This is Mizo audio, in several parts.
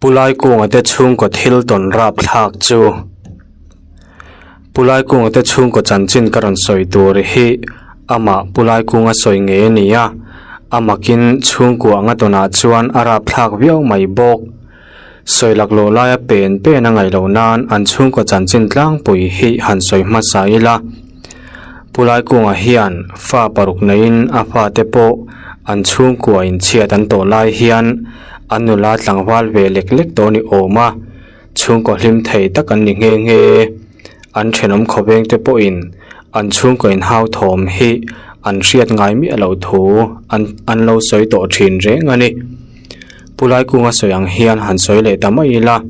Pu Laikunga te chhungkaw thil tawn rap thlak chu Pu Laikunga te chhungkaw chanchin ka rawn sawi tur hi amah Pu Laikunga sawi ngei a ni a, a makin chhungkua anga tawnah chuan a rap thlak viau mai bawk. Sawi laklawh laia pen pen a ngaih loh nan an chhungkaw chanchin tlangpui hi han sawi hmasa ila. Pu Laikunga hian fa paruk neiin a fate pawh an chhungkua inchhiat an tawh lai hian an nula tlangval ve lek lek tawh ni awm a, chhungkaw hlim thei tak an ni nghe nghe. An thenawm khawveng te pawhin an chhungkaw inhau thawm hi an hriat ngai miah loh thu an an lo sawi tawh thin reng a ni. Pu Laikunga sawi ang hian han sawi leh ta mai ila.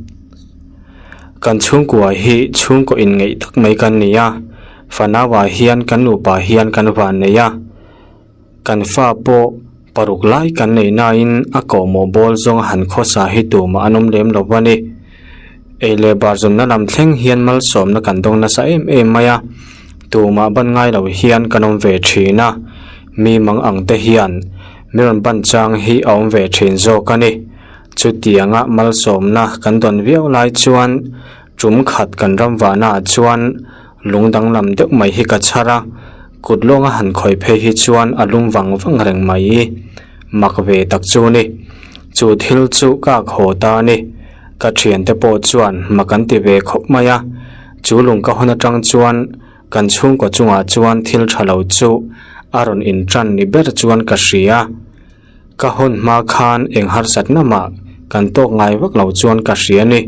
Kan chhungkua hi chhungkaw inngeih tak mai kan ni a, fanauah hian kan nupa hian kan van nei a, kan fa pawh paruk lai kan nei nain a kawhmawh bawl zawng a han khawsa hi tumah an awm lem lo a ni. Ei leh bar zawnna lam thleng hian malsawmna kan dawng nasa em em mai a, tumah ban ngai lo hian kan awm ve thin a, mi mang ang te hian mi rawn ban chang hi a awm ve thin zawk a ni. Chutianga malsawmna kan dawn viau lai chuan tum khat kan ram vahnaah chuan lung danglam deuh mai hi ka chhar a, kut lawnga han khawih phei hi chuan a lum vang vang reng mai. Mak ve tak chu ni. Chu thil chu ka ak haw ta a ni. Ka thiante pawh chuan mak an ti ve khawp mai a. Chu lung ka hawn atang chuan kan chhungkaw chungah chuan thil tha lo chu a rawn intan ni ber chuan ka hria. Ka hawn hma khan eng harsatna mah kan tawk ngai vak lo chuan ka hria a ni.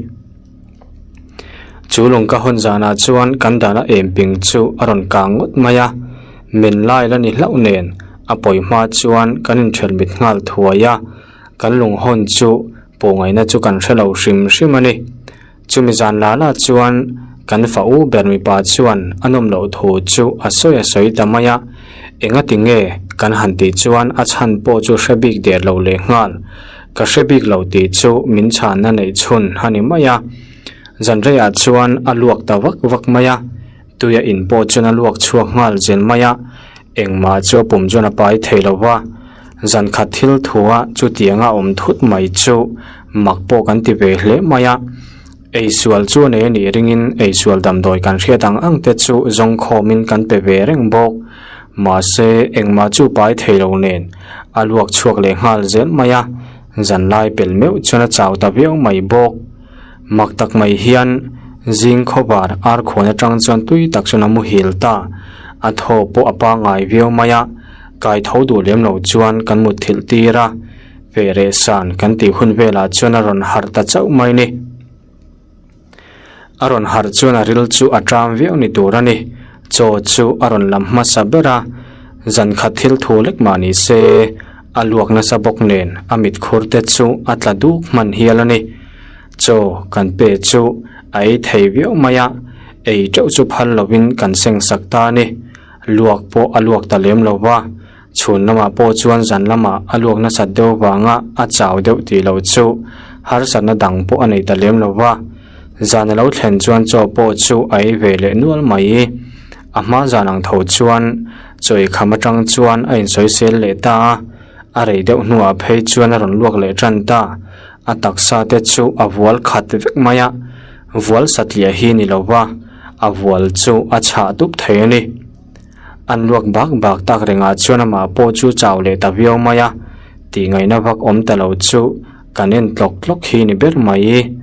Chu lung ka hawn zanah chuan kan dana em ping chu a rawn kang ngawt mai a, min lai la ni hlauh nen a pawi hma chuan kan inthelh mit nghal thuai a, kan lung hawn chu pawhngaihna chu kan hre lo hrim hrim a ni. Chumi zan la la chuan kan fa u ber mipa chuan a nawm loh thu chu a sawi a sawi ta mai a, engati nge kan han tih chuan a chhan pawh chu hre bik der lo leh nghal. Ka hre bik lo tih chu min chhanna neih chhun a ni mai a. Zan reiah chuan a luak ta vak vak mai a, tuia in pawh chuan a luak chhuak nghal zel mai a, engmah chu a pum chuan a pai thei lo va. Zan khat thil thua chutianga awm thut mai chu mak pawh kan ti ve hle mai a, eisual chu a nei a nih ringin eisual damdawi kan hriat ang ang te chu zawng khawmin kan pe ve reng bawk. Mahse, engmah chu pai thei lo nen a luak chhuak leh nghal zel mai a, zan lai pel meuh chuan a chau ta viau mai bawk. Mak tak mai hian zing khawvar ar khuan atang chuan tui tak chuan a muhil ta, a thaw pawh a pangngai viau mai a. Kai tho duh lem lo chuan kan mut thilh tir a, feh reh san kan tih hun velah chuan a rawn harh ta chauh mai ni. A rawn harh chuan a ril chu a ṭam viau ni tur a ni. Chaw chu a rawn lam hmasa ber a, zan khat thil thu lek mah ni se, a luak nasa bawk nen a mit khur te chu a tla duk hman hial a ni. Chaw kan pe chu a ei thei viau mai a, ei ṭeuh chu phal lovin kan seng sak ta a ni. Luak pawh a luak ta lem lo va, chhun lamah pawh chuan zan lamah a luak nasat deuh vanga a chau deuh tih loh chu harsatna dang pawh a nei ta lem lo va. Zan a lo thlen chuan chaw pawh chu a ei ve leh nual mai. A hma zan ang tho chuan chaw ei kham atang chuan a insawisel leh ta a, a rei deuh hnuah phei chuan a rawn luak leh tan ta. A taksa te chu a vual khat vek mai a, vual satliah hi ni lo va, a vual chu a chhah dup thei a ni. An luak bak bak tak rengah chuan amah pawh chu chau leh ta viau mai a, tih ngaihna vak awm ta lo chu kan en tlawk tlawk hi ni ber mai.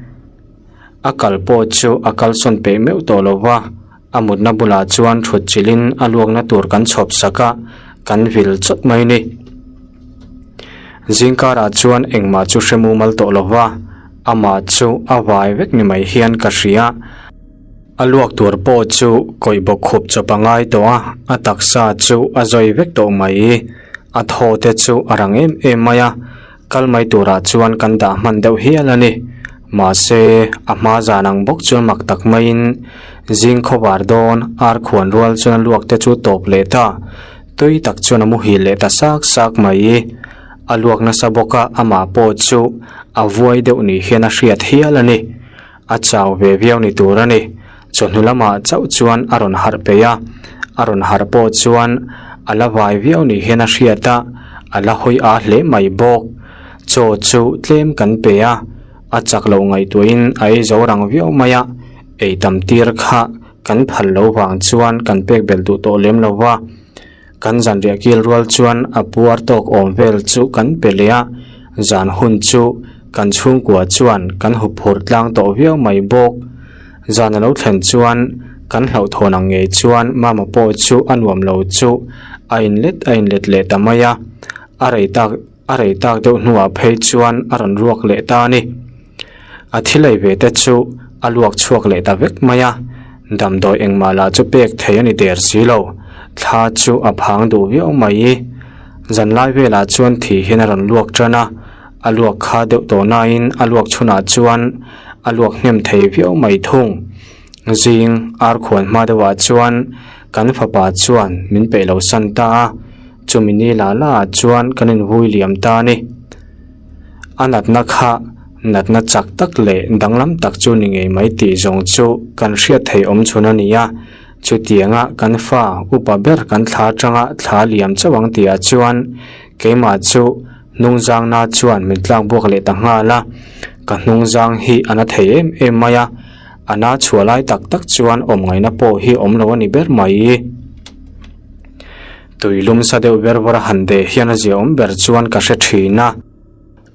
A kal pawh chu a kalsawn peih meuh tawh lo va, a mutna bulah chuan thut chilhin a luakna tur kan chhawp sak a, kan vil chawt mai ni. Zingkarah chuan engmah chu hre mumal tawh lo va, amah chu a vai vek ni mai hian ka hria. A luak tur pawh chu kawih bawk khup chawp a ngai tawh a, a taksa chu a zawi vek tawh mai. A thaw te chu a rang em em mai a, kal mai turah chuan kan dah hman deuh hial a ni. Mahse, a hma zan ang bawk chuan mak tak maiin zing khawvar dawn ar khuan rual chuan a luak te chu tawp leh ta. Tui tak chuan a muhil leh ta sak sak mai. A luak nasa bawk a, amah pawh chu a vuai deuh ni hian a hriat hial a ni. A chau ve viau ni tur a ni. Chawhnu lamah chauh chuan a rawn harh peih a, a rawn harh pawh chuan a la vai viau ni hian a hriat a, a la hawi a hle mai bawk. Chaw chu tlem kan pe a. A chak loh ngaihtuahin a ei zo rang viau mai a, ei tam tir kha kan phal lo vang chuan kan pek belh duh tawh lem lo va. Kan zanriah kil rual chuan a puar tawk awm vel chu kan pe leh a, zan hun chu kan chhungkua chuan kan huphurh tlang tawh viau mai bawk. Zan a lo thlen chuan kan hlauhthawn ang ngei chuan Mama pawh chu a nuam lo chu a inlet a inlet leh ta mai a, a rei tak a rei tak deuh hnuah phei chuan a rawn ruak leh ta a ni. A thil ei ve te chu a luak chhuak leh ta vek mai a, damdawi engmah lah chu pek thei a ni der si lo, thla chu a phang duh viau mai. Zanlai velah chuan thi hian a rawn luak tan a, a luak kha deuh tawh nain a luak chhunah chuan a luak hnem thei viau mai thung. Zing ar khuan hma deuhah chuan kan fapa chuan min peih lo san ta a, chumi ni lah lah ah chuan kan invui liam ta a ni. A natna kha natna chak tak leh danglam tak chu ni ngei mai tih zawng chu kan hriat theih awm chhun a ni a, chutianga kan fa upa ber kan thla atanga thla liam chauh ang tihah chuan keimah chu hnungzangna chuan min tlak buak leh ta nghal a, ka hnungzang hi a na thei em em mai a, a na chhuah lai tak tak chuan awm ngaihna pawh hi awm lo a ni ber mai. Tui lum sa deuh ber vawr a han deh hian a ziaawm ber chuan ka hre thin a.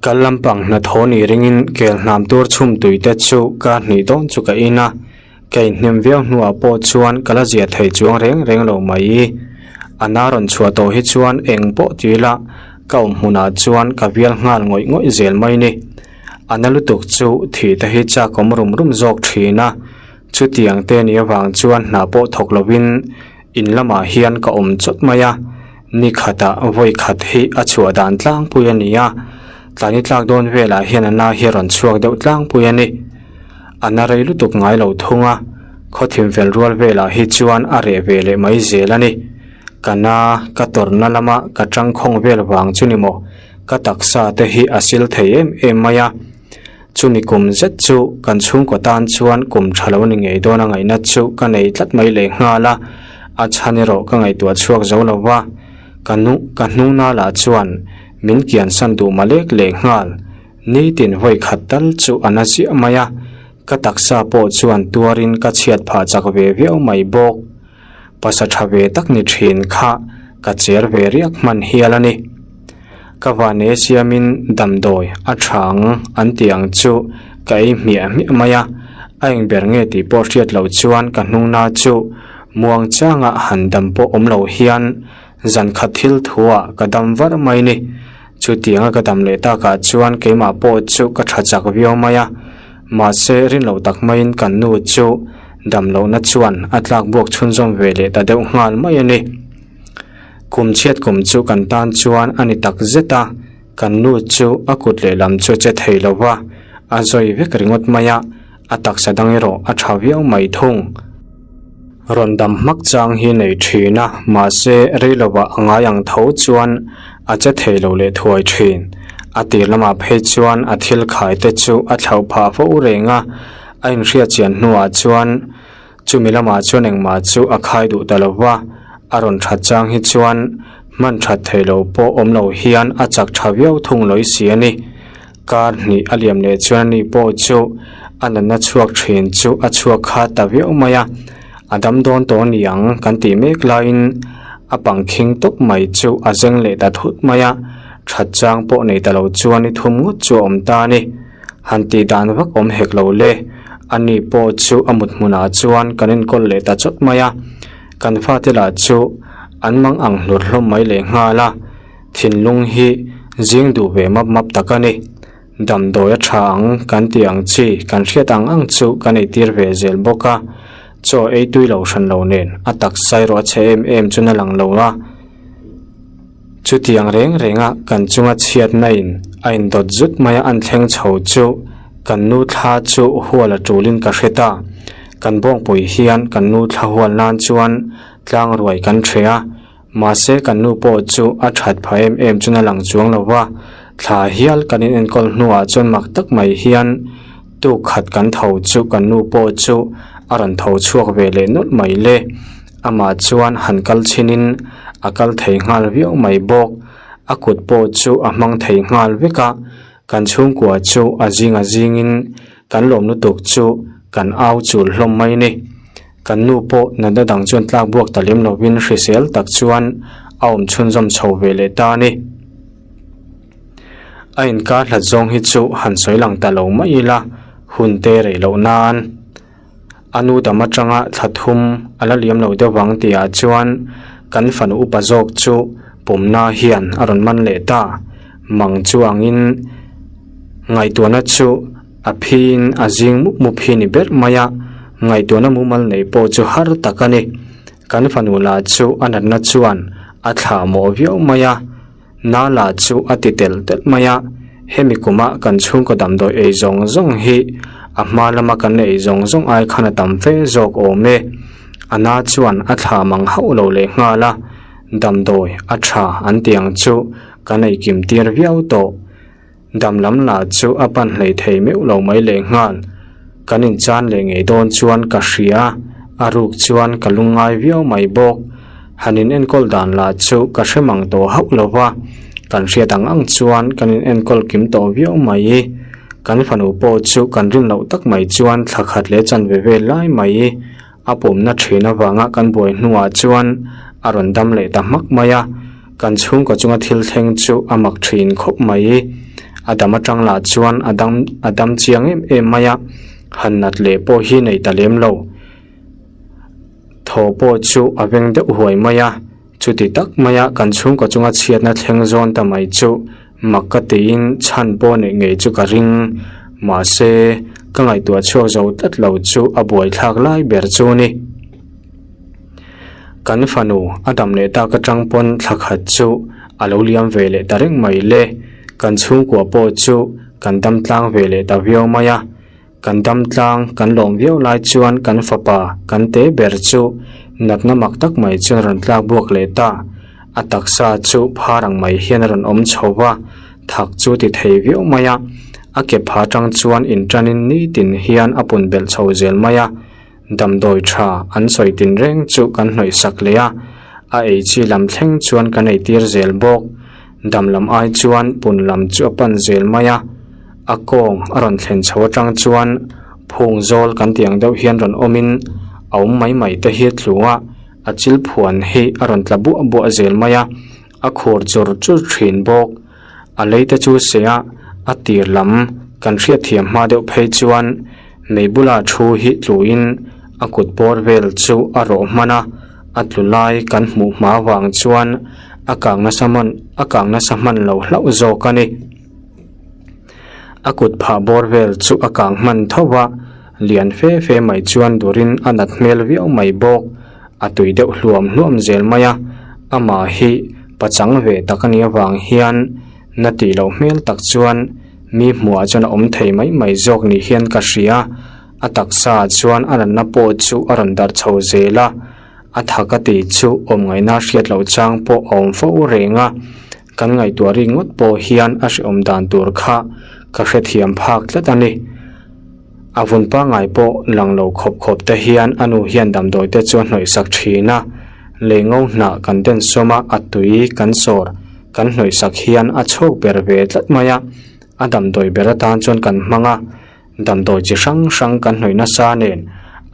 Kal lampang hnathawh ni ringin kel hnam tur chhum tui te chu ka hnih dawn chu ka in a. Ka inhnem viau hnuah pawh chuan ka la zia thei chuang reng reng lo mai. A na rawn chhuah tawh hi chuan eng pawh ti ila ka awm hmunah chuan ka vial nghal ngawih ngawih zel mai ni. A na lutuk chu thih te hi chak awm rum rum zawk thin a. Chutiang te ni avang chuan hna pawh thawk lovin In lamah hian ka awm chawt mai a, ni khatah vawi khat hi a chhuah dan tlangpui a ni a, tlani tlak dawn velah hian a na hi a rawn chhuak deuh tlangpui a ni. A na rei lutuk ngai lo thung a, khawthim fel rual velah hi chuan a reh ve leh mai zel a ni. Ka na, ka tawrhna lama ka tangkhawng vel vang chu ni maw, ka taksa te hi a sil thei em em mai a. Chumi kum zet chu kan chhungkaw tan chuan kum tha lo ni ngei dawn a ngaihna chu ka nei tlat mai leh nghal a, a chhan erawh ka ngaihtuah chhuak zo lo va, ka nu ka hnungna lah chuan min kiansan duh malek leh nghal, nitin vawi khat tal chu a na ziah mai a, ka taksa pawh chuan tuarin ka chhiat phah chak ve viau mai bawk. Pasa tha ve tak ni thin kha ka cher ve riak hman hial a ni. Ka vane siamin damdawi a tha ang an tih ang chu ka ei hmiah hmiah mai a, a eng ber nge tih pawh hriat loh chuan ka hnungna chu muang changa han dam pawh awm lo hian zan khat thil thuah ka dam var mai ni. Chutianga ka dam leh takah chuan keimah pawh chu ka tha chak viau mai a, mahse rinloh tak maiin kan nu chu damlohna chuan a tlak buak chhunzawm ve leh ta deuh nghal mai a ni. Kum chhiat kum chu kan tan chuan a ni tak zet a, kan nu chu a kut lehlam chu a che thei lo va, a zawi vek ringawt mai a, a taksa dang erawh a tha viau mai thung. Rawn dam hmak chang hi nei thin a, mahse rei lovah a ngai ang tho chuan a che thei lo leh thuai thin. A tir lamah phei chuan a thil khai te chu a thlauh phah fo reng a, a inhriat chian hnuah chuan Chumi lamah chuan engmah chu a khai duh ta lo va, a rawn that chang hi chuan hman that thei lo pawh awm lo hian a chak tha viau thung lawih si a ni. Kar hnih a liam leh chuan ani pawh chu a natna chhuak thin chu a chhuak kha ta viau mai a, a dam dawn tawh a ni ang kan tih mek laiin a pangkhing tawp mai chu a zeng leh ta thut mai a, that chang pawh nei ta lo chuan i thum ngawt chu a awm ta a ni. Han tih dan vak awm hek lo le. Ani pawh chu a mut hmunah chuan kan enkawl leh ta chawt mai a. Kan fate lah chu an mang ang hlur hlawm mai leh nghal a. Thinlung hi zing duh ve map map tak a ni. Damdawi a tha ang kan tih ang chi kan hriat ang ang chu kan eitir ve zel bawk a. Chaw ei tui lo hran lo nen a taksa erawh a chhe em em chu na lang lo a. Chutiang reng renga kan chunga chhiatna in a indawt zut mai a an thleng chho chu kan nu thla chu hual a tulin ka hre ta. Kan bawngpui hian kan nu thla hual nan chuan tlang ruai kan ṭhe a, mahse kan nu pawh chu a ṭhat phah em em chun a lang chuang lo va, thla hial kan in enkawl hnuah chuan mak tak mai hian tuk khat kan tho chu kan nu pawh chu a rawn tho chhuak ve leh nawlh mai le. Amah chuan han kal chhinin a kal thei nghal viau mai bawk. A kut pawh chu a hmang thei nghal vek a. Kan chhungkua chu a zing a zingin kan lawm lutuk chu kan au chul hlawm mai ni. Kan nu pawh natna dang chuan tlak buak ta lem lovin hrisel tak chuan a awm chhunzawm chho ve leh ta a ni. A inkar hlat zawng hi chu han sawi lang ta lo mai ila hun te rei loh nan a nu dam atanga thla thum a la liam lo deuh vang tih ah chuan kan fanu upa zawk chu pumna hian a rawn man leh ta mang chu angin ngaihtuahna chu a phiin a zing mup mup hi ni ber mai a ngaihtuahna mumal nei pawh chu har tak a ni kan fanu lah chu a natna chuan a thlah mawh viau mai a. Nala chu a ti telh telh mai a, hemi kuma kan chhungkaw damdawi ei zawng zawng hi a hma lama kan ei zawng zawng ai khan a tam fe zawk awm e. A na chuan a thla mang hauh lo leh nghal a, damdawi a tha an ti ang chu kan ei kim tir viau tawh. Dam lam lah chu a pan hlei thei meuh lo mai leh nghal. Kan inchan leh ngei dawn chuan ka hria, a ruk chuan ka lungngai viau mai bawk. Han in enkawl dan lah chu ka hre mang tawh hauh lo va, kan hriat ang ang chuan kan in enkawl kim tawh viau mai. Kan fanu pawh chu kan rin loh tak mai chuan thla khat leh chanve vel lai mai A pawmna thin avanga kan buai hnuah chuan a rawn dam leh ta hmak mai a, kan chhungkaw chunga thil thleng chu a mak thin khawp mai. A dam atang lah chuan a dam a dam chiang em em mai a, han nat leh pawh hi nei ta lem lo. Thaw pawh chu a veng deuh huai mai a. Chuti tak maia kan chhungkaw chunga chhiatna thleng zawn ta mai chu mak ka tiin chhan pawh neih ngei chu ka ring. Mahse, ka ngaihtuah chhuak zo tlat lo chu a buaithlak lai ber chu ni. Kan fanu a dam leh tak atang pawn thla khat chu a lo liam ve leh ta reng mai le. Kan chhungkua pawh chu kan dam tlang ve leh ta viau mai a. Kan dam tlang kan lawm viau lai chuan kan fapa kan te ber chu natna mak tak mai chuan a rawn tlak buak leh ta. A taksa chu phar ang mai hian a rawn awm chho va, thak chu ti thei viau mai a. A ke pha tang chuan inṭanin nitin hian a pun belh chho zel mai a. Damdawi tha an sawi tin reng chu kan hnawih sak leh a, a ei chi lam thleng chuan kan eitir zel bawk. Dam lam ai chuan pun lam chu a pan zel mai a, a kawng a rawn thlen chho atang chuan phung zawl kan tih ang deuh hian rawn awmin a awm mai mai te hi a tlu a, a chil phuan hi a rawn tla buah buah zel mai a, a khur chur chur thin bawk. A lei te chu se a, a tir lam kan hriatthiam hma deuh phei chuan mei bula thu hi tluin a kut bawr vel chu a rawh hman a, a tlu lai kan hmuh hma vang chuan a kang nasa hman a kang nasa hman lo hlauh zawk a ni. A kut phah bawr vel chu a kang hman tho va, lian fe fe mai chuan durin a nat hmel viau mai bawk. A tui deuh hluam hluam zel mai a, amah hi pachang ve tak a nih avang hian na tih loh hmel tak chuan mi hmuhah chuan a awm thei mai mai zawk ni hian ka hria. A taksa ah chuan a natna pawh chu a rawn darh chho zel a, a thak a tih chu awm ngaihna hriat loh chang pawh a awm fo reng a, kan ngaihtuah rik ngawt pawh hian a hrehawm dan tur kha ka hrethiam phak tlat a ni. A vun pangngai pawh lang lo khawp khawp te hian a nu hian damdawi te chu a hnawih sak thin a, lei ngo hnah kan den sawm a, a tui kan sawr kan hnawih sak hian a chhawk ber ve tlat mai a, a damdawi ber atan chuan kan hmang a. Damdawi chi hrang hrang kan hnawih nasa nen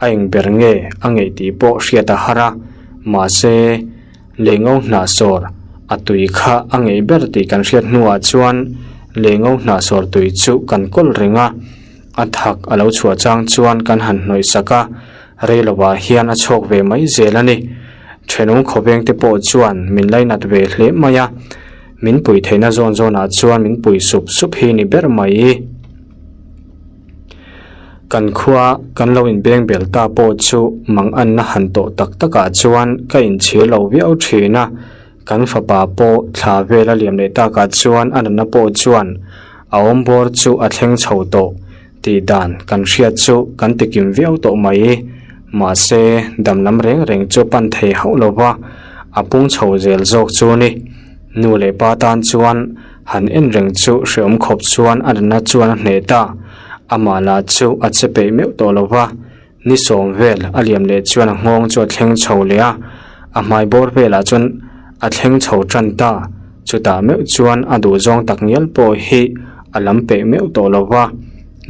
a eng ber nge a ngeih tih pawh hriat a har a, mahse lei ngo hnah sawr a tui kha a ngeih ber tih kan hriat hnuah chuan lei ngo hnah sawr tui chu kan kawl reng a, a thak a lo chhuah chang chuan kan han hnawih sak a, rei lovah hian a chhawk ve mai zel a ni. Thenawm khawveng te pawh chuan min lainat ve hle mai a, min pui theihna zawn zawnah chuan min pui sup sup hi ni ber mai. Kan khua kan lo inbeng bel ta pawh chu mang anna han tawh tak takah chuan ka inchhir lo viau thin a, kan fapa pawh thla vel a liam leh takah chuan a natna pawh chuan a awm bawr chu a thleng chho tawh tih dan kan hriat chu kan ti kim viau tawh mai. Mahse, dam lam reng reng chu pan thei hauh lo va, a pung chho zel zawk chu ni. Nu leh pa tan chuan Han en reng chu hreawm khawp chuan a natna chuan a hneh ta. Amah lah chu a che peih meuh tawh lo va, ni sawm vel a liam leh chuan a nghawng chu a thleng chho leh a, a hmai bawr velah chuan a thleng chho tan ta. Chutah meuh chuan a duhzawng tak ngial pawh hi. A lam peih meuh tawh lo va,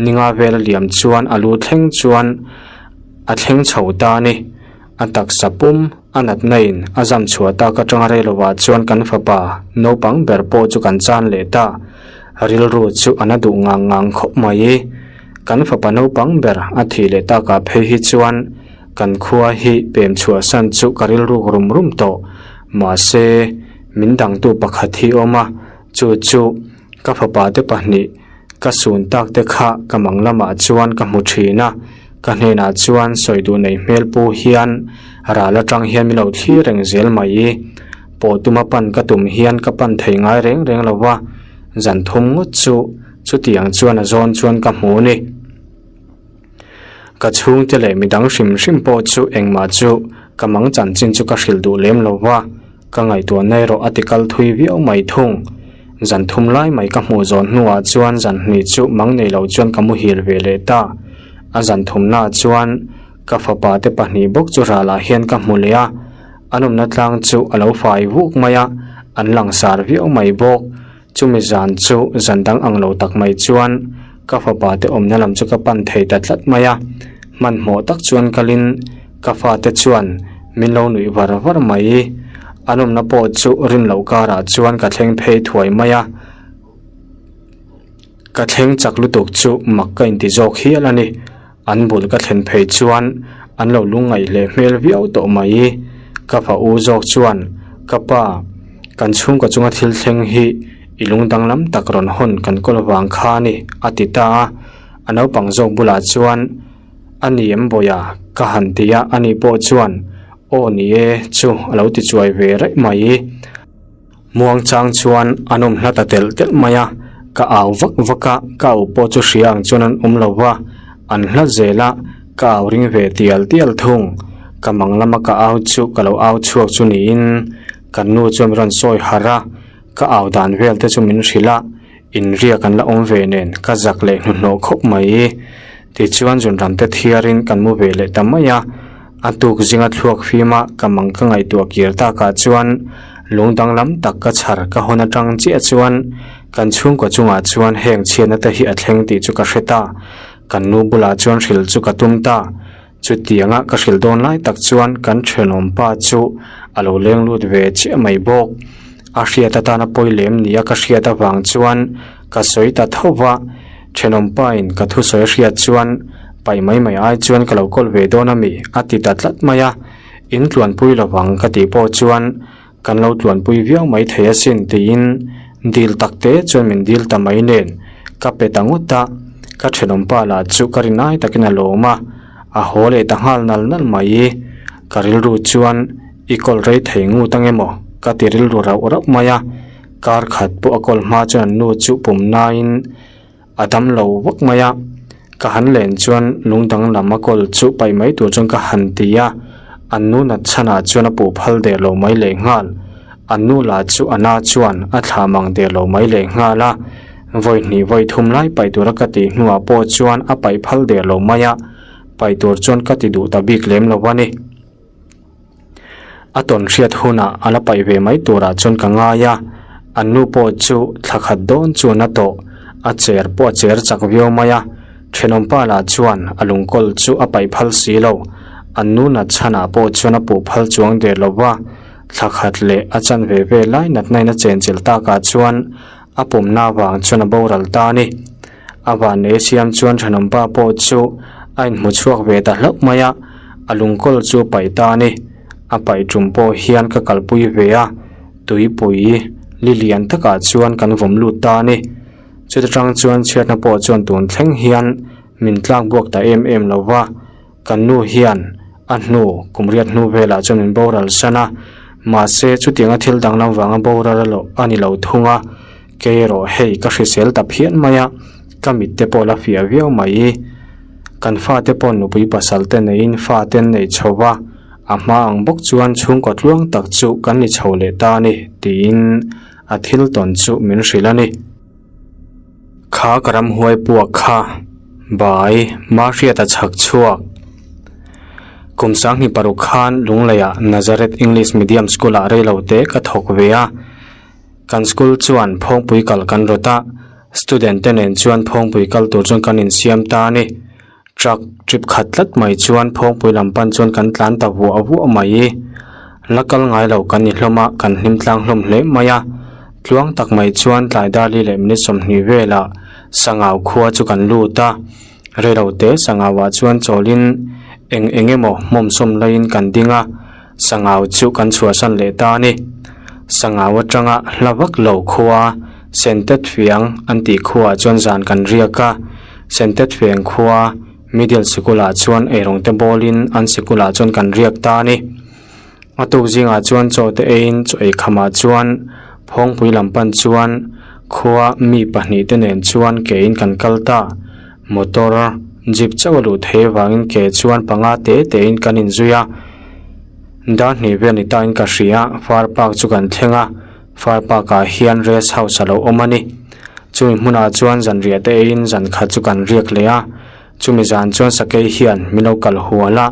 ninga vel a liam chuan a lu thleng chuan a thleng chho ta a ni. A taksa pum a natna in a zam chhuah tak atanga rei lovah chuan kan fapa naupang ber pawh chu kan chan leh ta. Rilru chu a na duh ngang ngang khawp mai. Kan fapa naupang ber a thih leh takah phei hi chuan kan khua hi pem chhuah san chu ka rilruk rum rum tawh. Mahse, min dangtu pakhat hi awm a, chu chu ka fapa te pahnih ka sun tak te kha ka mang lamah chuan ka hmu thin a, ka hnenah chuan sawi duh nei hmel pu hian ral atang hian min lo thlir reng zel mai. Pawh tuma pan ka tum hian ka pan thei ngai reng reng lo va, zan thum ngawt chu chutiang chuan a zawn chuan ka hmu a ni. Ka chhungte leh midang hrim hrim pawh chu engmah chu ka mang chanchin chu ka hrilh duh lem lo va, ka ngaihtuahna erawh a ti kal thui viau mai thung. Zan thum lai mai ka hmuh zawn hnuah chuan zan hnih chu mang nei lo chuan ka muhil ve leh ta. A zan thumnaah chuan ka fapa te pahnih bawk chu ralah hian ka hmu leh a, an awmna tlang chu a lo fai vuk mai a, an langsar viau mai bawk. Chumi zan chu zan dang ang lo tak mai chuan ka fapa te awmna lam chu ka pan thei ta tlat mai a, hmanhmawh tak chuan kalin ka fate chuan min lo nuih var var mai. An awmna pawh chu rin loh karah chuan ka thleng phei thuai mai a, ka thleng chak lutuk chu mak ka inti zawk hial a ni. An bul ka thlen phei chuan an lo lungngaih leh hmel viau tawh mai. Ka fa u zawk chuan, Ka pa, kan chhungkaw chunga thil thleng hi i lung danglam tak rawn hawn kan kawl vang kha a ni, a ti ta a. A naupang zawk bulah chuan, A ni em bawiha? ka han ti a, ani pawh chuan, Aw ni e, chu a lo ti chuai ve raih mai. Muangchang chuan an awm hla ta telh telh mai a, ka au vak vak a, ka au pawh chu hria ang chuan an awm lo va, an hla zel a, ka au ring ve tial tial thung. Ka mang lama ka au chu ka lo au chhuak chu niin kan nu chuan min rawn sawi harh a, ka au dan vel te chu min hrilh a, inriak an la awm ve nen ka zak leh hnuhnawh khawp mai. Tichuan zunram te thiarin kan mu ve leh ta mai a. A tuk zinga thluak fima ka mang ka ngaihtuah kir takah chuan lung danglam tak ka chhar ka hawn atang chiah chuan kan chhungkaw chungah chuan heng chhiatna te hi a thleng tih chu ka hre ta. Kan nu bulah chuan hrilh chu ka tum ta. Chutianga ka hrilh dawn lai tak chuan kan thenawm pa chu a lo leng lut ve chiah mai bawk. A hriat atana pawi lem nia ka hriat avang chuan ka sawi ta tho va. Thenawm pain ka thusawi a hriat chuan paih mai mai ai chuan ka lo kawl ve dawn a mi a ti ta tlat mai a, in tluanpui lovang ka tih pawh chuan kan lo tluanpui viau mai thei asin tiin dil tak te chuan min dil ta mai nen ka pe ta ngawt a, ka thenawm pa lah chu ka rin ai takin a lawm a, a haw leh ta nghal nal nal mai. Ka rilru chuan i kawl rei thei ngut ang emaw ka ti rilru rauh rauh mai a. Kar khat pawh a kawl hma chuan an nu chu pum nain a dam lo vak mai a, ka han len chuan lung danglam a kawl chu paih mai tur chuan ka han ti a, an nu nat chhanah chuan a puh phal der lo mai leh nghal, an nu lah chu a na chuan a thlah mang der lo mai leh nghal a, vawi hnih vawi thum lai paih tura ka tih hnuah pawh chuan a paih phal der lo mai a, paih tur chuan ka ti duh ta bik lem lo a ni. A tawn hriat hunah a la paih ve mai turah chuan ka ngai a, an nu pawh chu thla khat dawn chuan a tawh, a cher pawh a cher chak viau mai a, thenawmpa lah chuan a lungkawl chu a paih phal si lo, an nu nat chhanah pawh chuan a puh phal chuang der lo va, thla khat leh a chanve ve lai natnain a chenchilh takah chuan a pumna avang chuan a boral ta a ni. A vannei siam chuan thenawmpa pawh chu a inhmu chhuak ve ta hlauh mai a, a lungkawl chu a paih ta a ni. A paih tum pawh hian ka kalpui ve a, tuipui li lian takah chuan kan vawm lut ta a ni. Chuta tang chuan chhiatna pawh chuan tun thleng hian min tlak buak ta em em lo va. Kan nu hian a hnu kum riat hnu velah chuan min boral san a, mahse chutianga thil danglam vanga boral a loh a ni lo thung a, kei erawh hei ka hrisel ta phian mai a, ka mit te pawh la fiah viau mai. Kan fate pawh nupui pasal te neiin fate an nei chho va, a hma ang bawk chuan chhungkaw tluang tak chu kan ni chho leh ta a ni tiin a thil tawn chu min hrilh a ni. Kha ka ramhuai puak kha bai Mahriata chhak chhuak. Kum sanghnih paruk khan Lungleiah Nazareth English Medium School ah reilo te ka thawk ve a. Kan school chuan phawngpui kal kan rawt a. Student te nen chuan phawngpui kal tur chuan kan insiam ta a ni. Truck trip khat tlat mai chuan phawngpui lam pan chuan kan tlan ta vuah vuah mai. La kal ngai lo kan ni hlawm a, kan hlim tlang hlawm hle mai a. Tluang tak mai chuan tlai dar li leh minute 20 velah Sangau khua chu kan lut a. Reilo te Sangau ah chuan chawlin eng eng emaw hmawmsawm laiin kan ding a, Sangau chu kan chhuahsan leh ta a ni. Sangau atanga hla vak lo khua Sentet Fiang an tih khuaah chuan zan kan riak a. Sentet Fiang khua Middle Sikul-ah chuan eirawng te bawlin an sikulah chuan kan riak ta a ni. A tuk zingah chuan chaw te eiin chaw ei khamah chuan phawngpui lam pan chuan khua mi pahnihte nen chuan kein kan kal ta. Motor, jeep chauh a luh theih avangin ke chuan panga te tein kan inzui a. Dar hnih vel ni tain ka hria, Far Park chu kan thleng a, Far Park ah hian rest house a lo awm a ni. Chumi hmunah chuan zanriah te eiin zan khat chu kan riak leh a. Chumi zan chuan sakei hian min lo kal hual a,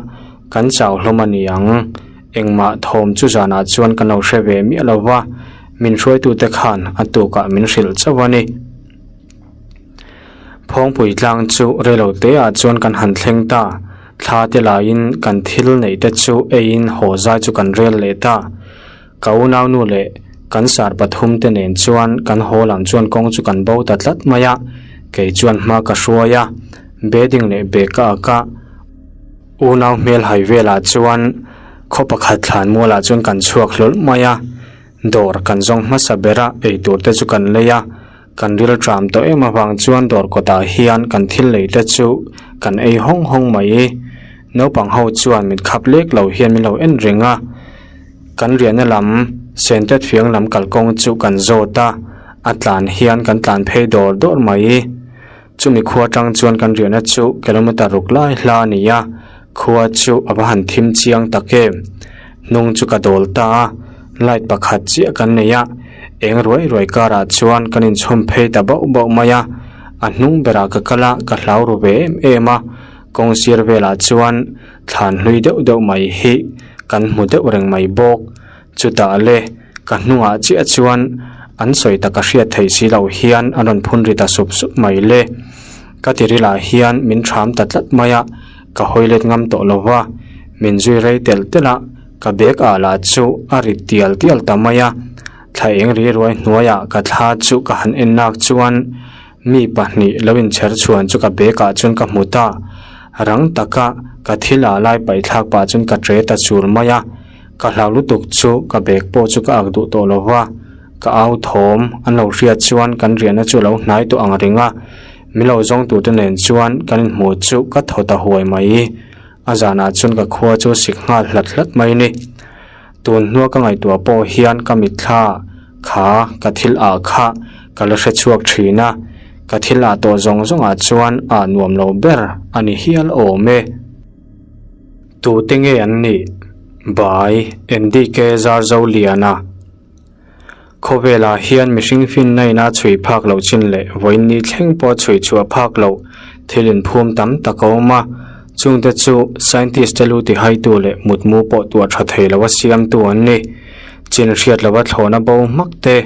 kan chau hlawm a ni ang. Engmah thawm chu zanah chuan kan lo hre ve miah lo va, min hruaitute khan a tukah min hrilh chauh a ni. Phawngpui tlang chu reilo teah chuan kan han thleng ta, thla te laiin kan thil neih te chu eiin haw zai chu kan rel leh ta. Ka unaunu leh kan sar pathum te nen chuan kan haw lam chuan kawng chu kan bo ta tlat mai a, kei chuan hma ka hruai a, bedding leh bag ka ak a, unau hmel hai velah chuan khaw pakhat thlan mualah chuan kan chhuak hlawlh mai a, dawr kan zawng hmasa ber a, eitur te chu kan lei a, kan ril tram tawh em avang chuan dawr kawtah hian kan thil lei te chu kan ei hawng hawng mai. Naupang ho chuan min khap lek lo hian min lo en reng a. Kan riahna lam Sentet fiang lam kalkawng chu kan zawt a, a tlan hian kan tlan phei dawr dawr mai. Chumi khua tang chuan kan riahna chu kilometer ruk lai hla a ni a, khua chu a va han thim chiang tak em. Hnung chu ka dawl ta a, light pakhat chiah kan nei a, eng ruai ruai karah chuan kan inchhawm phei ta bauh bauh mai a, a hnung berah ka kal a, ka hlau ru ve em em a, kawng sir velah chuan thlan hlui deuh deuh mai hi kan hmu deuh reng mai bawk. Chutah le ka hnungah chiah chuan an sawi tak a hriat theih si loh hian an rawn phun ri ta sup sup mai le. Ka tirilah hian min ṭham ta tlat mai a, ka hawi let ngam tawh lo va, min zui rei telh telh a, ka bag ah lah chu a rit tial tial ta mai a. Thla eng ri ruai hnuaiah ka thla chu ka han en nak chuan Mi pahnih lo inchher chhuan chu ka bag ah chuan ka hmu ta. Rang taka ka thil ah lai paih thlak pah chuan ka tre ta chur mai a. Ka hlau lutuk chu ka bag pawh chu ka ak duh tawh lo va. Ka au thawm an lo hriat chuan kan riahna chu a lo hnai tawh ang reng a. Min lo zawng tur te nen chuan kan inhmuh chu ka thaw ta huai mai. A zanah chuan ka khua chu sik nghal hlat hlat mai a ni. Tun hnua ka ngaihtuah pawh hian ka mitthla kha ka thil ah kha ka la hre chhuak thin a, ka thil ah tawh zawng zawngah chuan ah nuam lo ber a ni hial awm e. Tute nge an nih? Bai, NDK Zarzoliana. Khawvelah hian mihring finna ina chhui phak loh chin leh vawiin ni thleng pawh chhui chhuah phak loh thil inphum tam tak a awm a, chungte chu scientist te lu tihaitu leh mutmu pawh tuah tha thei loa siamtu an ni. Chin hriat lova thlawhna bo hmak te,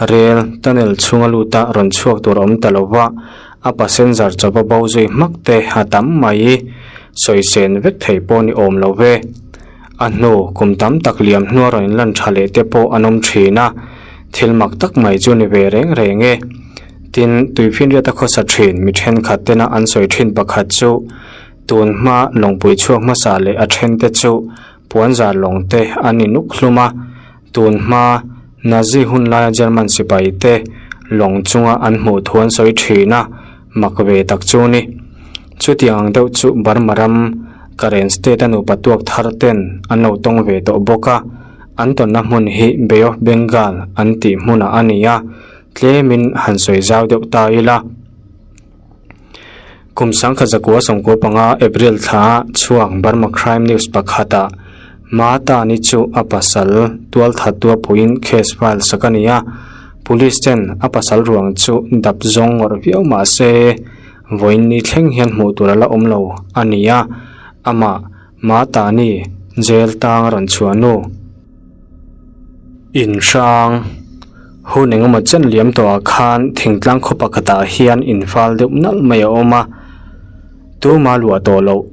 rel, tunnel chhunga luta rawn chhuak tur a awm ta lova, a passenger chawpa bo zui hmak te a tam mai. Sawi sen vek thei pawh ni awm lo ve. A hnu, kum tam tak liam hnua rawn inlan tha leh te pawh an awm thin a, thil mak tak mai chu ni ve reng reng e. Tin, tuifinriata khawsa thin mi thenkhat tena an sawi thin pakhat chu tun hma lawngpui chhuak hmasa leh a then te chu puanzar lawng te an inuk hlum a, tun hma Nazi hun laia German sipai te lawng chunga an hmuh thu an sawi thin a, mak ve tak chu ni. Chutiang ang deuh chu Burma ram Karen state a nupa tuak thar ten an lo tawng ve tawh bawk a, an tawnna hmun hi Bay of Bengal an tih hmunah a ni a, tlemin han sawi zau deuh ta ila. Kum sangkhat zakua sawmkua panga April thla chhuak Burma Crime News pakhatah Ma Tani chu a pasal tualthat tua puiin case file sak a ni a, police ten a pasal ruang chu dap zawng ngawrh viau mah se vawiin ni thleng hian hmuh tur a la awm lo a ni a, amah Ma Tani jail tang a rawn chhuah nu. Inhrang. Hun engemaw chen liam tawhah khan thingtlang khaw pakhatah hian infal deuh nalh mai a awm a, tuma luah tawh loh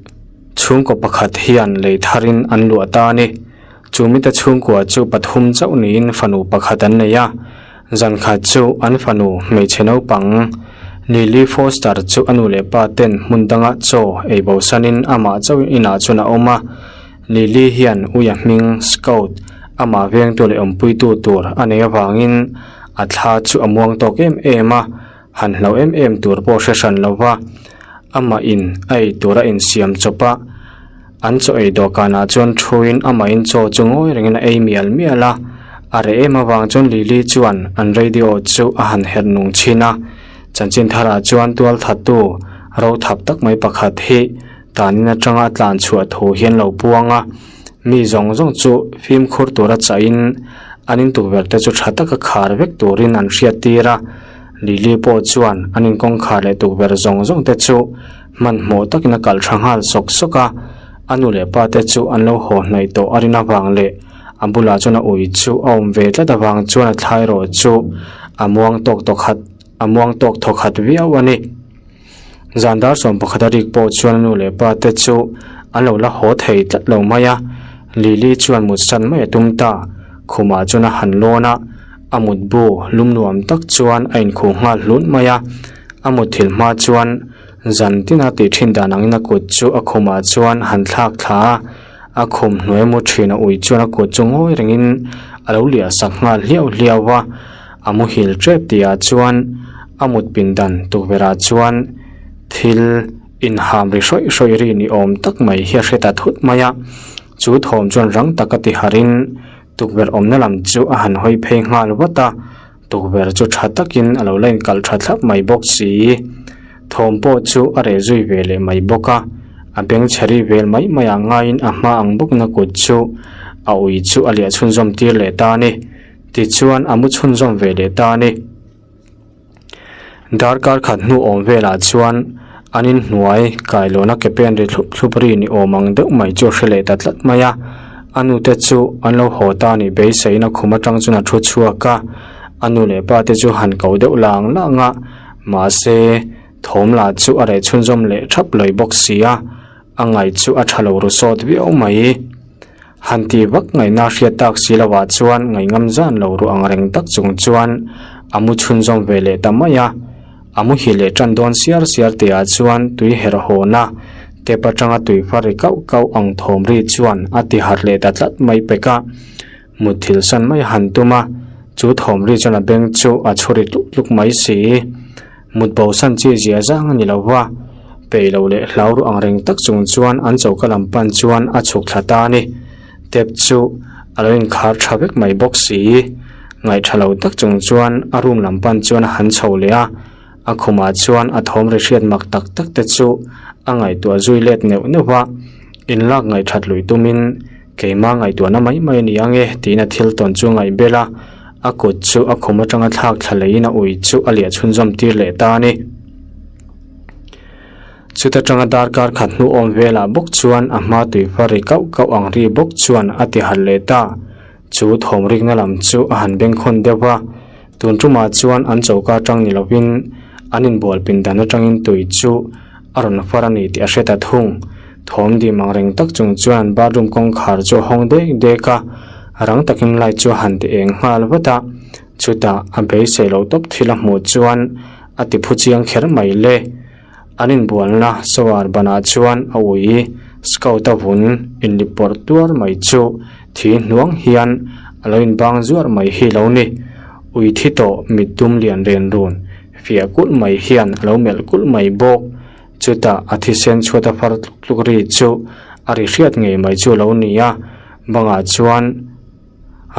chhungkaw pakhat hian lei tharin an luah ta a ni. Chu mite chhungkua chu pathum chauh niin fanu pakhat an nei a, zan khat chu an fanu hmeichhe naupang Lily Foster chu a nu leh pa ten hmun danga chaw ei bosanin amah chauhin inah chuan a awm a. Lily hian Uia hming Scout amah vengtu leh awmpuitu tur a nei avangin a thla chu a muang tawk em em a, han hlau em em tur pawh hre hran lo va, amah in a ei tur a insiam chawp a, an chaw ei dawhkanah chuan thuin amah in chaw chu ngawi rengin a ei mial mial a, a reh em avang chuan Lily chuan an radio chu a han herh nung chhin a, chanchin tharah chuan tualthattu ro thap tak mai pakhat hi Tanin atanga a tlan chhuah thu hian lo puang a, mi zawng zawng chu fimkhur tura chahin an in tukverh te chu tha taka khar vek turin an hriat tir a, Lily pawh chuan an in kawngkhar leh tukverh zawng zawng te chu hmanhmawh takin a kalh tha nghal sawk sawk a, a nu leh pa te chu an lo haw hnaih tawh a rin avang leh a bulah chuan a ui chu a awm ve tlat avang chuan a thlai erawh chu a muang tawk tawkhat a muang tawk thawkhat viau a ni. Zan dar sawm pakhat a rik pawh chuan a nu leh pa te chu an lo la haw thei tlat lo mai a, Lily chuan mut san mai a tum ta. Khumah chuan a han lawn a, a mutbu lum nuam tak chuan a inkhuh nghal hlun mai a. A mutthilh hma chuan zan tina tih thin dan angin a kut chu a khumah chuan han thlak thla a, a khum hnuai mu thin a ui chuan a kut chu ngawi rengin a lo liah sak nghal hliau hliau a. A muhil tep tihah chuan a mut pindan tukverhah chuan thil inham ri hrawih hrawih ri ni awm tak mai hi a hre ta thut mai a, chu thawm chuan rang taka ti harhin tukverh awmna lam chu a han hawi phei nghal vat a, tukverh chu tha takin a lo la inkalh tha thlap mai bawk si. Thawm pawh chu a reh zui ve leh mai bawk a, a bengchhe ri vel mai mai ah ngaiin a hma ang bawkna kut chu a ui chu a liah chhunzawm tir leh ta a ni. Tichuan a mu chhunzawm ve leh ta a ni. Darkar khat hnu awm velah chuan an inhnuai kailawn a ke pen ri thlup thlup ri ni awm ang deuh mai chu a hre leh ta tlat mai a. A nute chu an lo haw ta a nih beiseiin a khum atang chuan a thu chhuak a, a nu leh pa te chu han ko deuh lang lang a, mahse thawm lah chu a reh chhunzawm leh thap lawi bawk si a, a ngaih chu a tha lo ru sawt viau mai. Han ti vak ngaihna hriat tak si lovah chuan ngaihngam zan lo ruh ang reng tak chung chuan a mu chhunzawm ve leh ta mai a. A muhil leh tan dawn siar siar tihah chuan tui herh hawna tap atanga tui far ri kauh kauh ang thawm ri chuan a ti harh leh ta tlat mai pek a. Mutthilh san mai a han tum a, chu thawm ri chuan a beng chu a chhu ri tluk tluk mai si. Mut bo san chi zia zang a ni lo va, peih lo leh hlau ruh ang reng tak chung chuan an choka lam pan chuan a chhuk thla ta a ni. Tap chu a lo inkhar tha vek mai bawk si. Ngaih tha lo tak chung chuan a room lam pan chuan a han chho leh a, a khumah chuan a thawm ri hriat mak tak tak te chu a ngaihtuah zui let neuh neuh a, inlak ngaihthat lui tumin Keimah ngaihtuahna mai mai a ni ang e tiin a thil tawn chu a ngaih bel a, a kut chu a khum atanga thlak thla leiin a ui chu a liah chhunzawm tir leh ta a ni. Chuta tanga darkar khat hnu awm velah bawk chuan a hma tui far ri kauh kauh ang ri bawk chuan a ti harh leh ta. Chu thawm rikna lam chu a han bengkhawn deuh va, tun tumah chuan an choka atang ni lovin an inbual pindan atangin tui chu a rawn far a ni tih a hre ta thung. Thawm dim ang reng tak chung chuan an bathroom kawngkhar chu a hawng dek dek a, rang takin light chu a han ti eng nghal vat a, chutah a beisei loh tawp thil a hmuh chuan a ti phu chiang kher mai le. An inbualna shower banah chuan a ui scout a vun inlip pawrh tuar mai chu thi hnuang hian a lo inbang zuar mai hi lo ni. Ui thi tawh mit dum lian ren run fiah kulh mai hian a lo melh kulh mai bawk. Chutah a thisen chhuat a far tluk tluk ri chu a ri hriat ngei mai chu a lo ni a, bangah chuan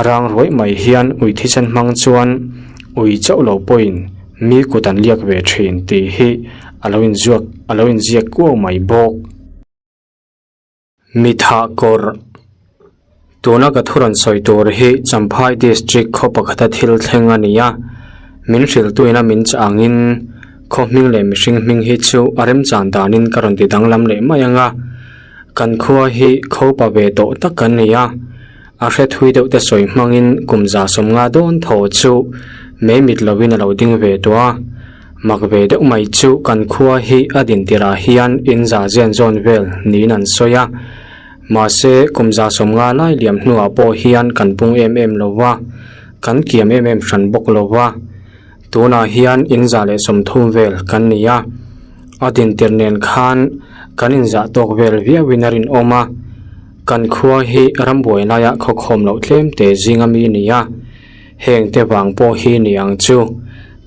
rang ruaih mai hian ui thisen hmang chuan ui chauh lo pawhin mi kut an liak ve thin tih hi a lo inzuak a lo inziak kuau mai bawk. Mi thah kawrh Tuna ka thu rawn sawi tur hi Champhai District khaw pakhata thil thleng a ni a, min hrilhtuin a min chah angin khaw hming leh mihring hming hi chu a remchan danin ka rawn ti danglam leh mai ang a, kan khua hi khopa ve tawh tak kan ni a, a hre thui deuh te sawi hmangin kum za 50 dawn thaw chu. Mei mit lovin a lo ding ve tawh a, mak ve deuh mai chu kan khua hi a din tirah hian in za zen zawn vel niin an sawi a, mahse kum za sawmnga lai liam hnuah pawh hian kan pung em em lo va, kan kiam em em hran bawk lo va, tunah hian in za leh sawmthum vel kan ni a, a din tir nen khan kan inzah tawk vel viauin a rinawm a, kan khua hi rambuai laia khawkhawm loh tlem te zinga mi a ni a. Heng te vang pawh hi ni ang chu,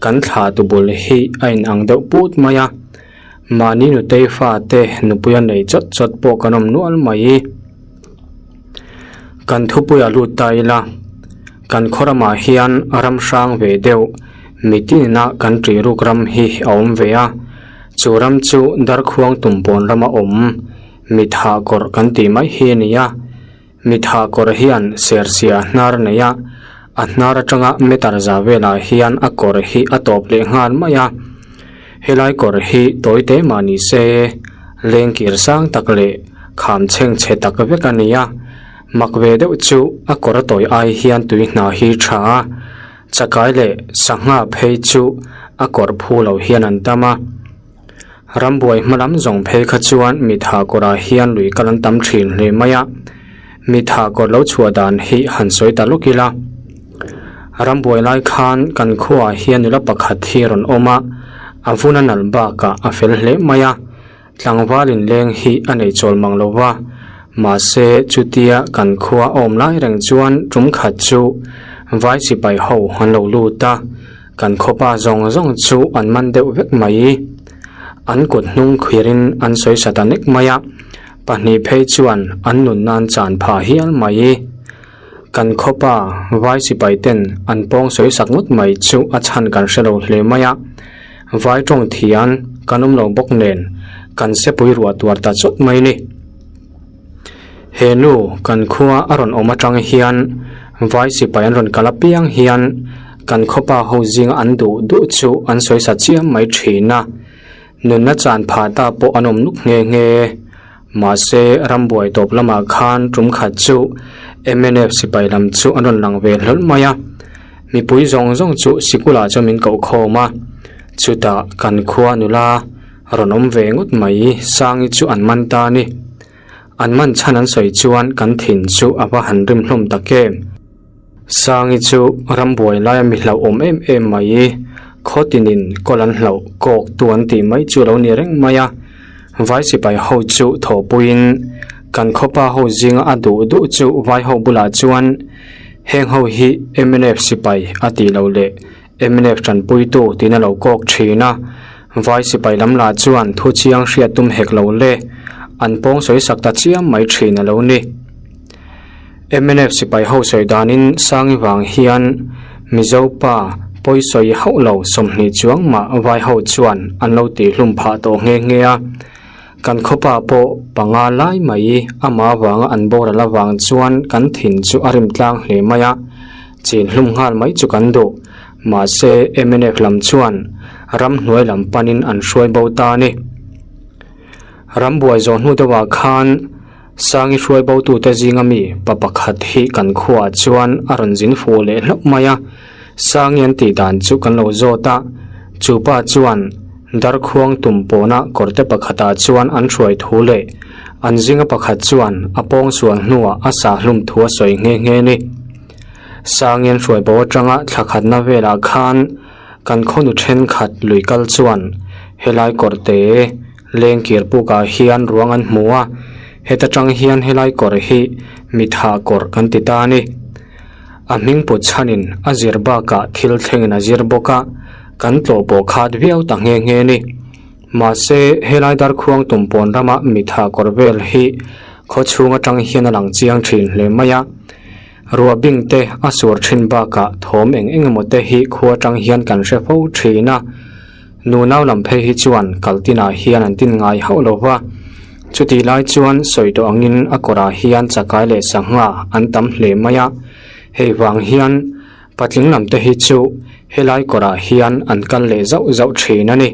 kan thla tu bul hi a in ang deuh put mai a, mahni nutei fate nupui a nei chawt chawt pawh kan awm nual mai. Kan thupui a lut ta ila, kan khaw ramah hian ram hrang ve deuh mitin ina kan ṭih ruk ram hi a awm ve a, chu ram chu Darkhuang Tumpawn rama awm mitha kawrh kan tih mai hi a ni a. Mitha kawr hian sersia hnar nei a, a hnar atanga meter za velah hian a kawr hi a tawp leh nghal mai a. Helai kawr hi tawi te mah ni se, lengkir sang tak leh kham chheng chhe tak vek a ni a. Mak ve deuh chu a kawr a tawi ai hian tui hna hi tha a, chakai leh sangha phei chu a kawr phu lo hian an tam a. Rambuai hma lam zawng phei kha chuan mitha kawrah hian lui kal an tam thin hle mai a, mitha kawr lo chhuah dan hi han sawi ta lawk ila. Rambuai lai khan kan khuaah hian nula pakhat hi rawn awm a, a vun a nalh bakah a fel hle mai a, tlangval inleng hi a nei chawl mang lo va, mahse chutia kan khua a awm lai reng chuan tum khat chu vai sipai ho an lo lut a. Kan khawpa zawng zawng chu an man deuh vek mai. An kut hnung khirin an sawi sa ta nek mai a, pahnih phei chuan an nun nan chan phah hial mai. Kan khawpa vai sipai ten an pawng sawi sak ngawt mai chu a chhan kan hre lo hle mai a, vai tawng thian kan awm lo bawk nen kan sepui ruah tuar ta chawt mai ni. He nu kan khua a rawn awm atang hian vai sipai an rawn kal apiang hian kan khawpa ho zinga an duh duh chu an sawi sa chiam mai thin a, nunna chan phah ta pawh an awm nuk nghe nghe. Mahse rambuai tawp lamah khan tum khat chu mnf sipai lam chu an rawn lang ve hlawl mai a, mipui zawng zawng chu sikulah chuan min koh khawm a, chutah kan khua nula rawn awm ve ngawt mai Sangi chu an man ta a ni. An man chhan an sawi chuan kan thin chu a va han rim hlawm tak em. Sangi chu rambuai laia mi hlauhawm em em mai, khaw tinin kawl an hlauh kawk tu an tih mai chu a lo ni reng mai a. Vai sipai ho chu thawhpuiin kan khawpa ho zinga a duh duh chu vai ho bulah chuan heng ho hi mnf sipai a tih loh leh Mnf tanpuitu tiin a lo kawk thin a, vai sipai lam lah chuan thu chiang hriat tum hek lo le, an pawng sawi sak ta chiam mai thin a lo ni. Mnf sipai ho sawi danin Sangi vang hian Mizo pa pawi sawi hauh lo 20 chuang mah vai ho chuan an lo tihhlum phah tawh nghe nghe a, kan khawpa pawh panga lai mai amah avanga an boral avang chuan kan thin chu a rim tlang hle mai a. Chin hlum nghal mai chu kan duh. Mahse, mnf lam chuan ramhnuai lam panin an hruai bo ta a ni. Rambuai zawh hnu deuhah khan Sangi hruai botute zinga mi pa pakhat hi kan khuaah chuan a rawn zin fuh leh hlauh mai a. Sangi an tih dan chu kan lo zawt a, chu pa chuan Darkhuang tum pawna kawrte pakhatah chuan an hruai thu leh an zinga pakhat chuan a pawngsual hnuah a sah hlum thu a sawi nghe nghe a ni. Sangian hruai bo atanga thla khatna velah khan kan khawnu thenkhat lui kal chuan helai kawrte lengkir pukah hian ruang an hmu a, heta tang hian helai kawr hi mitha kawr kan ti ta a ni. A hming put chhanin a zir bakah thil thlengin a zir bawk a, kan tlawh pawh khat viau ta nghe nghe a ni. Mahse helai darkhuang tumpawn rama mitha kawr vel hi khaw chhung atang hian a lang chiang thin hle mai a. Ruah bing te a sur thin bakah thawm eng eng emaw te hi khua atang hian kan hre fo thin a, nunau lam phei hi chuan kal tinah hian an tin ngai hauh lo va, chutih lai chuan sawi tawh angin a kawrah hian chakai leh sangha an tam hle mai a, hei vang hian patling lam te hi chu helai kawrah hian an kal leh zauh zauh thin a ni.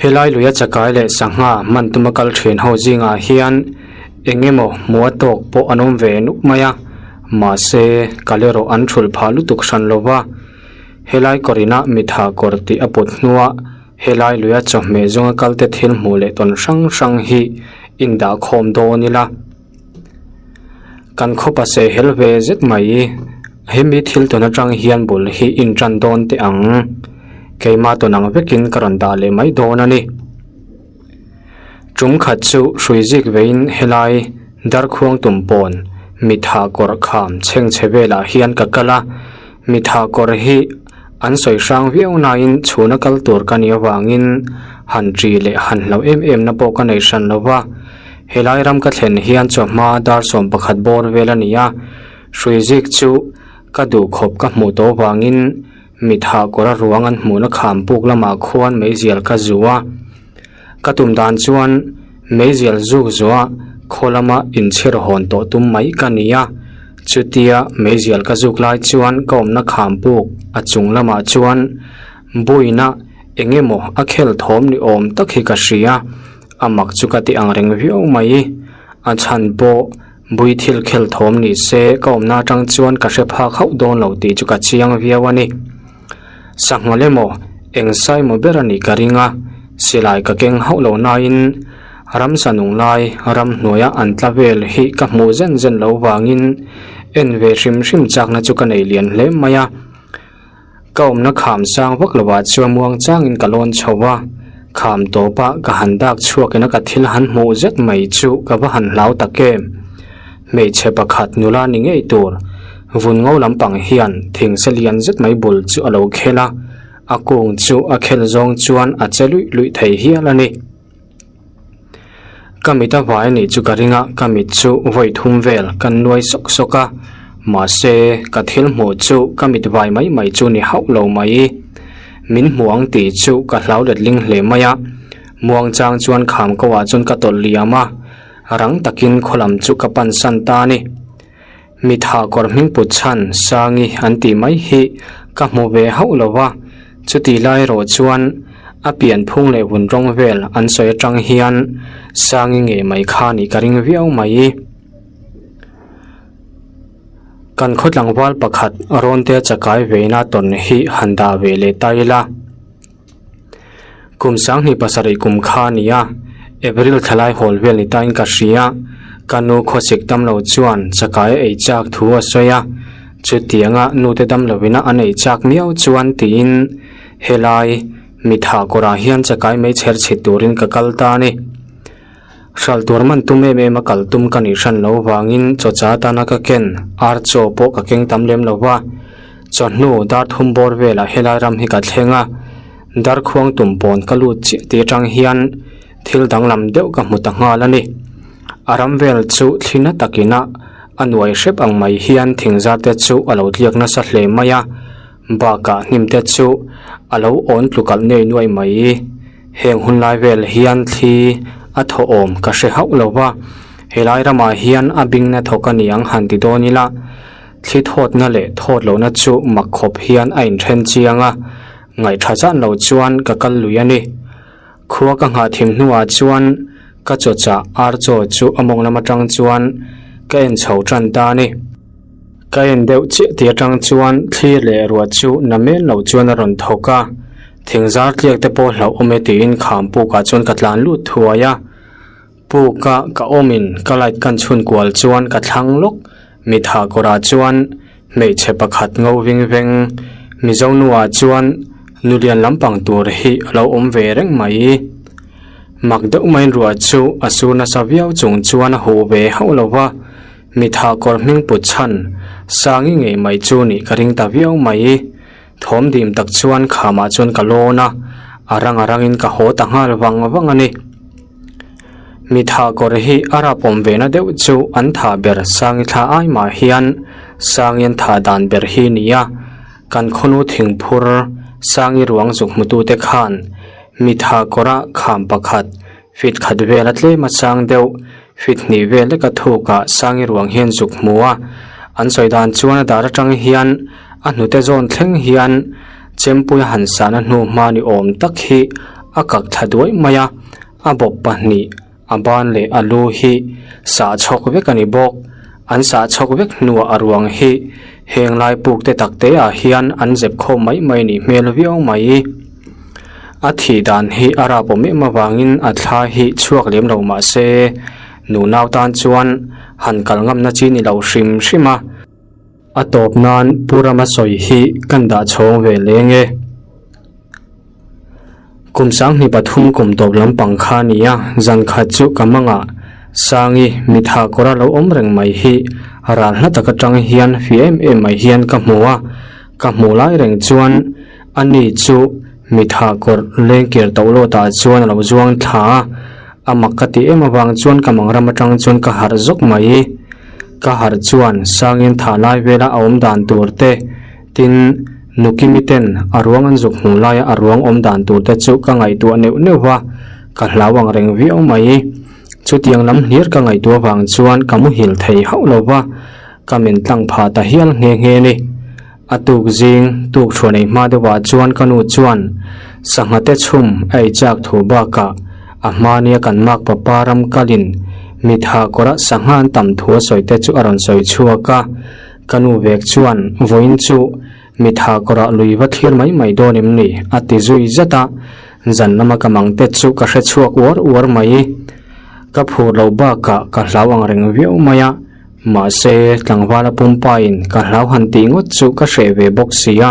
Helai luia chakai leh sangha hman tuma kal thin ho zingah hian eng emaw hmuh a tawk pawh an awm ve nuk mai a. Mahse, kal erawh an thulh phah lutuk hran lo va. Helai kawrina mitha kawr tih a put hnuah helai luia chawhmeh zawnga kalte thil hmuh leh tawn hrang hrang hi indah khawm dawn ila. Kan khawpa sehhel ve zet mai. Hemi thil tawn atang hian bul hi intan dawn teh ang. Keimah tawn ang vekin ka rawn dah leh mai dawn a ni. Tum khat chu hrui zik veiin helai Darkhuang tum pawn mitha kawr kham chhengchhe velah hian ka kal a. Mitha kawr hi an sawi hrang viau nain chhuna kal tur ka nih avangin han ṭi leh han hlauh em em na pawh ka nei hran lo va. Helai ram ka thlen hian chawhma dar 11 bawr vel a ni a, hrui zik chu ka duh khawp ka hmuh tawh avangin mitha kawra ruang an hmuhna kham puk lamah khuan meizial ka zu a. Ka tum dan chuan meizial zuk zuah khaw lama inchhir hawn tawh tum mai ka ni a, chutia meizial ka zuk lai chuan ka awmna kham puk a chung lamah chuan buina eng emaw a khel thawm ni awm tak hi ka hria, a mak chu ka ti ang reng viau mai. A chhan pawh bui thil khel thawm ni se ka awmna atang chuan ka hre phak hauh dawn lo tih chu ka chiang viau a ni. Sangha emaw eng sai maw ber a nih ka ring a, silai ka keng hauh lo nain ramsa nung lai ramhnuaia an tla vel hi ka hmuh zen zen lo vangin en ve hrim hrim chakna chu ka nei lian hle mai a. Ka awmna kham sang vak lovah chuan muang changin ka lawn chho a, kham tawpa ka han dak chhuakin a ka thil han hmuh zet mai chu ka va han hlau tak em. Hmeichhe pakhat nula ni ngei tur vun ngo lampang hian thingse lian zet mai bul chu a lo khel a, a kung chu a khel zawng chuan a che luih luih thei hial a ni. Ka mit a vai anih chu ka ring a, ka mit chu vawi thum vel kan nuai sawk sawk a, mahse ka thil hmuh chu ka mit vai mai mai chu ni hauh lo mai. Min hmu ang tih chu ka hlau letling hle mai a, muangchang chuan kham ko ah chuan ka tawlh liam a. Rang takin khaw lam chu ka pan san ta a ni. Mitha kawr hming put chhan Sangi an tih mai hi ka hmu ve hauh lo va, chuti lai erawh chuan a pian phung leh vun rawng vel an sawi atang hian Sangi ngei mai kha nih ka ring viau mai. Kan khaw tlangval pakhat Rawnte chakai veina tawn hi han dah ve leh ta ila. Kum 27 kum kha a ni a, April thlalai hawl vel ni tain ka hria. Ka nu khawsik dam lo chuan chakai a ei chak thu a sawi a, chutianga nute dam lovina an ei chak miau chuan tiin helai mitha kawrah hian chakai mai chher chhit turin ka kal ta a ni. Hral tur man tum em em a kal tum ka nih hran lo vangin chawcha atana ka ken ar chaw pawh ka keng tam lem lo va. Chawhnu dar thum bawr velah helai ram hi ka thleng a, darkhuang tum pawn ka lut chiah tih atang hian thil danglam deuh ka hmu ta nghal a ni. A ram vel chu thli na takina a nuai hrep ang mai hian thingzar te chu a lo tliak nasa hle mai a. Bakah hnim te chu a lo awn tlukalh nei nuai mai. Heng hun lai vel hian thli a thaw awm ka hre hauh lo va, helai ramah hian a bingna thawk a ni ang han ti dawn ila, thli thawtna leh thawt lohna chu mak khawp hian a inthen chiang a, ngaihṭha zan lo chuan ka kal lui a ni. Khua ka nghah thim hnuah chuan ka chawchah ar chaw chu a mawng lam aṭang chuan ka en chho ṭan ta a ni. Ka en deuh chiah tih atang chuan thli leh ruah chu na men lo chuan a rawn thawk a, thing zar tliak te pawh hlauh awm e tiin kham pukah chuan ka tlan lut thuai a. Puka ka awmin ka light kan chhun kual chuan ka thlang lawk mitha kawrah chuan hmeichhe pakhat ngo ving veng Mizo nuah chuan nulian lampang tur hi a lo awm ve reng mai. Mak deuh maiin ruah chu a sur nasa viau chung chuan a huh ve hauh lo va. Mitha kawr hming put chhan Sangi ngei mai chu nih ka ring ta viau mai. Thawm dim tak chuan khamah chuan ka lawn a, a rang a rangin ka haw ta nghal vang vang a ni. Mitha kawr hi a rapawm ve na deuh chu an tha ber Sangi thla ai mah hian Sangi an tha dan ber hi ni a, kan khawnu thingphur Sangi ruang zuk hmutute khan Mitha kawra kham pakhat Feet khat vel a tlem a chang deuh, feet hnih vel lek a thuk ah Sangi ruang hian zuk hmu a, an sawi dan chuan a dar atang hian a hnute zawn thleng hian chempui a han sahna hnu hma ni awm tak hi a kak thla duai mai a, a bawp pahnih a ban leh a lu hi sah chhawk vek a ni bawk. An sah chhawk vek hnuah a ruang hi heng lai puk te tak te ah hian an zep khawm mai mai nih hmel viau mai. A thih dan hi a rap awm em avangin a thla hi chhuak lem lo mah se nunau tan chuan han kal ngamna chi ni lo hrim hrim a. A tawp nan Pu Rama sawi hi kan dah chhawng ve leng e. Kum sanghnih pathum kum tawp lampang kha a ni a, zan khat chu ka mangah Sangi mitha kawra lo awm reng mai hi ral hla tak atang hian fih em em mai hian ka hmu a, ka hmuh lai reng chuan a ni chu mitha kawr lengkir toh lawtah chuan a lo zuang thla a, a mak ka tih em avang chuan ka mang ram atang chuan ka harh zawk mai. Ka harh chuan Sangi'n thah lai vela a awm dan tur te Tin, Nukimi ten a ruang an zuk hmuh laia a ruang awm dan tur te chu ka ngaihtuah neuh neuh va, ka hlau ang reng viau mai. Chutiang lam hlir ka ngaihtuah vang chuan ka muhil thei hauh lo va, ka min tlang phah ta hial nghe nghe ni. A tuk zing, tuk thuan ei hma deuhah chuan ka nu chuan sangha te chhum a ei chak thu bakah a hmania kan makpa pa ram kalin mitha kawrah sangha an tam thu a sawi te chu a rawn sawi chhuak a. Ka nu vek chuan vawiin chu mitha kawrah lui va thlir mai mai dawn em ni? a ti zui zat a, zan lama ka mang te chu ka hre chhuak uar uar mai. Ka phur loh bakah ka hlau ang reng viau mai a, mahse tlangvala pumpain ka hlau han tih ngawt chu ka hreh ve bawk si a,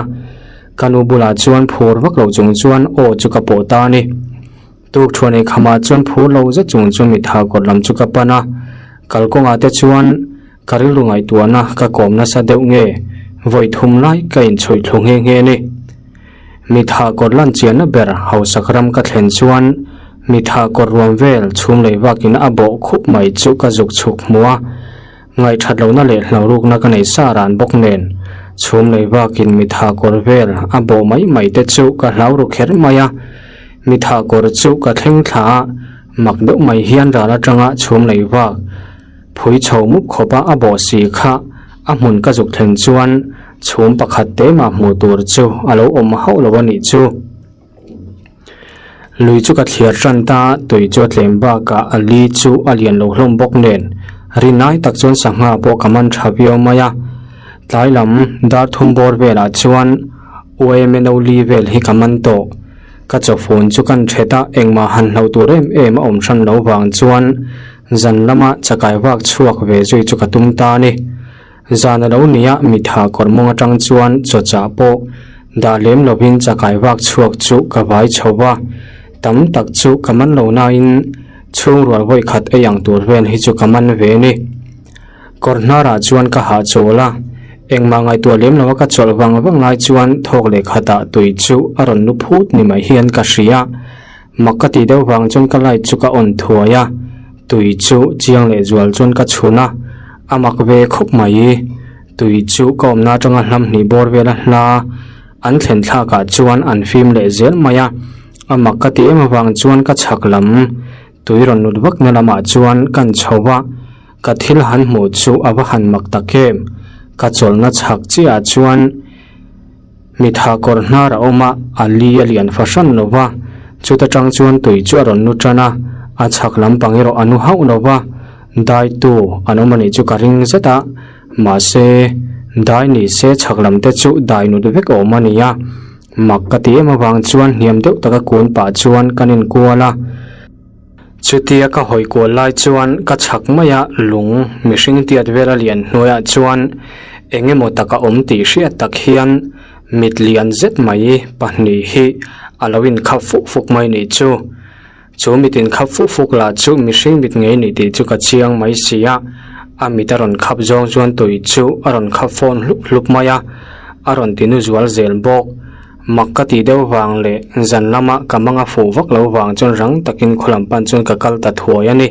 ka nu bulah chuan phur vak lo chung chuan aw chu ka pawh ta a ni. Tuk thuan ei khamah chuan phur lo zet chung chu mitha kawr lam chu ka pan a, kalkawngah te chuan Ka rilru ngaihtuahna ka kawm nasa deuh nge vawi thum lai ka inchhuih thlu nghe nghe ni. Mitha kawr lan chianna ber hausak ram ka thlen chuan mitha kawr ruam vel chhum lei vakin a bawh khup mai chu ka zuk chhuk hmu a, ngaihthat lohna leh hlauhrukna ka nei sa ran bawk nen chhum lei vakin mitha kawr vel a bawh mai mai te chu ka hlau ru kher mai a. Mitha kawr chu ka thleng thla a, mak deuh mai hian ral atanga chhum lei vak Phui chho mup khawpa a bawh si kha a hmun ka zuk thlen chuan chhum pakhat te mah hmuh tur chu a lo awm hauh lo a nih chu. Lui chu ka thliar tan ta, tui chu a tlem bakah a li chu a lian lo hlawm bawk nen rinai tak chuan sangha pawh ka man tha viau mai a. Tlai lam dar thum bawr velah chuan UMNO li vel hi ka man tawh. Ka chawfun chu kan thet a, engmah han hlauh tur em em a awm hran lo vang chuan Zan lama chakai vak chhuak ve zui chu ka tum ta a ni. Zan a lo nia mitha kawr mawng atang chuan chawchah pawh dah lem lovin chakai vak chhuak chu ka vai chho va, tam tak chu ka man lo nain chhungrual vawi khat ei ang tur vel hi chu ka man ve a ni. Kawr hnarah chuan ka hahchawl a, engmah ngaihtuah lem lova ka chawlh vang vang lai chuan thawk leh khatah tui chu a rawn lu phut ni mai hian ka hria. Mak ka tih deuh vang chuan ka light chu ka on thuai a, tui chu chiang leh zual chuan ka chhun a, a mak ve khawp mai. Tui chu ka awmna atanga hlam hnih bawr vela hla an thlen thlakah chuan an fim leh zel mai a, a mak ka tih em avang chuan ka chhak lam tui rawn lut vakna lamah chuan kan chho a, ka thil han hmuh chu a va han mak tak em, ka chawlhna chhak chiahah chuan. Mitha kawr hnar a awm a, a li a lian fahran lo va, chuta tang chuan tui chu a rawn lu tan a, a chhak lampang erawh a nu hauh lo va, daitu an awm a nih chu ka ring zet a, mahse dai ni se chhak lam te chu dai nut vek awm a ni a, mak ka ti em avang chuan hniam deuh taka kun pah chuan kan inkual a. Chutia ka hawi kual lai chuan ka chhak mai a, lung mihring tiat vel a lian hnuaiah chuan eng emaw tak a awm tih hriat tak hian mit lian zet mai pahnih hi a lo inkhap fuk fuk mai nih chu. Chu mit inkhap fuk fuk lah chu mihring mit ngei nih tih chu ka chiang mai si a, a mit a rawn khap zawng chuan tui chu a rawn khap fawn hlup hlup mai a, a rawn ti nu zual zel bawk. Mak ka tih deuh vang leh zan lama ka manga fuh vak lo vang chuan rang takin khaw lam pan chuan ka kal ta thuai a ni.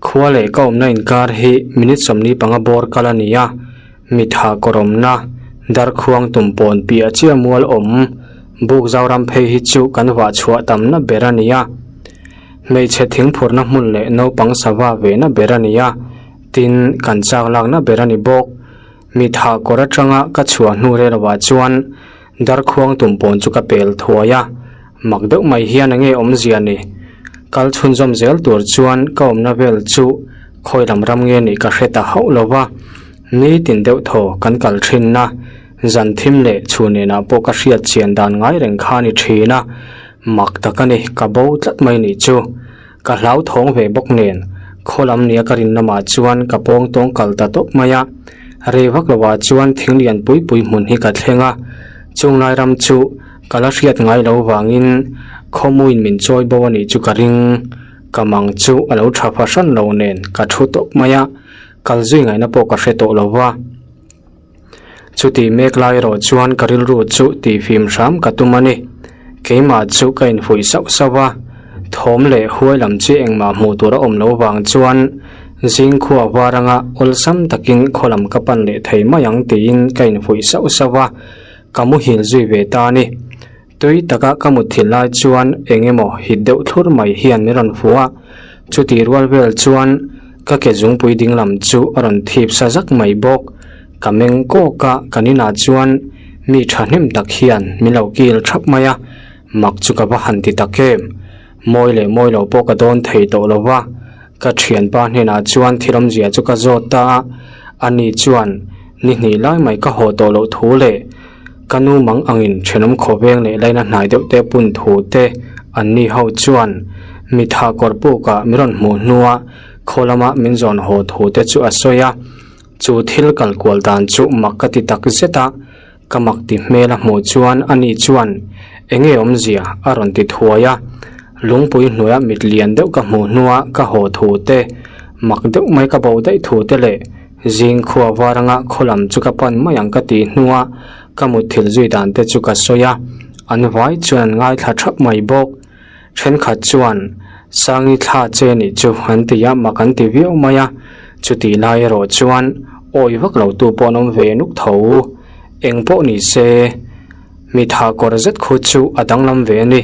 Khua leh ka awmna inkar hi minute 45 bawr kal a ni a, mitha kawrawmna darkhuang tumpawn piah chiah mual awm buk Zoram phei hi chu kan vah chhuah tamna ber a ni a. Hmeichhe thingphurna hmun leh naupang sava vehna ber a ni a, tin kan chak lakna ber a ni bawk. Mitha kawr atanga ka chhuah hnu rel lovah chuan darkhuang tumpawn chu ka pel thuai a, mak deuh mai hian enge awmzia ni. Kal chhunzawm zel tur chuan ka awmna vel chu Khawi lam ram nge nih ka hre ta hauh lo va, nitin deuh thaw kan kal thin a, zan thim leh chhun nenah pawh ka hriat chian dan ngai reng kha a ni thin a, mak tak a ni, ka bo tlat mai nih chu. Ka hlauthawng ve bawk nen, khaw lam nia ka rin lamah chuan ka pawng tawng kal ta tawp mai a, rei vak lovah chuan thing lian pui pui hmun hi ka thleng a, chung lai ram chu ka la hriat ngai lo vangin khawmuin min chawi bo a nih chu ka ring. Ka mang chu a lo tha fahran lo nen ka thu tawp mai a, kal zui ngaihna pawh ka hre tawh lo va. Chuti mek lai erawh chuan ka rilru chu tihfim hram ka tum a ni. Keimah chu ka infuih sauh sauh a, thawm leh huai lam chi engmah hmuh tur a awm lo vang chuan zingkhua var anga awlsam takin khaw lam ka pan leh thei mai ang tiin ka infuih sauh sauh a, ka muhil zui ve ta a ni. Tui taka ka mutthilh lai chuan eng emaw hit deuh thlur mai hian min rawn hmu a, chuti rual vel chuan ka ke zungpui ding lam chu a rawn thip sa zak mai bawk. Ka meng kawk a, kan inah chuan mi thahnem tak hian min lo kil thap mai a, mak chu ka va han ti tak em. Mawi leh mawi lo pawh ka dawn thei tawh lo va, ka thianpa hnenah chuan thil awmzia chu ka zawt ta a, ani chuan ni hnih lai mai ka haw tawh loh thu leh ka nu mang angin thenawm khawveng leh laina hnai deuh te pun thu te anni ho chuan mitha kawr pukah min rawn hmuh hnua khaw lama min zawn haw thu te chu a sawi a, chu thil kal kual dan chu mak ka ti tak zet a. Ka mak ti hmel a hmuh chuan ani chuan enge awmzia a rawn ti thuai a, lungpui hnuaia mit lian deuh ka hmuh hnua ka haw thu te, mak deuh mai ka bo daih thu te leh zing khua var anga khaw lam chu ka pan mai ang ka tih hnua ka mutthilh zui dan te chu ka sawi a, an vai chuan an ngaithla thap mai bawk. Thenkhat chuan Sangi thla che nih chu an ti a, mak an ti viau mai a, chutih lai erawh chuan awi vak lo tu pawh an awm ve nuk tho. Eng pawh ni se, mi tha kawr zet khu chu a danglam ve a ni.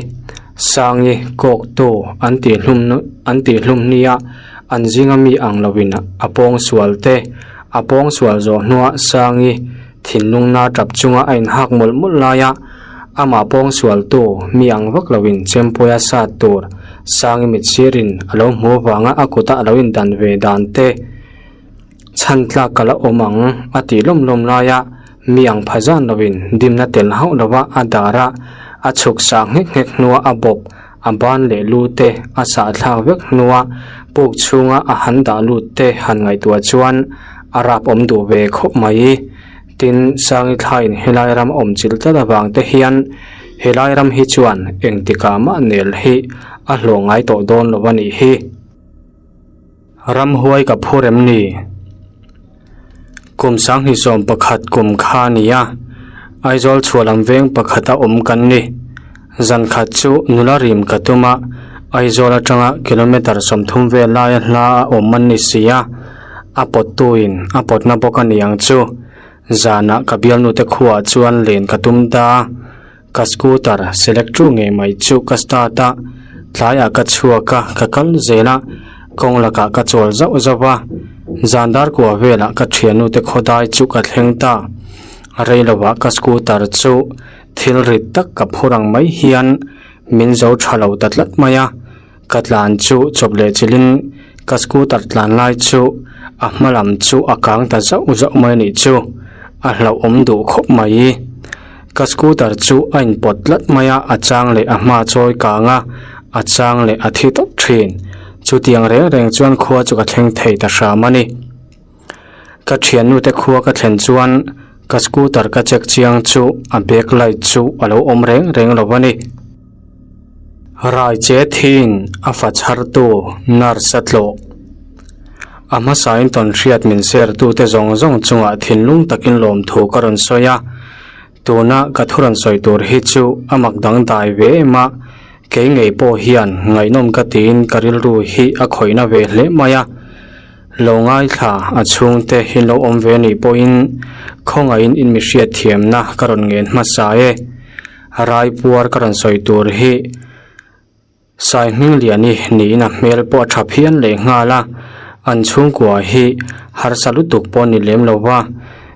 Sangi kawk tu an tih hlum an tih hlum nia an zinga mi ang loin a pawng sual te, a pawng sual zawh hnua Sangi Thinlung na tap chunga a inhak mawlh mawlh laia amah pawng sualtu mi ang vak loin chempuia sat tur Sangi mitsirin a lo hmuh avanga a kuta a lo indan ve dan te chhan tlak ka la awm ang a tih lawm lawm laia mi ang pha zan loin dimna tel hauh lova a dar a a chhuk sah nghek nghek hnua a bawp a ban leh lu te a sah thlak vek hnua puk chhunga a han dah lut te han ngaihtuah chuan a rap awm duh ve khawp mai. Tin, Sangi thlaiin helai ram awm chilh tlat avang te hian helai ram hi chuan engtikah mah nel hi a hlawh ngai tawh dawn lo a nih hi. Ramhuai ka phur em ni? Kum sanghnih 11 kum kha a ni a, Aizawl chhuah lam veng pakhata awm kan ni. Zan khat chu nula rim ka tum a, Aizawl atanga kilometre 30 vel laia hla a awm an ni si a, a pawttuin a pawtna bawk a ni ang chu. Zanah ka bialnute khuaah chuan len ka tum ta a. Ka scooter select tu ngei mai chu ka start a, tlaiah ka chhuak a, ka kal zel a, kawng lakah ka chawl zauh zauh a, zan dar kua velah ka thiannu te khawdai chu ka thleng ta. Rei lovah ka scooter chu thil rit tak ka phur ang mai hian min zo tha lo ta tlat mai a, ka tlan chu chawp leh chilhin ka scooter tlan lai chu a hma lam chu a kang ta zauh zauh mai a nih chu, a hlauhawm duh khawp mai. Ka scooter chu a inpawt tlat mai a, a chang leh a hma chawi kang a, a chang leh a thi tawp thin. Chutiang reng reng chuan khua chu ka thleng thei ta hram a ni. Ka thiannu te khua ka thlen chuan ka scooter ka check chiang chu a back light chu a lo awm reng reng lo a ni. Rai che thin a fa chhartu nurse a tlawh. A hmasain tawnhriat min sertute zawng zawng chungah thinlung takin lawmthu ka rawn sawi a, tuna ka thu rawn sawi tur hi chu a mak dangdai ve em a, kei ngei pawh hian ngaihnawm ka tiin ka rilru hi a khawihna ve hle mai a. Lo ngaithla a chhungte hi lo awm ve nih pawhin khawngaihin in mi hriatthiamna ka rawn ngen hmasa e. Raipuar ka rawn sawi tur hi Sai Hmingliani niin a hmel pawh a tha phian leh nghal a, an chhungkua hi harsa lutuk pawh ni lem lo va,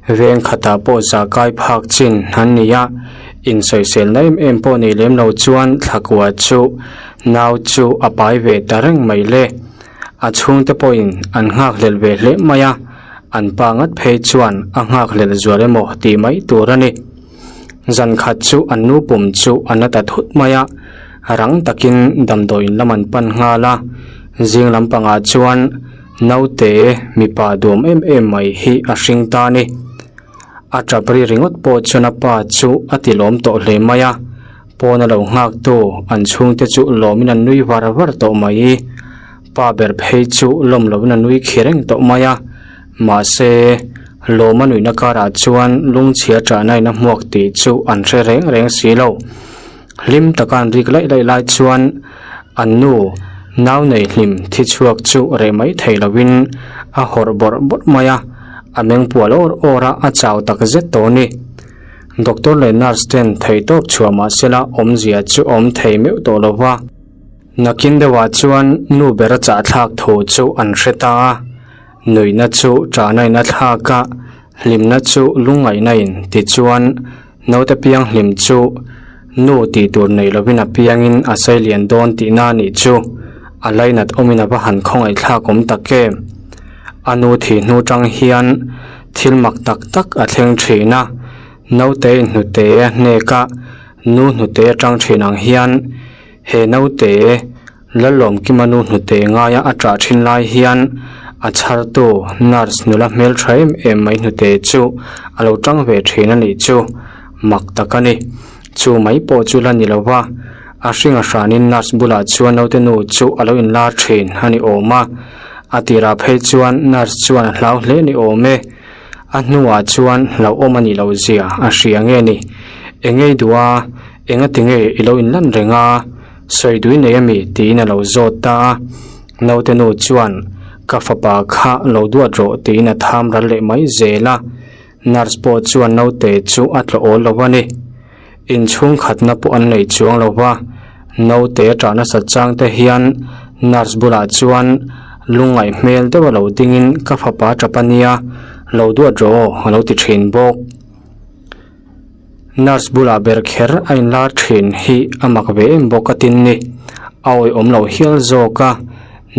veng khatah pawh zah kai phak chin an ni a, insawiselna em em pawh nei lem lo chuan thlakua chu nau chu a pai ve ta reng mai le. A chhungte pawhin an nghakhlelh ve hle mai a, an pa ngat phei chuan a nghakhlelh zual emaw tih mai tur a ni. Zan khat chu an nu pum chu a na ta thut mai a, rang takin damdawiin lam an pan nghal a, zing lampangah chuan naute mipa duam em em mai hi a hring ta a ni. A tap ri ringawt pawh chuan a pa chu a ti lawm tawh hle mai a, pawn a lo nghak tu an chhungte chu lawmin an nui var var tawh mai. Pa ber phei chu lawm lovin a nui khi reng tawh mai a, mahse lawm a nuihna karah chuan lungchhia ṭahna in a hmuak tih chu an hre reng reng si lo. Hlim taka an rik laih laih lai chuan an nu nau nei hlim thi chhuak chu reh mai thei lovin a hawrh bawrh bawrh mai a, a meng pual awr awr a, a chau tak zet tawh a ni. Doctor leh nurse ten theihtawp chhuah mahsela awmzia chu awm thei meuh tawh lo va. Nakin deuhah chuan nu ber a chahthlak thu chu an hre ta a, nuihna chu ṭahna in a thlak a, hlimna chu lungngaihna in tichuan naute piang hlim chu nu tih tur nei lovin a piangin a sei lian dawn tihna a nih chu a lainat awmin a va han khawngaih thlak awm tak em. A nu thih hnu tang hian thil mak tak tak a thleng thin a, naute in hnute a hnek a, nu hnute atang thin ang hian He naute Lalawmkima nu hnute ngaia a ṭah ṭhin lai hian a chhartu nurse nula hmelṭha em em mai hnute chu a lo ṭang ve ṭhin a nih chu mak tak a ni. Chu mai pawh chu la ni lo va, a hring a hranin nurse bulah chuan naute nu chu a lo inlar ṭhin a ni awm a. A tirah phei chuan nurse chuan a hlau hle ni awm e. A hnuah chuan hlauhawm a nih loh zia a hria nge ni? Engei duh a? Enga tinge i lo inlan reng a? Sawi dui nei ami? tiin a lo zawt ta a. Naute nu chuan, Ka fapa kha lo duat rawh tiin a tham ral leh mai zel a. Nurse pawh chuan naute chu a tlawh awl lo a ni. Inchhung khatna pawh an nei chuang lo va, naute a ṭah nasat chang te hian nurse bulah chuan lungngaih hmel deuh a lo dingin ka fapa ṭap a nia, lo duat rawh aw a lo ti ṭhin bawk. Nurse bulah ber kher a inlar ṭhin hi a mak ve em bawk a tin ni. A awihawm loh hial zawk a,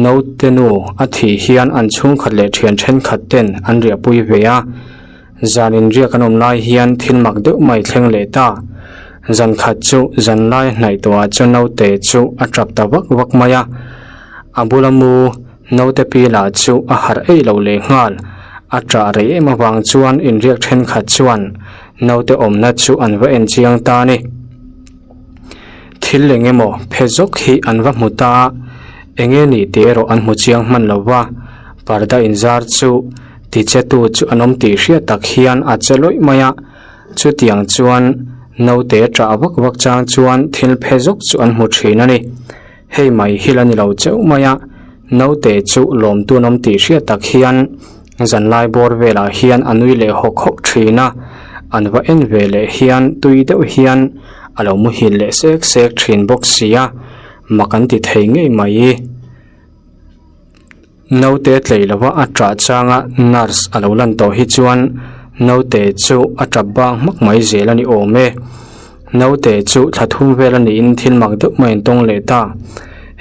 naute nu a thih hian an chhungkhat leh ṭhian ṭhenkhat ten an riahpui ve a. Zan inriak an awm lai hian thil mak deuh mai thleng leh ta. Zan khat chu zan lai hnaih tawhah chuan naute chu a tap ta vak vak mai a. A bula mu naute pi lah chu a harh eih loh leh nghal. A ṭah rei em avang chuan inriak thenkhat chuan naute awmna chu an va en chiang ta a ni. Thil eng emaw phe zawk hi an va hmu ta a, eng nge ni tih erawh an hmu chiang hman lo va, parda inzar chu Tichetu chu an awm tih hriat tak hian a che lawih mai a, chutiang chuan naute ṭah vak vak chang chuan thil phe zawk chu an hmu ṭhin a ni. Hei mai hi la ni lo cheuh mai a, naute chu lawmtu an awm tih hriat tak hian zanlai bawr velah hian a nui leh hawk hawk ṭhin a, an va en ve leh hian tui deuh hian a lo muhil leh sek sek ṭhin bawk si a, mak an ti thei ngei mai. Naute tlei lova a ṭah changa nurse a lo lan tawh hi chuan naute chu a ṭap bang hmak mai zel a ni awm e. Naute chu thla thum vel a niin thil mak deuh mai an tawng leh ta.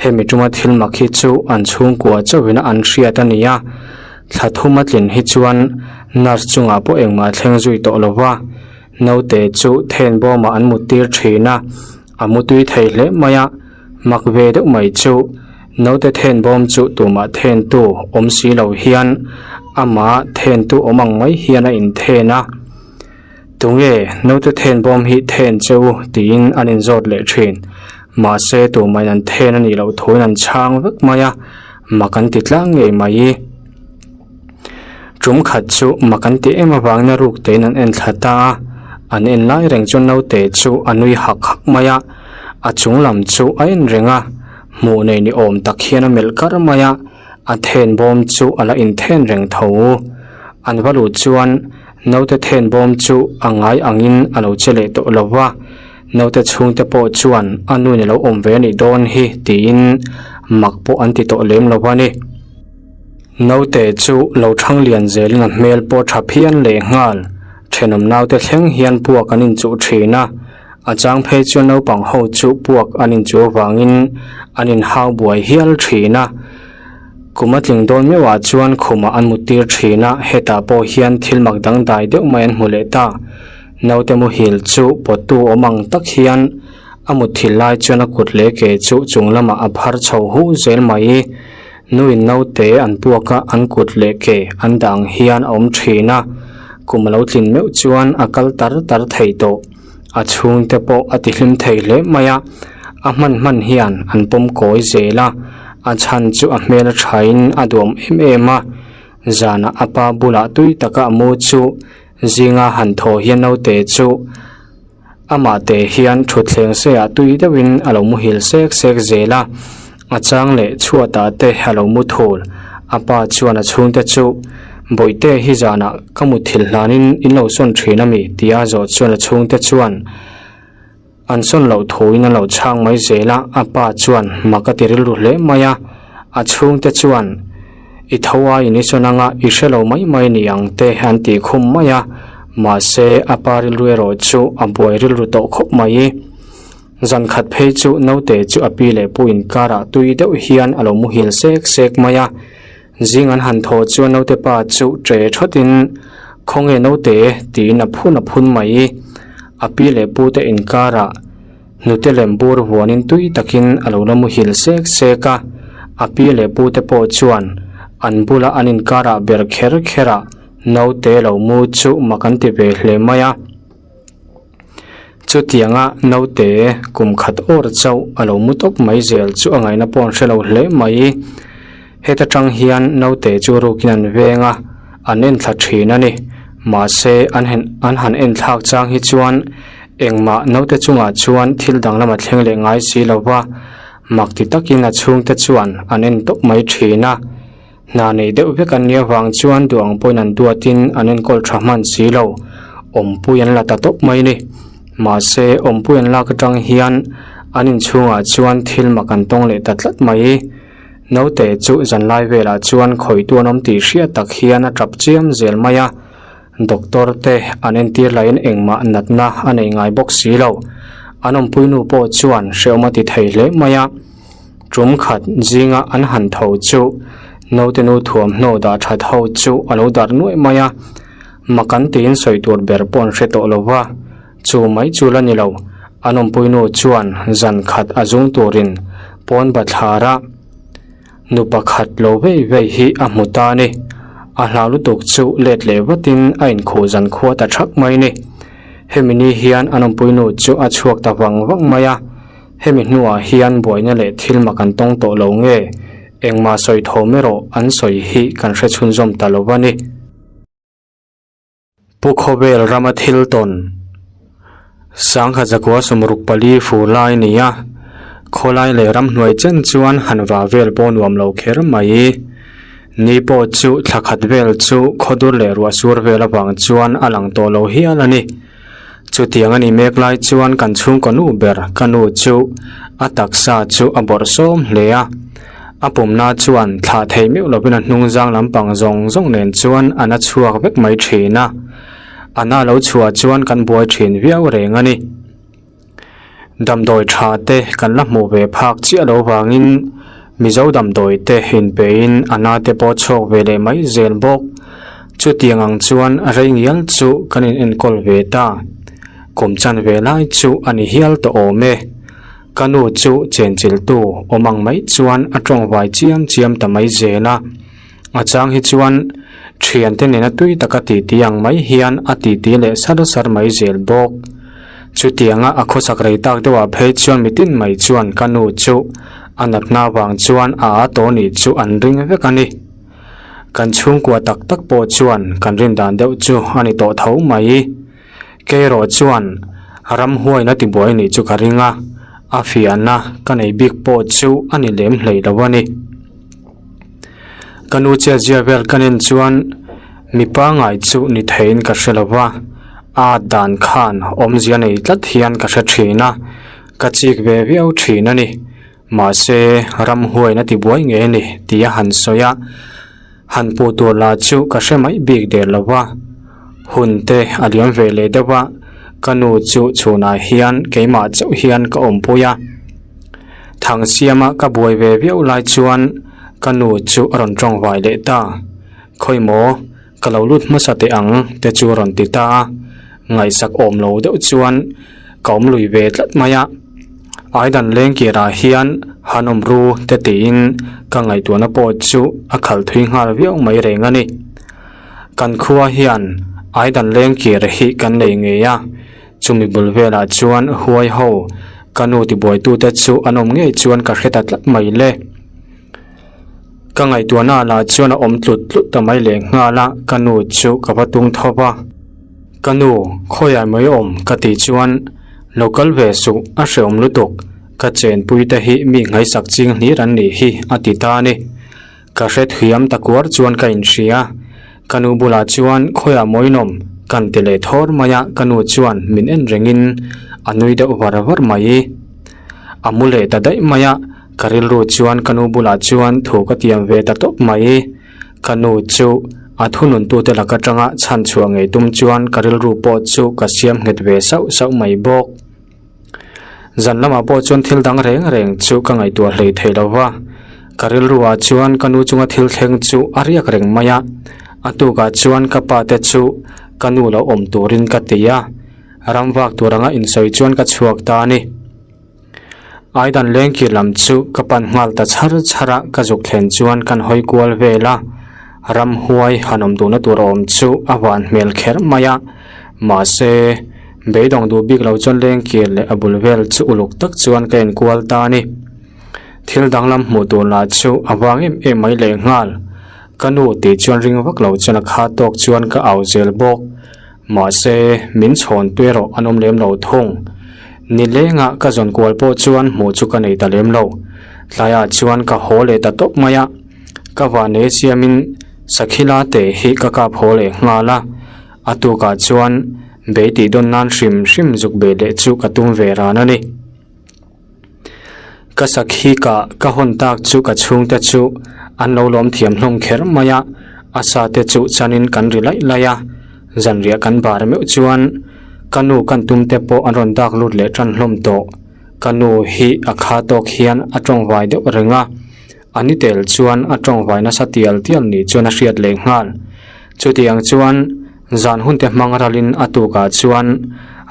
Hemi ṭuma thil mak hi chu an chhungkua chauhin an hriat a ni a, thla thum a tlin hi chuan nurse chungah pawh engmah a thleng zui tawh lo va, naute chu then bawmah an mut tir ṭhin a, a mutui thei hle mai a. Mak ve deuh mai chu naute then bawm chu tumah then tu awm si lo hian amah then tu awm ang mai hian a inthen a, tunge naute then bawm hi then che u tiin an inzawt leh thin. Mahse tumahin an then a nih loh thuin an chhang vek mai a, mak an ti tlang ngei mai. Tum khat chu mak an tih em avangin a ruk tein an en thla ta a, an en lai reng chuan naute chu a nui hak hak mai a, a chung lam chu a en reng a, hmuh nei ni awm tak hian a melh kar mai a, a then bawm chu a la inthen reng tho. An va luh chuan naute then bawm chu a ngai angin a lo che leh tawh lo va, naute chhungte pawh chuan a nu in a lo awm ve a nih dawn hi tiin mak pawh an ti tawh lem lo a ni. Naute chu lo thang lian zelin a hmel pawh tha phian leh nghal. Thenawm naute thleng hian puak an inchuh thin a, a chang phei chuan naupang ho chu puak an inchuh avangin an inhau buai hial thin a. Kum a tling dawn meuhah chuan khumah an muttir thin a, hetah pawh hian thil mak dangdai deuh mai an hmu leh ta. Naute muhil chu pawttu awm ang tak hian a mutthil lai chuan a kut leh ke chu chung lamah a phar chho huh zel mai. Nuin naute an puak a, an kut leh ke an dah ang hian a awm thin a, kum a lo tlin meuh chuan a kal tar tar thei tawh. A chhungte pawh a tihlim thei hle mai a, a hman hman hian an pawm kawi zel a, a chhan chu a hmel a thain a duam em em a, zanah a pa bulah tui taka a mu chu zinga han thaw hian naute chu amah te hian thutthleng seiah tui deuhin a lo muhil sek sek zel a, a chang leh chhuatah te a lo mu thul, a pa chuan a chhungte chu Bawihte hi zanah ka mutthilh hlanin in lo sawn thin a mi? tia zawh chuan a chhungte chuan an sawn loh thuin an lo chhang mai zel a, a pa chuan mak a ti rilru hle mai a, a chhungte chuan i tho aiin i sawn anga i hre lo mai mai ni ang te an tih khum mai a, mahse a pa rilru erawh chu a buai rilru tawh khawp mai. Zan khat phei chu naute chu a pi leh pu inkarah tui deuh hian a lo muhil sek sek mai a. Zing an han thaw chuan naute pa chu ṭe ṭhawtin, Khawnge naute? tiin a phun a phun mai. A pi leh pu te inkarah hnute lem bur vuanin tui takin a lo la muhil sek sek a. A pi leh pu te pawh chuan an bula an inkarah ber kher kherah naute lo mu chu mak an ti ve hle mai a. Chutianga naute kum khat awr chauh a lo mu tawp mai zel chu a ngaihna pawh an hre lo hle mai. Heta tang hian naute chu rukin an veng a, an enthla thin a ni. Mahse an han an han enthlak chang hi chuan engmah naute chungah chuan thil danglam a thleng leh ngai si lo va, mak ti takin a chhungte chuan an en tawp mai thin a. Hna nei deuh vek an nih avang chuan duh ang pawhin an duatin an enkawl tha hman si lo, awmpui an la ta tawp mai ni. Mahse, awmpui an lak atang hian an inchhungah chuan thil mak an tawng leh ta tlat mai. Naute chu zanlai velah chuan khawihtu an awm tih hriat tak hian a tap chiam zel mai a, doctor te an entir laiin engmah natna a nei ngai bawk si lo. An awmpui nu pawh chuan hrehawm a ti thei hle mai a. Tum khat zinga an han tho chu naute nu thuamhnaw dah that ho chu a lo darh nuaih mai a, mak an tiin sawi tur ber pawh an hre tawh lo va, chu mai chu la ni lo, an awmpui nu chuan zan khat a zung turin pawn bathlar a nu pakhat lo vei vei hi a hmu ta a ni, a hlau lutuk chu let leh vatin a inkhuh zan khua ta thak mai ni, hemi ni hian an awmpui nu chu a chhuak ta vang vang mai a. Hemi hnuah hian buaina leh thil mak an tawng tawh lo nge? Engmah sawi thawm erawh an sawi hi kan hre chhunzawm ta lo a ni. Pu Khawvel rama thil tawn Sangha zakua sawmruk pali fur lai a ni a, khawlai leh ramhnuai chen chuan han va vel pawh nuam lo kher mai. Ni pawh chu thla khat vel chu khawdur leh ruahsur vel avang chuan a lang tawh lo hial a ni. Chutiang a ni mek lai chuan kan chhungkaw nu ber ka nu chu a taksa chu a bawrh sawm hle a, a pumna chuan thlah thei meuh lovin a hnung zang lampang zawng zawng nen chuan a na chhuak vek mai thin a, a na lo chhuah chuan kan buai thin viau reng a ni. Damdawi tha te kan la hmuh ve phak chiah lo vangin Mizo damdawi te inpein a na te pawh chhuak ve leh mai zel bawk. Chutiang ang chuan rei ngial chu kan in enkawl ve ta. Kum chan ve lai chu a ni hial tawh awm e. Ka nu chu chenchiltu awm ang mai chuan a tawngvai chiam chiam ta mai zel a. A chang hi chuan thiante nena tui taka titi ang mai hian a titi leh sar sar mai zel bawk. Chutianga a khawsak rei tak deuhah phei chuan mitin mai chuan ka nu chu a natna vang chuan a a tawh nih chu an ring vek a ni. Kan chhungkua tak tak pawh chuan kan rin dan deuh chu a ni tawh tho mai. Keirawh chuan ramhuaina tibuai nih chu ka ring a, a fiahna ka nei bik pawh chu a ni lem hlei lo a ni. Ka nu chiatzia vel ka nen chuan mi pangngai chu ni theiin ka hre lo va, a at dan khan awmzia nei tlat hian ka hre thin a, ka chik ve viau thin a ni. Mahse, ramhuain a tibuai nge ni tih a han sawi a, han puh tur lah chu ka hre mai bik der lo va. Hun te a liam ve leh deuh a, ka nu chu chhunah hian keimah chauh hian ka awmpui a. Thangsiama ka buai ve viau lai chuan. Ka nu chu a rawn tawng vai leh ta. Khawi maw, ka lo lut hmasa teh ang te chu a rawn ti ta a. Ngaihsak awm lo deuh chuan ka awm lui ve tlat mai a. Aidan lengkirah hian han awm ru te tiin ka ngaihtuahna pawh chu a khalh thui nghal viau mai reng a ni. Kan khua hian aidan lengkir hi kan nei ngei a, chumi bul velah chuan huai ho ka nu tibuaitute chu an awm ngei chuan ka hre ta tlat mai le. Ka ngaihtuahna lah chuan a awm tlut tlut ta mai leh nghal a, ka nu chu ka va tung tho va. Ka nu, khawiah mai awm ka tih chuan lo kal ve suh, a hreawm lutuk, ka chenpui te hi mi ngaisak ching hlir an nih hi a ti ta a ni. Ka hre thiam ta kuar chuan ka inhria. Ka nu bulah chuan khawiah mawihnawm kan ti leh thawr mai a, ka nu chuan min en rengin a nui deuh var var mai. A mu leh ta daih mai a, ka rilru chuan ka nu bulah chuan thu ka tiam ve ta tawp mai. Ka nu chu a thununtute lak atanga chhan chhuah ngei tum chuan ka rilru pawh chu ka siam nghet ve sauh sauh mai bawk. Zan lamah pawh chuan thil dang reng reng chu ka ngaihtuah hlei thei lo va, ka rilruah chuan ka nu chunga thil thleng chu a riak reng mai a, a tukah chuan ka pa te chu ka nu lo awm turin ka ti a, ram vak tur anga insawi chuan ka chhuak ta a ni. Aidan lengkir lam chu ka pan nghal ta chhar chhar a, ka zuk thlen chuan kan hawi kual vel a, ramhuai han awm duhna tur a awm chu a van hmel kher mai a, mahse beidawng duh bik lo chuan lengkir leh a bul vel chu uluk tak chuan ka enkual ta a ni. Thil danglam hmuh tur lah chu a vang em em mai leh nghal, ka nu tih chuan ring vak lo chuan a kha tawk chuan ka au zel bawk. Mahse, min chhawn tui erawh an awm lem lo thung. Ni lenga ka zawn kual pawh chuan hmuh chu ka nei ta lem lo. Tlaiah chuan ka haw leh ta tawp mai a, ka vanei siamin Sakhila te hi ka kap haw leh nghal a, a tukah chuan bei tih dawn nan hrim hrim zuk bei leh chu ka tum ve ran a ni. Ka sakhi kah ka hawn tak chu ka chhungte chu an lo lawm thiam hlawm kher mai a, a sa te chu chanin kan ri laih laih a, zanriah kan bar meuh chuan ka nu kan tum te pawh an rawn dak lut leh tan hlawm tawh. Ka nu hi a kha tawk hian a tawngvai deuh reng a, a ni tel chuan a tawngvai nasa tial tial ni chuan a hriat leh nghal. Chutiang chuan zan hun te hmang ralin a tukah chuan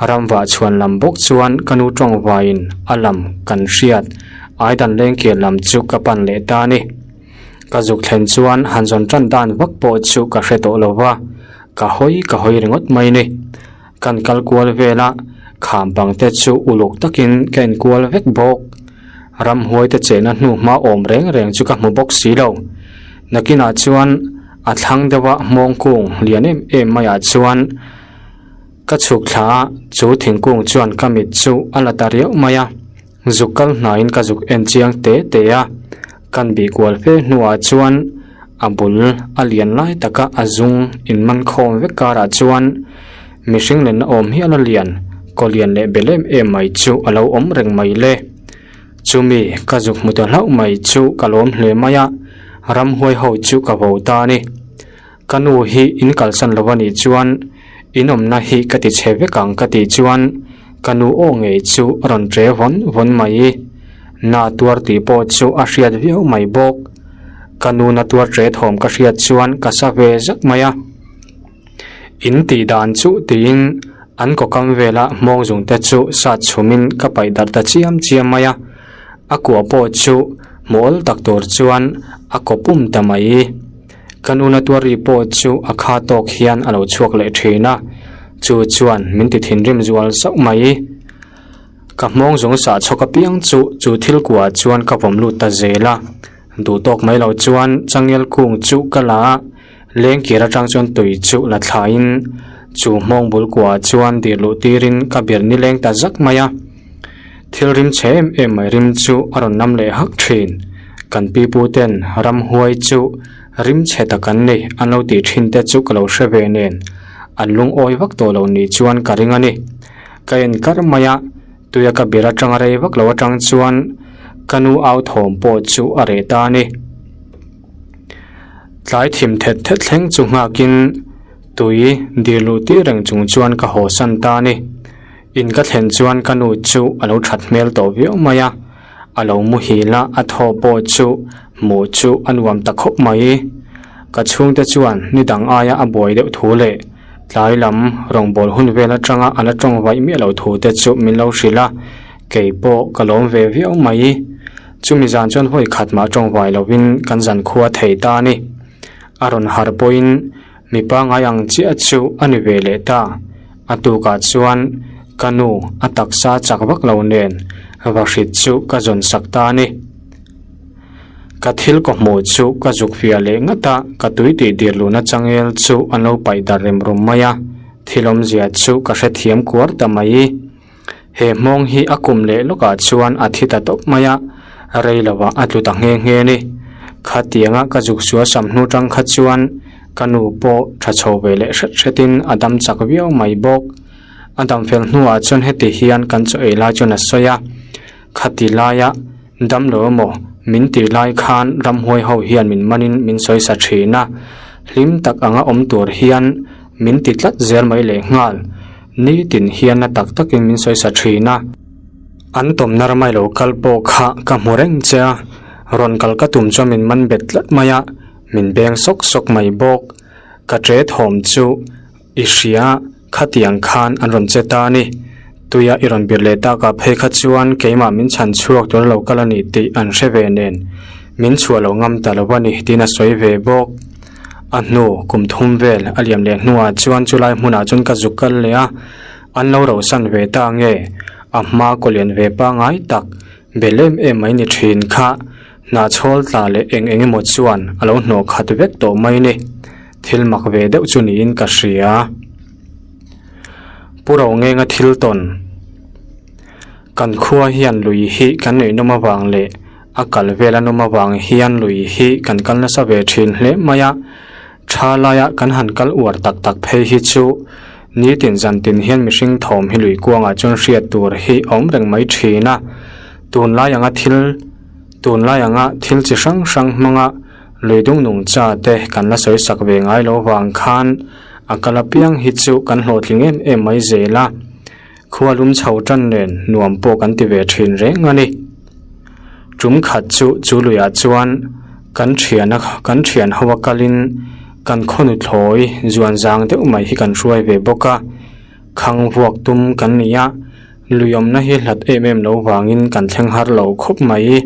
ramvah chhuan lam bawk chuan ka nu tawngvaiin a lam kan hriat aidan lengkir lam chu ka pan leh ta a ni. Ka zuk thlen chuan han zawn tan dan vak pawh chu ka hre tawh lo va, ka hawi ka hawi ringawt mai ni. Kan kal kual vel a, kham bang te chu uluk takin ka enkual vek bawk. Ramhuai te chehna hnu hma awm reng reng chu ka hmu bawk si lo. Nakinah chuan a thlang deuha hmawng kung lian em em maiah chuan ka chhuk thla a, chu thingkung chuan ka mit chu a la ta riauh mai a. Zuk kal hnaiin ka zuk en chiang te te a, kan bih kual fe hnuah chuan a bul a lian lai taka a zung inman khawm vek karah chuan mihring lenna awm hial a lian kaw lian leh bel em em mai chu a lo awm reng mai le. Chumi ka zuk hmu ta hlauh mai chu ka lawm hle mai a, ramhuai ho chu ka vo ta a ni. Ka nu hi in kalsan lo a nih chuan in awmna hi ka ti chhe vek ang ka tih chuan ka nu aw ngei chu a rawn ṭe vawn vawn mai. Na tuar tih pawh chu a hriat viau mai bawk. Ka nu na tuar ṭe thawm ka hriat chuan ka sa ve zak mai a. In tih dan chu tiin an kawkam vela hmawng zung te chu sat chhumin ka paih darh ta chiam chiam mai a. A kua pawh chu hmuh awl tak tur chuan a kaw pum ta mai. Ka nuna tuarri pawh chu a kha tawk hian a lo chhuak leh thin a, chu chuan min ti thinrim zual zauh mai. Ka hmawng zawng sah chhawk apiang chu chu thil kuah chuan ka vawm lut ta zel a, duh tawk mai lo chuan changel kung chu ka la a, lengkir atang chuan tui chu la thlaiin chu hmawng bul kuah chuan dir luh tirin ka bir nileng ta zak mai a. Thil rim chhe em em mai rim chu a rawn nam leh hak thin. Kan pi pu ten ramhuai chu rim chhe tak an ni an lo tih thin te chu ka lo hre ve nen an lungawi vak tawh lo ni chuan ka ring a ni. Ka en kar mai a, tuia ka bir atanga rei vak lo atang chuan ka nu au thawm pawh chu a reh ta a ni. Tlai thim thet thet thleng chu nghakin tui dir luh tir reng chung chuan ka haw san ta a ni. In ka thlen chuan ka nu chu a lo that hmel tawh viau mai a. A lo muhil a, a thaw pawh chu hmuh chu a nuam ta khawp mai. Ka chhungte chuan ni dang aia a buai deuh thu leh tlai lam rawngbâwl hun vel aṭanga a la ṭawng vaih miah lo thu te chu min lo hrilh a, kei pawh ka lawm ve viau mai. Chumi zan chuan vawi khat mah ṭawng vai lovin kan zan khua thei ta a ni. A rawn harh pawhin mi pangngai ang chiah chu a ni ve leh ta. A tukah chuan ka nu a taksa chak vak lo nen vahrit chu ka zawn sak ta a ni. Ka thil ka hmuh chu ka zuk fiah leh ngat a, ka tui tih dir luhna changel chu an lo paih darh rem rum mai a, thil awmzia chu ka hrethiam kuar ta mai. He hmawng hi a kum leh lawkah chuan a thi ta tawp mai a, rei lovah a tlu ta nghe nghe a ni. Khatianga ka zuk sual sam hnu tang kha chuan ka nu pawh tha chho ve leh hret hretin a dam chak viau mai bawk. A dam fel hnuah chuan heti hian kan chaw ei lai chuan a sawi a, Khati laia dam lo emaw min ti lai khan ramhuai ho hian min manin min sawi sa thin a, hlim tak anga awm tur hian min ti tlat zel mai leh nghal. Nitin hian na tak takin min sawi sa thin a, an tawmna ramai lo kal pawh kha ka hmu reng che a, rawn kal ka tum chuan min man bet tlat mai a, min beng sawk sawk mai bawk. Ka ṭe thawm chu i hria khatiang khan an rawn che ta a ni. Tuia i rawn bir leh takah phei kha chuan keimah min chhan chhuak tur lo kal a ni tih an hre ve nen min chhuah lo ngam ta lo a ni tiin a sawi ve bawk. A hnu kum thum vel a liam leh hnuah chuan chulai hmunah chuan ka zuk kal leh a, an lo rohsan ve ta nge? A hma kaw lian ve pangngai tak bel em em mai ni thin kha hnahchhawl tla leh eng eng emaw chuan a lo hnawh khat vek tawh mai ni. Thil mak ve deuh chu niin ka hria. Pu Rongenga thil tawn Kan khua hian lui hi kan neih nawm avang leh A kal vel a nawm avang hian lui hi kan kal nasa ve thin hle mai a, tha laia kan han kal uar tak tak phei hi chu nitin zan tin hian mihring thawm hi lui kuangah chuan hriat tur hi a awm reng mai thin a, tunlai anga thil tunlai anga thil chi hrang hrang hmanga lui dung nungcha te kan la sawi sak ve ngai lo vang khan a kal apiang hi chu kan hlawhtling em em mai zel a. Khua lum chho tan nen nuam pawh kan ti ve thin reng a ni. Tum khat chu chu luiah chuan kan thian a kan thian ho a kalin kan khaw nuthlawi zuan zang deuh mai hi kan hruai ve bawk a. Khang vuak tum kan ni a, lui awmna hi hlat em em lo vangin kan thleng har lo khawp mai.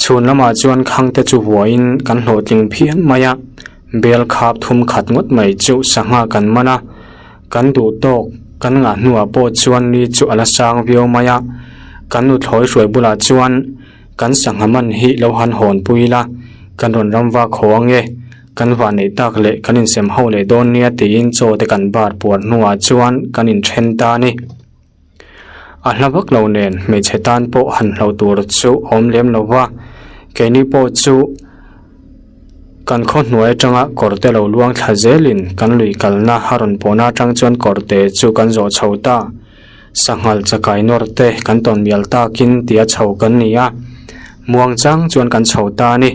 Chhun lamah chuan khangte chu vuain kan hlawhtling phian mai a, bel khap thum khat ngawt mai chu sangha kan man a, kan duh tawk kan ngah hnuah pawh chuan ni chu a la sang viau mai a, kan nuthlawi hruai bulah chuan kan sangha man hi lo han hawn pui ila, kan rawn ram vak haw ange, kan vah neih tak leh kan insem ho leh dawn nia tiin chaw te kan bar puar hnuah chuan kan inthen ta a ni. A hla vak lo nen hmeichhe tan pawh han hloh tur chu a awm lem lo va, keini pawh chu kan khaw hnuai atanga kawr te lo luang thla zelin kan lui kalna a rawn pawhna atang chuan kawr te chu kan zawh chho ta. Sanghal chakai nawr te kan tawn mial takin tia chho kan ni a, muang chang chuan kan chho ta a ni.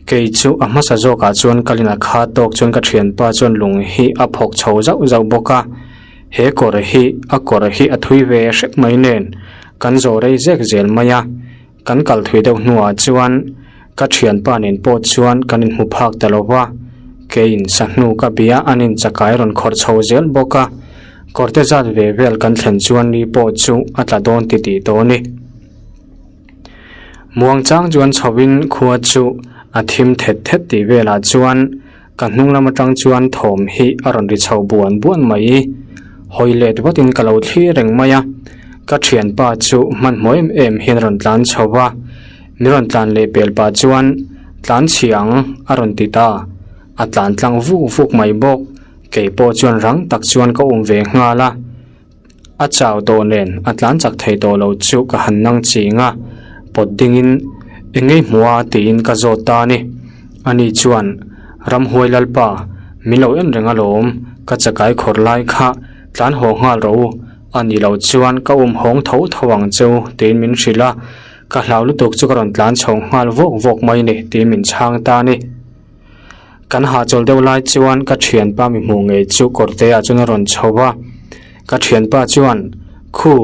Kei chu a hmasa zawkah chuan kalin a kha tawk chuan ka thianpa chuan lung hi a phawk chho zauh zauh bawk a. He kawr hi a kawr hi a thui ve hrep mai nen kan zawh rei zek zel mai a, kan kal thui deuh hnuah chuan ka thianpa nen pawh chuan kan inhmu phak ta lo va, keiin sahnu ka bia an inchakai rawn khawrh chho zel bawk a, kawrte zat ve vel kan thlen chuan ni pawh chu a tla dawn titih tawh a ni. Muangchang chuan chhoin khua chu a thim thet thet tih velah chuan Ka hnung lam atang chuan thawm hi a rawn ri chho buan buan mai. Hawi let vatin ka lo thlir reng mai a, ka thianpa chu hmanhmawh em em hian a rawn tlan chho va, min rawn tlan leh pel pah chuan tlan chhia ang a rawn ti ta, a tlan tlang vuk vuk mai bawk, kei pawh chuan rang tak chuan ka um ve nghal a. A chau tawh nen a tlan chak thei tawh lo chu ka han nang ching a, pawt dingin eng ngei hmu a tiin ka zawt ta a ni. Ani chuan, Ramhuai Lalpa, min lo en reng alawm, ka chakai khawr lai kha tlan haw nghal rawh u, a ni lo chuan ka um hawng tho tho ang cheu tiin min hrilh a, ka hlau lutuk chu ka rawn tlan chho nghal vawk vawk mai ni tiin min chhang ta a ni. Kan hahchawl deuh lai chuan ka thianpa mi hmuh ngei chu kawrte ah chuan a rawn chho va, ka thianpa chuan khu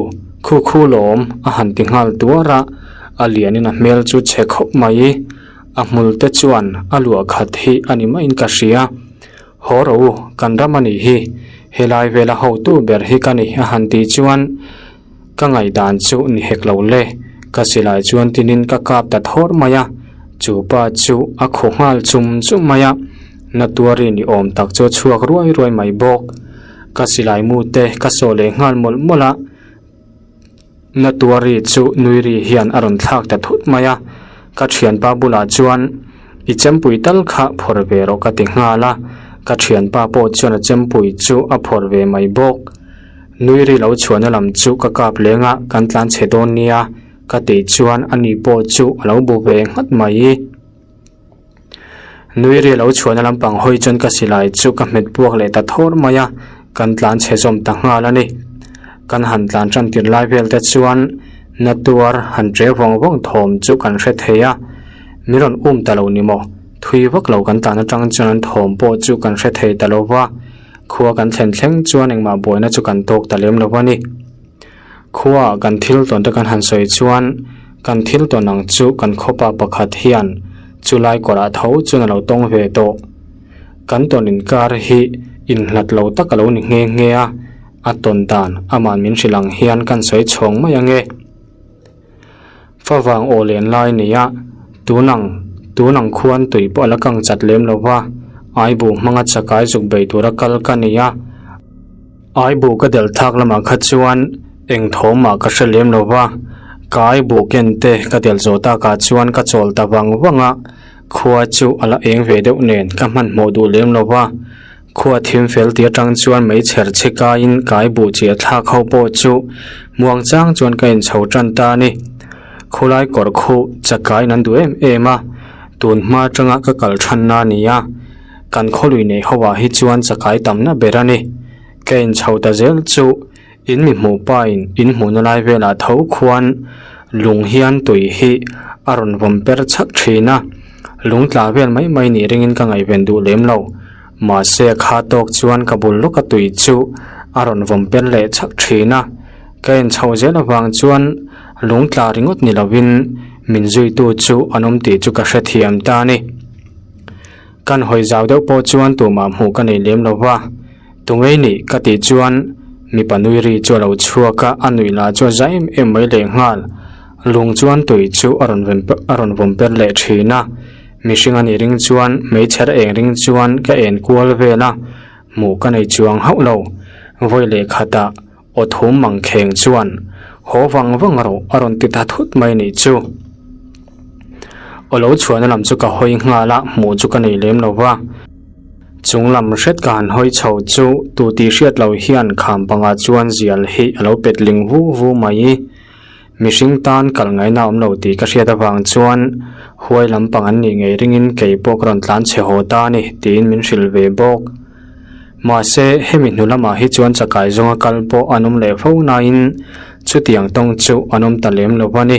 khu khu lawm a han ti nghal tuar a. A lianin a hmel chu chhe khawp mai. A hmul te chuan a luah khat hi a ni maiin ka hria. Haw rawh u, kan ram a nih hi. Helai vela hotu ber hi ka ni a han tih chuan ka ngaihdan chu ni hek lo le. Ka silai chuan tinin ka kap ta thawr mai a, chu pa chu a khaw nghal chum chum mai a. Na tuari ni awm tak chu a chhuak ruai ruai mai bawk. Ka silai mu te ka sawh leh nghal mawlh mawlh a. Na tuari chu nui ri hian a rawn thlak ta thut mai a, ka thianpa bulah chuan i chempui tal kha phawrh ve rawh ka ti nghal a, ka thianpa pawh chuan a chempui chu a phawrh ve mai bawk. Nui ri lo chhuahna lam chu ka kap leng a, kan tlan chhe dawn nia ka tih chuan ani pawh chu a lo bu ve nghat mai. Nui ri lo chhuahna lampang hawi chuan ka silai chu ka hmet puak leh ta thawr mai a, kan tlan chhe zawm ta nghal a ni. Kan han tlan tan tir lai vel te chuan na tuar han che vawng vawng thawm chu kan hre thei a, min rawn um ta lo ni maw? Thui vak lo kan tlan atang chuan an thawm pawh chu kan hre thei ta lo va, khua kan thlen thleng chuan engmah buaina chu kan tawk ta lem lo a ni. Khua kan thil tawn te kan han sawi chuan kan thil tawn ang chu kan khawpa pakhat hian chulai kawrah tho chuan a lo tawng ve tawh. Kan tawn inkar hi inhlat lo tak a lo ni nghe nghe a, a tawn dan amah min hrilh ang hian kan sawi chhawng mai ange. Favang aw len lai nia, tunang tunang khuan tui pawh a la kang chat lem lo va, aibuh hmanga chakai zuk bei tura kal ka ni a. Aibuh ka delh thak lamah kha chuan eng thawmah ka hre lem lo va, ka aibuh ken te ka delh zawh takah chuan ka chawl ta vang vang a, khua chu a la eng ve deuh nen ka hmanhmawh duh lem lo va. Khua thim fel tih atang chuan meichher chhe kaiin kai buh chiah thlak ho pawh chu muang chang chuan ka inchho tan ta a ni. Khulai kawr khu chakaiin an duh em em a, tun hma atanga ka kal thanna a ni a, kan khawlui nei ho ah hi chuan chakai tamna ber a ni. Ka inchho ta zel chu in mi hmuh pain in hmuhna lai velah tho khuan lung hian tui hi a rawn vawm per chhak thin a, lung tla vel mai mai nih ringin ka ngaihven duh lem lo. Mahse a kha tawk chuan ka bul lawka tui chu a rawn vawm per leh chhak thin a, ka en chho zel avang chuan lung tla ringawt ni lovin min zuitu chu an awm tih chu ka hrethiam ta a ni. Kan hawi zau deuh pawh chuan tumah hmuh ka nei lem lo va. Tungei nih ka tih chuan mipa nui ri chu a lo chhuak a, a nuih lah chu a za em em mai leh nghal. Lung chuan tui chu a rawn ven a rawn vawm per leh thin a, mihring a nih ring chuan hmeichher eng ring chuan ka en kual vel a, hmuh ka nei chuang hauh lo. Vawi leh khatah aw thum mangkheng chuan haw vang vang rawh a rawn ti ta thut mai nih chu. Aw lo chhuahna lam chu ka hawi nghal a, hmuh chu ka nei lem lo va. Chung lam hret ka han hawi chho chu tu tih hriat lo hian kham pangah chuan zial hi a lo pet ling vu vu mai. Mihring tan kal ngaihna awm lo tih ka hriat avang chuan huai lampang an nih ngei ringin kei pawh ka rawn tlan chhe haw ta a ni tiin min hrilh ve bawk. Mahse, hemi hnu lamah hi chuan chakai zawnga kal pawh an awm leh fo nain chutiang tawng chu an awm ta lem lo a ni.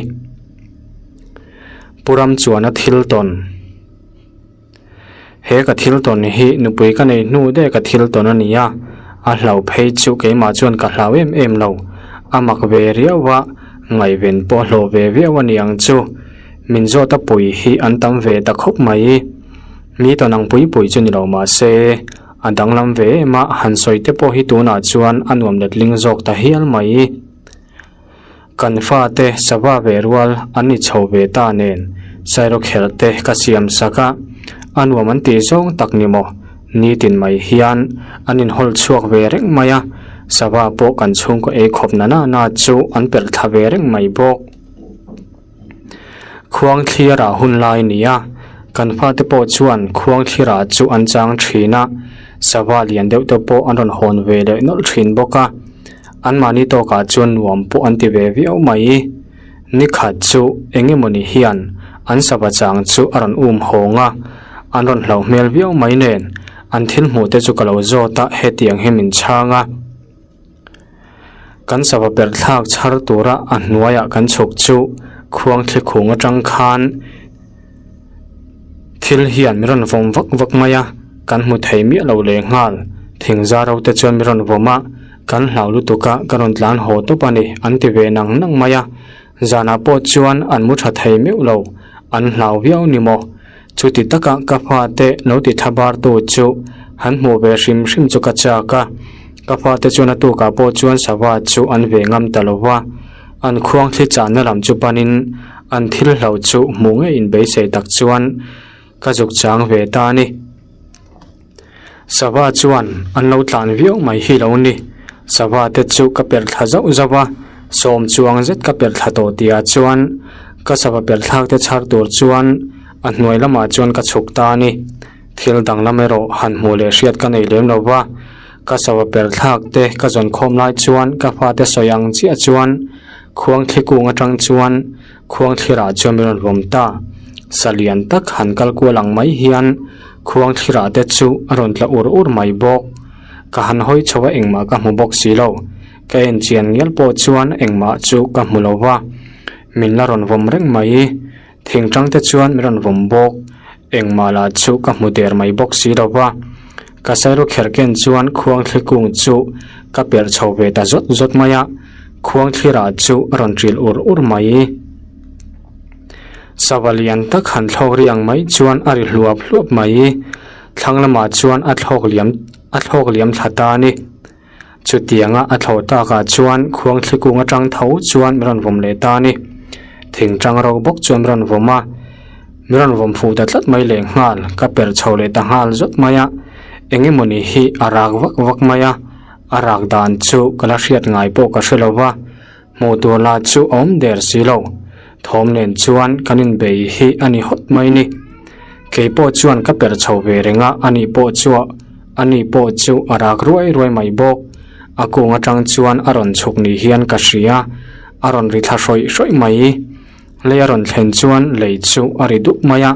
Pu Ram chuan a thil tawn. He ka thil tawn hi nupui ka nei hnu daih ka thil tawn a ni a, a hlauh phei chu keimah chuan ka hlau em em lo. A mak ve riau a, ngaihven pawh a hlawh ve viau a ni ang chu. Min zawt a pui hi an tam ve ta khawp mai. Mi tawn ang pui pui chu ni lo mah se, a danglam ve em a, han sawi te pawh hi tunah chuan a nuam letling zawk ta hial mai. Kan fate sava ve rual an ni chho ve ta nen sairawkherh te ka siam sak a, a nuam an tih zawng tak ni maw? Nitin mai hian an inhawl chhuak ve reng mai a, sava pawh kan chhungkaw ei khawp na na na chu an perh thla ve reng mai bawk. Khuang thliarah hun lai ni a, kan fate pawh chuan khuang thliarah chu an chang thin a, sava lian deuh te pawh an rawn hawn ve leh nawlh thin bawk a, anmahni tawkah chuan nuam pawh an ti ve viau mai. Ni khat chu eng emawni hian an sava chang chu a rawn um hawng a, an rawn hlauh hmel viau mai nen an thil hmuh te chu ka lo zawt a, hetiang hi min chhang a. Kan sava perh thlak chhar tura a hnuaiah kan chhuk chu khuang thli khung atang khan thil hian min rawn vawm vak vak mai a, kan hmu thei miah lo leh nghal. Thing zar ho te chuan min rawn vawm a, kan hlau lutuk a, ka rawn tlan haw tawp a ni an ti ve nang nang mai a. Zanah pawh chuan an mu tha thei meuh lo, an hlau viau ni maw? Chuti taka ka fate lo ti thla bartu chu han hmuh ve hrim hrim chu ka chak a. Ka fate chuan a tukah pawh chuan sava chu an ve ngam ta lo va, an khuang thli chahna lam chu panin an thil hlo chu hmuh ngei inbeisei tak chuan ka zuk chang ve ta a ni. Sava chuan an lo tlan viau mai hi lo ni. Sava te chu ka perh thla zauh zauh a, sawm chuang zet ka perh thla tawh tihah chuan ka sava perh thlak te chhar tur chuan a hnuai lamah chuan ka chhuk ta a ni. Thil danglam erawh han hmuh leh hriat ka nei lem lo va, ka sava perh thlak te ka zawn khawm lai chuan ka fate sawi ang chiah chuan khuang thli kung atang chuan Khuang thlirah chuan min rawn vawm ta. Sa lian tak han kal kual ang mai hian khuang thlirah te chu a rawn tla ur ur mai bawk. Ka han hawi chho a engmah ka hmu bawk si lo. Ka en chian ngial pawh chuan engmah chu ka hmu lo va. Min la rawn vawm reng mai. Thingtang te chuan min rawn vawm bawk. Engmah lah chu ka hmu der mai bawk si lo va. Ka sairu kher ken chuan khuang thli kung chu ka perh chho ve ta zawt zawt mai a, khuang thlirah chu a rawn ṭil ur ur mai. Sava lian tak han thlawk ri ang mai chuan a ri hluap hluap mai. Thlang lamah chuan a thlawk liam a thlawk liam thla ta a ni. Chutianga a thlawh takah chuan khuang thli kung atang tho chuan min rawn vawm leh ta a ni. Thingtang ro bawk chuan min rawn vawm a, min rawn vawm fuh ta tlat mai leh nghal, ka perh chho leh ta nghal zawt mai a, eng emawni hi a rak vak vak mai a, a rak dan chu ka la hriat ngai pawh ka hre lo va, hmuh tur lah chu a awm der si lo. Thawm nen chuan kan inbei hi a ni hawt mai ni. Kei pawh chuan ka perh chho ve reng a, ani pawh chu ani pawh chu a rak ruai ruai mai bawk. A kung atang chuan a rawn chhuk ni hian ka hria, a rawn ri thla hrawih hrawih mai. Lei a rawn thlen chuan lei chu a ri dup mai a,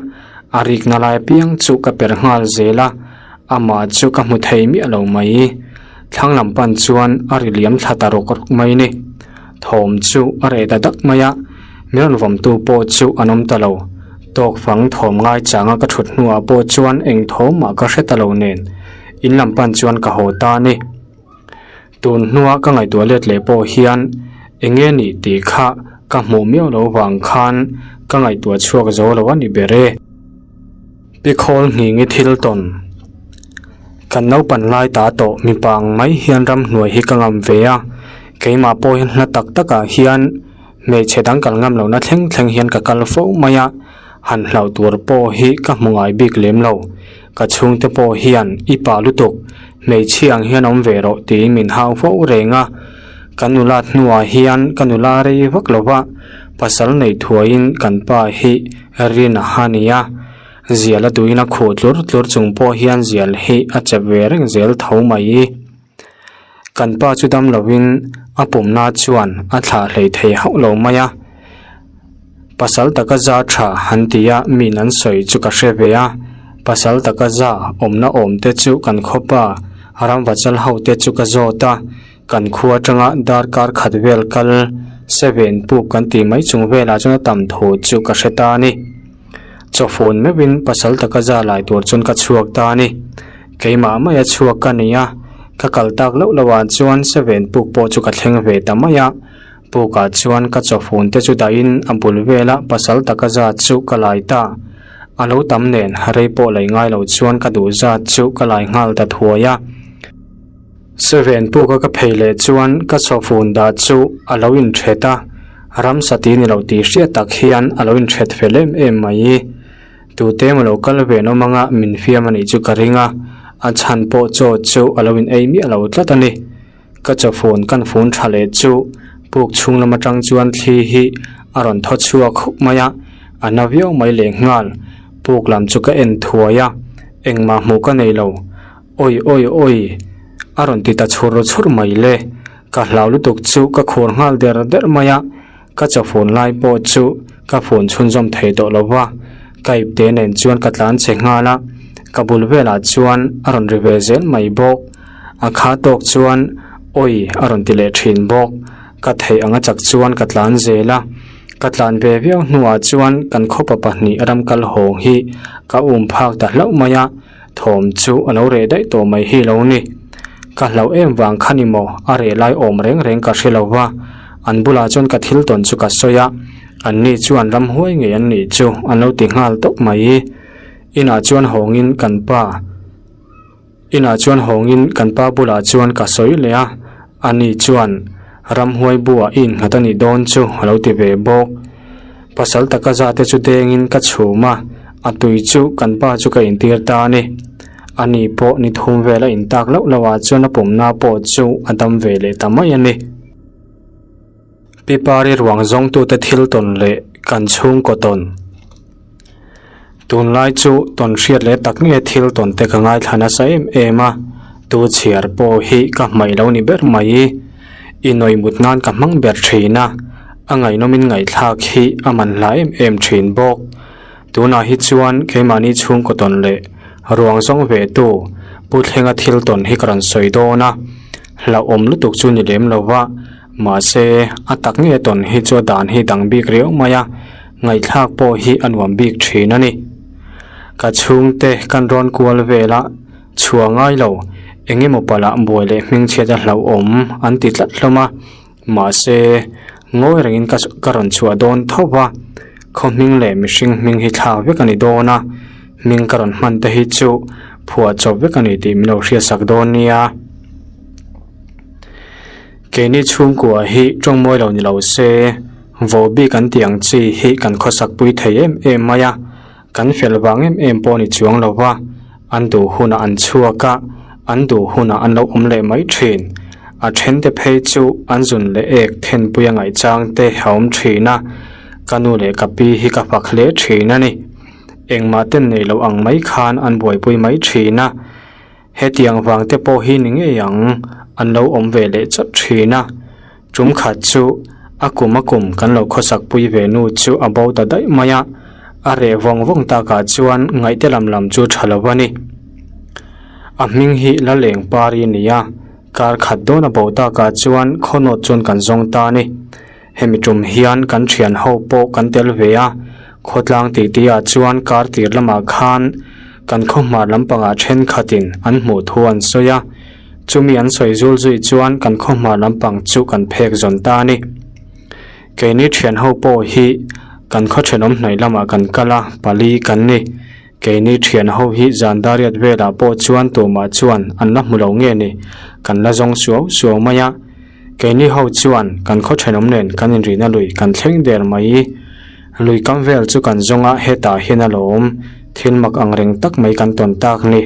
a rikna lai apiang chu ka perh nghal zel a, amah chu ka hmu thei miah lo mai. Thlang lam pan chuan a ri liam thla ta rawk rawk mai ni. Thawm chu a reh ta dak mai a, min rawn vawmtu pawh chu an awm ta lo. Tawk fang thawm ngai changa ka thut hnuah pawh chuan eng thawm mah ka hre ta lo nen in lam pan chuan ka haw ta a ni. Tun hnua ka ngaihtuah let leh pawh hian eng nge nih tih kha ka hmuh miau lo vang khan ka ngaihtuah chhuak zo lo a ni ber e. Pi khawl nghing i thil tawn. Kan naupan lai ta tawh mipa ang mai hian ramhnuai hi ka ngam ve a, keimah pawh hian hla tak takah hian hmeichhe dang kal ngam lohna thleng thleng hian ka kal fo mai a, han hlauh tur pawh hi ka hmu ngai bik lem lo. Ka chhungte pawh hian i pah lutuk, hmeichhia ang hian awm ve rawh tiin min hau fo reng a, ka nulat hnuah hian ka nula rei vak lo va, pasal nei thuaiin kan pa hi Rin a ni a, zial a duhin a khuh tlur tlur chung pawh hian zial hi a chep ve reng zel tho mai. Kan pa chu dam lovin a pumna chuan a thlah hlei thei hauh lo mai a, pasal taka za tha han ti a min an sawi chu ka hre ve a, pasal taka za awmna awm te chu kan khawpa ramvachal ho te chu ka zawt a. Kan khua atanga darkar khat vel kal seven puk kan tih mai chung velah chuan a tam thu chu ka hre ta a ni. Chawfun meuhin pasal taka za lai tur chuan ka chhuak ta a ni. Keimah maia chhuak ka ni a, ka kal tak loh loh ah chuan seven puk pawh chu ka thleng ve ta mai a. Pukah chuan ka chawfun te chu dahin a bul vela pasal taka za chu ka lai ta. A lo tam nen rei pawh lei ngai lo chuan ka duh zat chu ka lai nghal ta thuai a. Seven puka ka phei leh chuan ka chawfun dah chu a lo inthet a, ramsa ti ni lo tih hriat tak hian a lo inthet fel em em mai. Tute emaw lo kal ve nawm anga min fiam a nih chu ka ring a, a chhan pawh chaw chu a lo in ei miah lo tlat a ni. Ka chawfun kan fun tha leh chu puk chhung lam atang chuan thli hi a rawn thaw chhuak khup mai a, a na viau mai lehnghal. Puk lam chu ka en thuai a, engmah hmuh ka nei lo. Awi awi awi! A rawn ti ta chhur chhur mai le. Ka hlau lutuk chu ka khur nghal der der mai a, ka chawfun lai pawh chu ka fun chhunzawm thei tawh lo va, ka ipte nen chuan ka tlan che nghal a, ka bul velah chuan a rawn ri ve zel mai bawk. A kha tawk chuan awi a rawn ti leh thin bawk. Ka theih anga chak chuan ka tlan zel a, ka tlan ve viau hnuah chuan kan khawpa pahnih ramkal hawng hi ka um phak ta hlauh mai a. Thawm chu a lo reh daih tawh mai hi lo ni. Ka hlauh em vang kha ni maw a reh lai awm reng reng ka hre lo va. An bulah chuan ka thil tawn chu ka sawi a, anni chuan ramhuai ngei an nih chu an lo ti nghal tawp mai. Inah chuan hawngin kan pa Inah chuan hawngin kan pa bulah chuan ka sawi leh a, ani chuan ramhuai buah i innghat a nih dawn chu a lo ti ve bawk. Pasal taka za te chu dengin ka chhum a, a tui chu kan pa chu ka intir ta a ni. Ani pawh ni thum vel a intak loh loh ah chuan a pumna pawh chu a dam ve leh ta mai a ni. Pi Pari ruang zawngtute thil tawn leh kan chhungkaw tawn. Tunlai chu tawn hriat leh tak nge thil tawn te ka ngaithla nasa em em a, tu chhiar pawh hi ka hmaih lo ni ber mai. I nawi mut nan ka hmang ber thin a, a ngaihnawmin ngaihthlak hi a man hla em em thin bawk. Tunah hi chuan keimahni chhungkaw tawn leh ruang zawng ve tu Pu Thlenga thil tawn hi ka rawn sawi dawn a, hlauhawm lutuk chu ni lem lo va, mahse a tak nge tawn hi chu a dan hi dang bik riau mai a, ngaihthlak pawh hi a nuam bik thin a ni. Ka chhungte kan rawn kual vel a, chhuah ngai lo, eng emaw palah buai leh hmingchhiat a hlauhawm an ti tlat hlawm a. Mahse, ngawi rengin ka ka rawn chhuah dawn tho va, khaw hming leh mihring hming hi thlak vek a ni dawn a, hming ka rawn hman te hi chu phuah chawp vek a ni tih min lo hriatsak dawn nia. Keini chhungkua hi tawng mawi lo ni lo se, vohbik an tih ang chi hi kan khawsak pui thei em em mai a, Kan fel vang em em pawh ni chuang lo va, an duh hunah an chhuak a, an duh hunah an lo awm leh mai thin. A thente phei chu an zun leh ek thenpui a ngaihchang te a awm thin a, ka nu leh ka pi hi ka fak hle thin a ni. Engmah ten nei lo ang mai khan an buaipui mai thin a. Hetiang vang te pawh hi ni ngei ang, an lo awm ve leh chawt thin a. Tum khat chu a kum a kum kan lo khawsak pui ve nu chu a bo ta daih mai a, a reh vawng vawng takah chuan ngaihte lam lam chu tha lo a ni. A hming hi Laleng Pari a ni a, kar khat dawn a bo takah chuan khawnawt chuan kan zawng ta a ni. Hemi tum hian kan thian ho pawh kan tel ve a, khawtlang titi ah chuan kar tir lamah khan kan khawhmar lampangah thenkhatin an hmuh thu an sawi a, chumi an sawi zul zui chuan kan khawhmar lampang chu kan phek zawn ta a ni. Keini thian ho pawh hi kan khaw thenawm hnaih lamah kan kal a, pali kan ni. Keini thian ho hi zan dariat velah pawh chuan tumah chuan an la hmu lo nge ni, kan la zawng suau suau mai a. Keini ho chuan kan khaw thenawm nen kan inrihna lui kan thleng der mai. Lui kam vel chu kan zawng a, hetah hian a lawm thil mak ang reng tak mai kan tawn tak ni.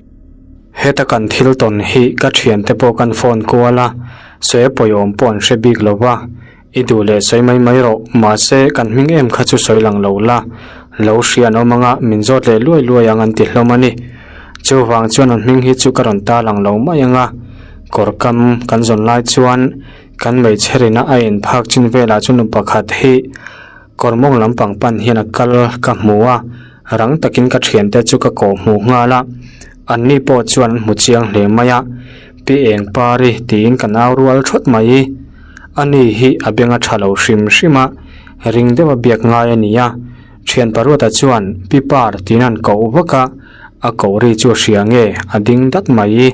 Heta kan thil tawn hi ka thiante pawh kan phone kual a, sawi pawihawm pawh an hre bik lo va, I duh leh sawi mai mai rawh, mahse kan hming em kha chu sawi lang lo la, lo hria an awm anga min zawt leh luai luai ang an ti hlawm a ni. Chuvang chuan an hming hi chu ka rawn ta lang lo mai anga, kawr kam kan zawn lai chuan kan hmeichhe rina a en phak chin velah chu nu pakhat hi kawr mawng lampang pan hian a kal ka hmu a, rang takin ka thiante chu ka kawh hmuh nghal a, anni pawh chuan an hmu chiang hle mai a, Pi Eng Pari tiin ka nau rual thawt mai. Ani hi a beng a tha lo hrim hrim a, ring deuh a biak ngai a ni a. Thian Paruata chuan Pi Par tiin an koh vak a, a koh ri chu a hria nge a ding dat mai.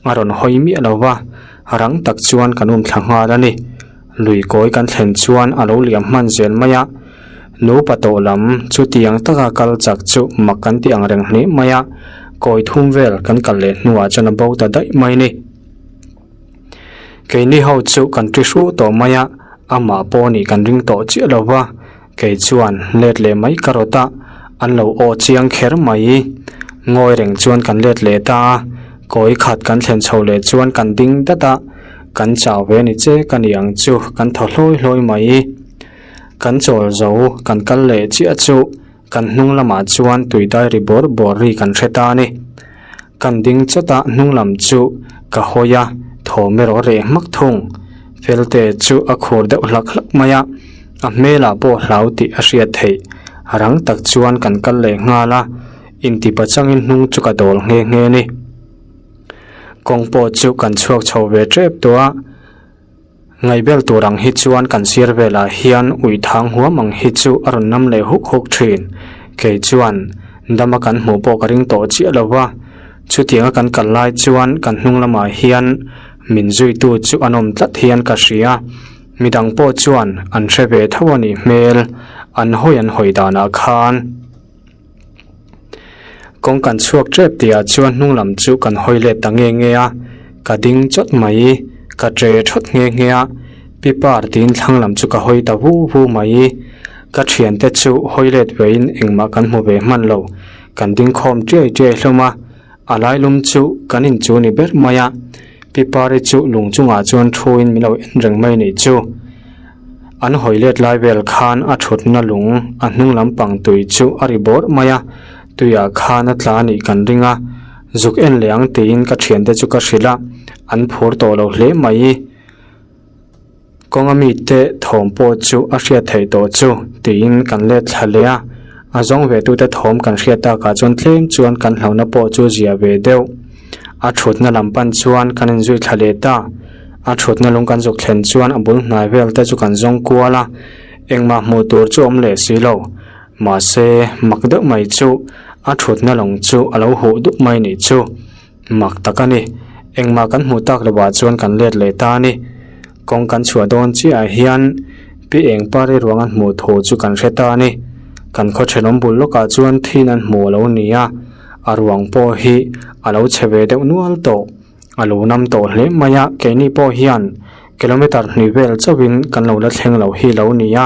A rawn hawi miah lo va, rang tak chuan kan um thla nghal a ni. Lui kawi kan thlen chuan a lo liam hman zel mai a, nupa tawh lam chutiang taka kal chak chu mak kan ti ang reng hle mai a, kawi thum vel kan kal leh hnuah chuan a bo ta daih mai a ni. Keini ho chu kan ti hru tawh mai a, amah pawh nih kan ring tawh chiah lo va, kei chuan let leh mai ka rawt a, an lo aw chiang kher mai. Ngawi reng chuan kan let leh ta a, kawi khat kan thlen chho leh chuan kan ding dat a, kan chau ve ni che ka ni ang chu kan thaw hlawi hlawi mai. Kan chawl zo kan kal leh chiah chu kan hnung lamah chuan tui dai ri bawr bawr ri kan hre ta a ni. Kan ding chawt a, hnung lam chu ka hawi a, thawm erawh a reh hmak thung. Felte chu a khur deuh hlak hlak mai a, a hmelah pawh hlau tih a hriat theih. Rang tak chuan kan kal leh nghal a, intipa changin hnung chu ka dawl nghe nghe a ni. Kawng pawh chu kan chhuak chho ve tep tawh a. Ngaihbel tur ang hi chuan kan sir velah hian ui thang huam ang hi chu a rawn nam leh huk huk thin. Kei chuan dama kan hmuh pawh ka ring tawh chiah lo va, chutianga kan kal lai chuan kan hnung lamah hian min zuitu chu an awm tlat hian ka hria. Midang pawh chuan an hre ve tho a nih hmel, an hawi an hawi danah khan. Kawng kan chhuak tep tihah chuan hnung lam chu kan hawi let ta nge nge a, ka ding chawt mai, ka tre thawt nghe nghe a, pi par tiin thlang lam chu ka hawi ta vu vu mai. Ka thiante chu hawi let vein engmah kan hmu ve hman lo, kan ding khawm tiai tiai hlawm a, a lai lum chu kan in chu ni ber mai a, pi pari chu lung chungah chuan thuin min lo en reng mai nih chu. An hawi let lai vel khan a thutna lung a hnung lampang tui chu a ri bawrh mai a, tuiah khan a tla a nih kan ring a, zuk en leh ang tiin ka thiante chu ka hrilh a, an phur tawh lo hle mai. Kawnga mite thawm pawh chu a hriat theih tawh chu tiin kan let thla leh a, a zawng ve tute thawm kan hriat takah chuan tlem chuan kan hlauhna pawh chu zia ve deuh. A thutna lam pan chuan kan inzui thla leh ta. A thutna lung kan zuk thlen chuan a bul hnai vel te chu kan zawng kual a, engmah hmuh tur chu awm leh si lo. Mahse, mak deuh mai chu a thutna lawng chu a lo huh dup mai nih chu. Mak tak a ni. Engmah kan hmuh tak lovah chuan kan let leh ta a ni. Kawng kan chhuah dawn chiahah hian Pi Engpari ruang an hmuh thu chu kan hre ta a ni. Kan khaw thenawm bul lawkah chuan thin an hmuh a lo ni a, a ruang pawh hi a lo chhe ve deuh nual tawh. A lo nam tawh hle mai a, keini pawh hian kilometer hnih vel chauhin kan lo la thleng lo hi lo ni a,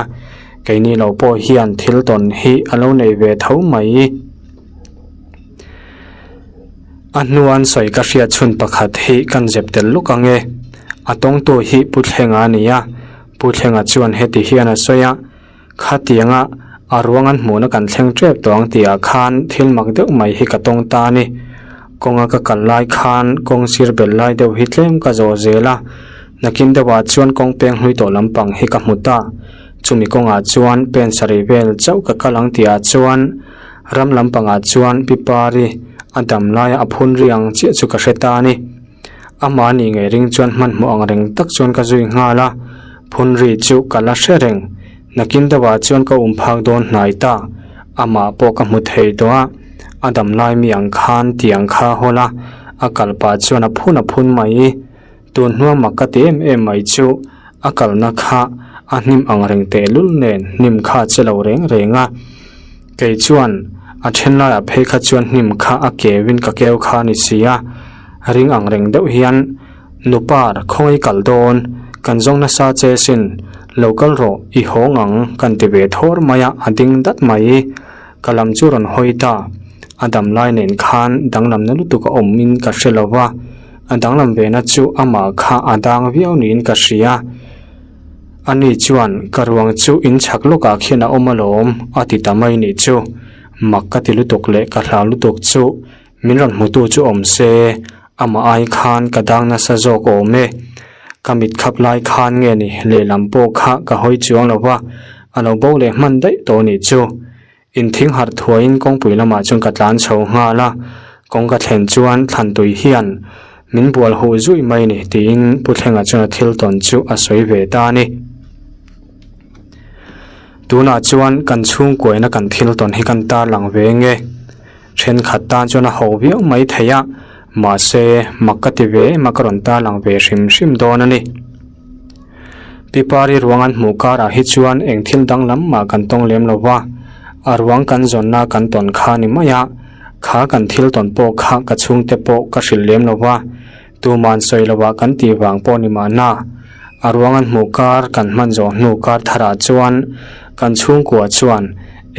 keini lo pawh hian thil tawn hi a lo nei ve tho mai. A hnuan sawi ka hriat chhun pakhat hi kan zep tel luk ang e. A tawngtu hi Pu Thlenga a ni a, Pu Thlenga chuan heti hian a sawi a, Khatianga a ruang an hmuhna kan thleng tep tawh ang tihah khan thil mak deuh mai hi ka tawng ta a ni. Kawnga ka kal lai khan kawng sir bel lai deuh hi tlem ka zawh zel a, nakin deuhah chuan kawng peng hlui tawh lampang hi ka hmu ta. Chumi kawngah chuan pen sarih vel chauh ka kal ang tihah chuan Ram lampangah chuan Pi Pari a dam laia a phun ri ang chiah chu ka hre ta a ni. Amah nih ngei ring chuan hmanhmawh ang reng tak chuan ka zui nghal a, phun ri chu ka la hre reng. Nakin deuhah chuan ka um phak dawn hnai ta, amah pawh ka hmu thei tawh a, a dam lai mi ang khan tiang kha hawl a, a kal pah chuan a phun a phun mai. Tun hnua mak ka ti em em mai chu a kalna kha a hnim ang reng tehlul nen hnim kha a che lo reng reng a. Kei chuan a then laiah phei kha chuan hnim kha a keuin ka keu kha a ni si a, ring ang reng deuh hian Nupar khawngaih kal dawn, kan zawng nasa che sin, lo kal rawh i hawng ang kan ti ve thawr mai a, a ding dat mai. Ka lam chu rawn hawi ta, a dam lai nen khan danglamna lutuk a awmin ka hre lo va. A danglam vena chu amah kha a dang viau niin ka hria. Ani chuan ka ruang chu in chhak lawkah khian a awm alawm a ti ta mai nih chu. Mak ka ti lutuk leh ka hlau lutuk chu min rawn hmutu chu awm se, amah ai khan ka dang nasa zawk awm e. Ka mit khap lai khan nge ni lehlam pawh kha ka hawi chuang lo va, a lo bo leh hman daih tawh nih chu. Inthing harh thuaiin kawngpui lamah chuan ka tlan chho nghal a, kawng ka thlen chuan Thlantui hian min bual huh zui mai ni tiin Pu Thlenga chuan a thil tawn chu a sawi ve ta a ni. Tunah chuan kan chhungkuaina kan thil tawn hi kan tarlang ve nge. Thenkhat tan chuan a ho viau mai thei a, mahse mak ka ti ve em a ka rawn tarlang ve hrim hrim dawn a ni. Pi Pari ruang an hmuh karah hi chuan eng thil danglam mah kan tawng lem lo va, a ruang kan zawnna kan tawn kha ni mai a, kha kan thil tawn pawh kha ka chhungte pawh ka hrilh lem lo va, tuman sawi lovah kan tih vang pawh ni mahna. A ruang an hmuh kar kan hman zawh hnu kar tharah chuan kan chhungkua chuan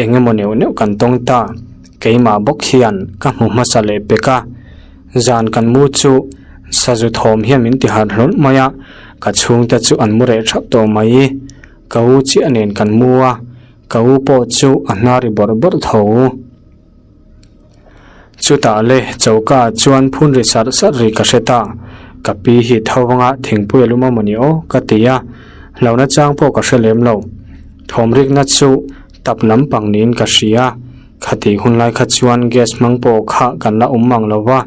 eng emaw neuh neuh kan tawng ta, keimah bawk hian ka hmu hmasa leh pek a. Zan kan mu chu sazu thawm hian min ti harh hlawlh mai a, ka chhungte chu an mu reh thap tawh mai. Ka u chiah nen kan mu a, ka u pawh chu a hnar ri bawrh bawrh tho. Chutah le choka ah chuan phun ri sarh sarh ri ka hre ta, ka pi hi tho anga thingpui a lum a mawni aw ka ti a, hlauhna chang pawh ka hre lem lo. Thawm rikna chu tap lampang niin ka hria. Khati hun lai kha chuan gas hmang pawh kha kan la awm mang lo va,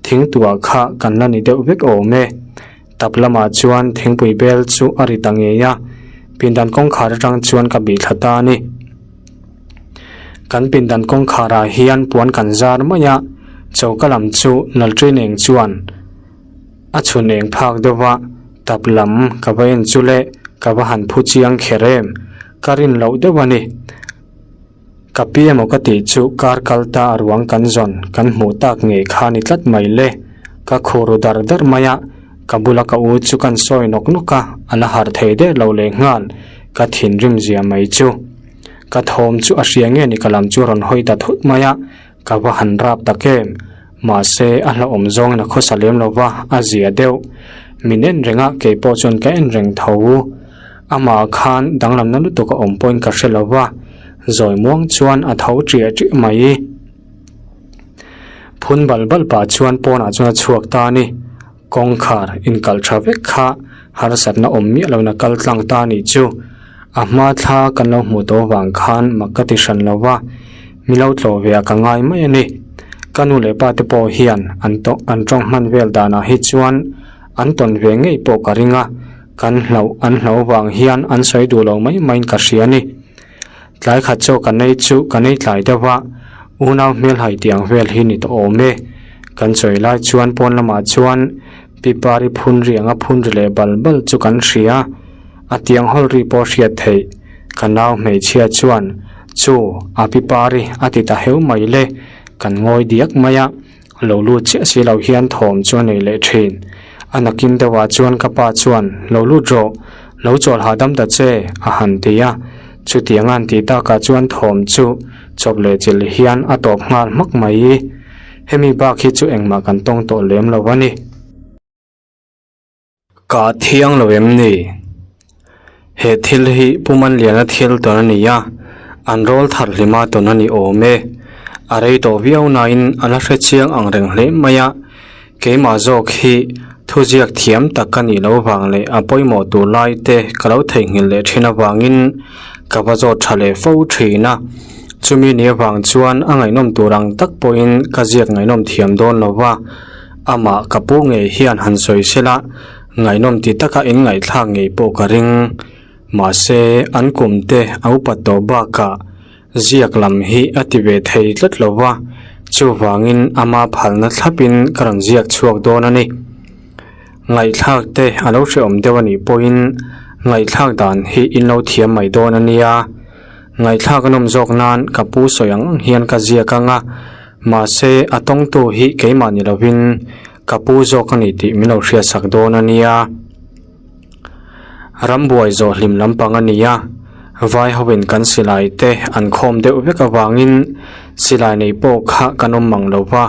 thingtuah kha kan la ni deuh vek awm e. Tap lamah chuan thingpui bel chu a ri ta ngei a, pindan kawngkhar atang chuan ka bih thla ta a ni. Kan pindan kawngkharah hian puan kan zar mai a, choka lam chu nalṭin eng chuan a chhun eng phak deuh va, tap lam ka va en chu le. Ka va han phu chiang kher em? Ka rin loh deuh a ni. Ka pi emaw ka tih chu kar kal ta a ruang kan zawn kan hmuh tak ngei kha ni tlat mai le. Ka khuh ru dar dar mai a, ka bula ka u chu kan sawi nawk nawk a, a la harh thei der lo leh nghal, ka thinrim zia mai chu. Ka thawm chu a hria nge ni ka lam chu a rawn hawi ta thut mai a, ka va han rap tak em. Mahse a hlauhawm zawngin a khawsa lem lo va, a zia deuh. Min en reng a, kei pawh chuan ka en reng tho. Amah khan danglamna lutuk a awm pawhin ka hre lo va, zawi muang chuan a tho ṭiah ṭiah mai. Phun bal bal pah chuan pawnah chuan a chhuak ta a ni. Kawngkhar inkalh tha vek kha harsatna awm miah lohna kal tlang ta a nih chu. A hma thla kan lo hmuh tawh avang khan mak ka ti hran lo va, mi lo tlawh ve ah ka ngai mai a ni. Ka nu leh pa te pawh hian an tawng an tawng hman vel danah hi chuan an tawn ve ngei pawh ka ring a, kan hlauh an hlauh avang hian an sawi duh lo mai maiin ka hria a ni. Tlai khat chaw kan ei chu kan ei tlai deuh a, unau hmelhai tih ang vel hi ni tawh awm e. Kan chawi lai chuan pawn lamah chuan Pipari phun ri anga phun ri leh bal bal chu kan hria, a tiang hawl ri pawh hriat theih. Ka nau hmeichhia chuan, Chu, a Pipari a ti ta heu mai le, kan ngawi diak mai a. Lo lut chiah si lo hian thawm chu a nei leh thin. A nakin deuhah chuan ka pa chuan, Lo lut rawh, lo chawl hahdam ta che, a han ti a. Chutiang a han tih takah chuan thawm chu chawp leh chilh hian a tawp nghal hmak mai. Hemi bak hi chu engmah kan tawng tawh lem lo a ni. Ka thiang lo em ni? He thil hi Pu Manliana thil tawn a ni a, an rawl thar hlima tawn a ni awm e. A rei tawh viau nain a la hre chiang ang reng hle mai a, keimah zawk hi thuziak thiam tak ka nih loh vang leh a pawimawh tur lai te ka lo theihnghilh leh thin avangin ka va zawt tha leh fo thin a. Chumi ni avang chuan a ngaihnawm tur ang tak pawhin ka ziak ngaihnawm thiam dawn lo va. Amah ka pu ngei hian han sawi sela, ngaihnawm ti taka in ngaihthlak ngei pawh ka ring. Mahse, an kum te a upat tawh bakah ziak lam hi a ti ve thei tlat lo va, chuvangin ama phalna thlapin ka rawn ziak chhuak dawn a ni. Ngaihthlak te a lo hrehawm deuh a nih pawhin ngaihthlak dan hi in lo thiam mai dawn a nia. Ngaihthlak a nawm zawk nan ka pu sawi ang ang hian ka ziak ang a, mahse a tawngtu hi keimah ni lovin ka pu zawk a ni tih min lo hriatsak dawn a nia. Rambuai zawh hlim lampang a ni a, vai hoin kan silai te an khawm deuh vek avangin silai nei pawh kha kan awm mang lo va,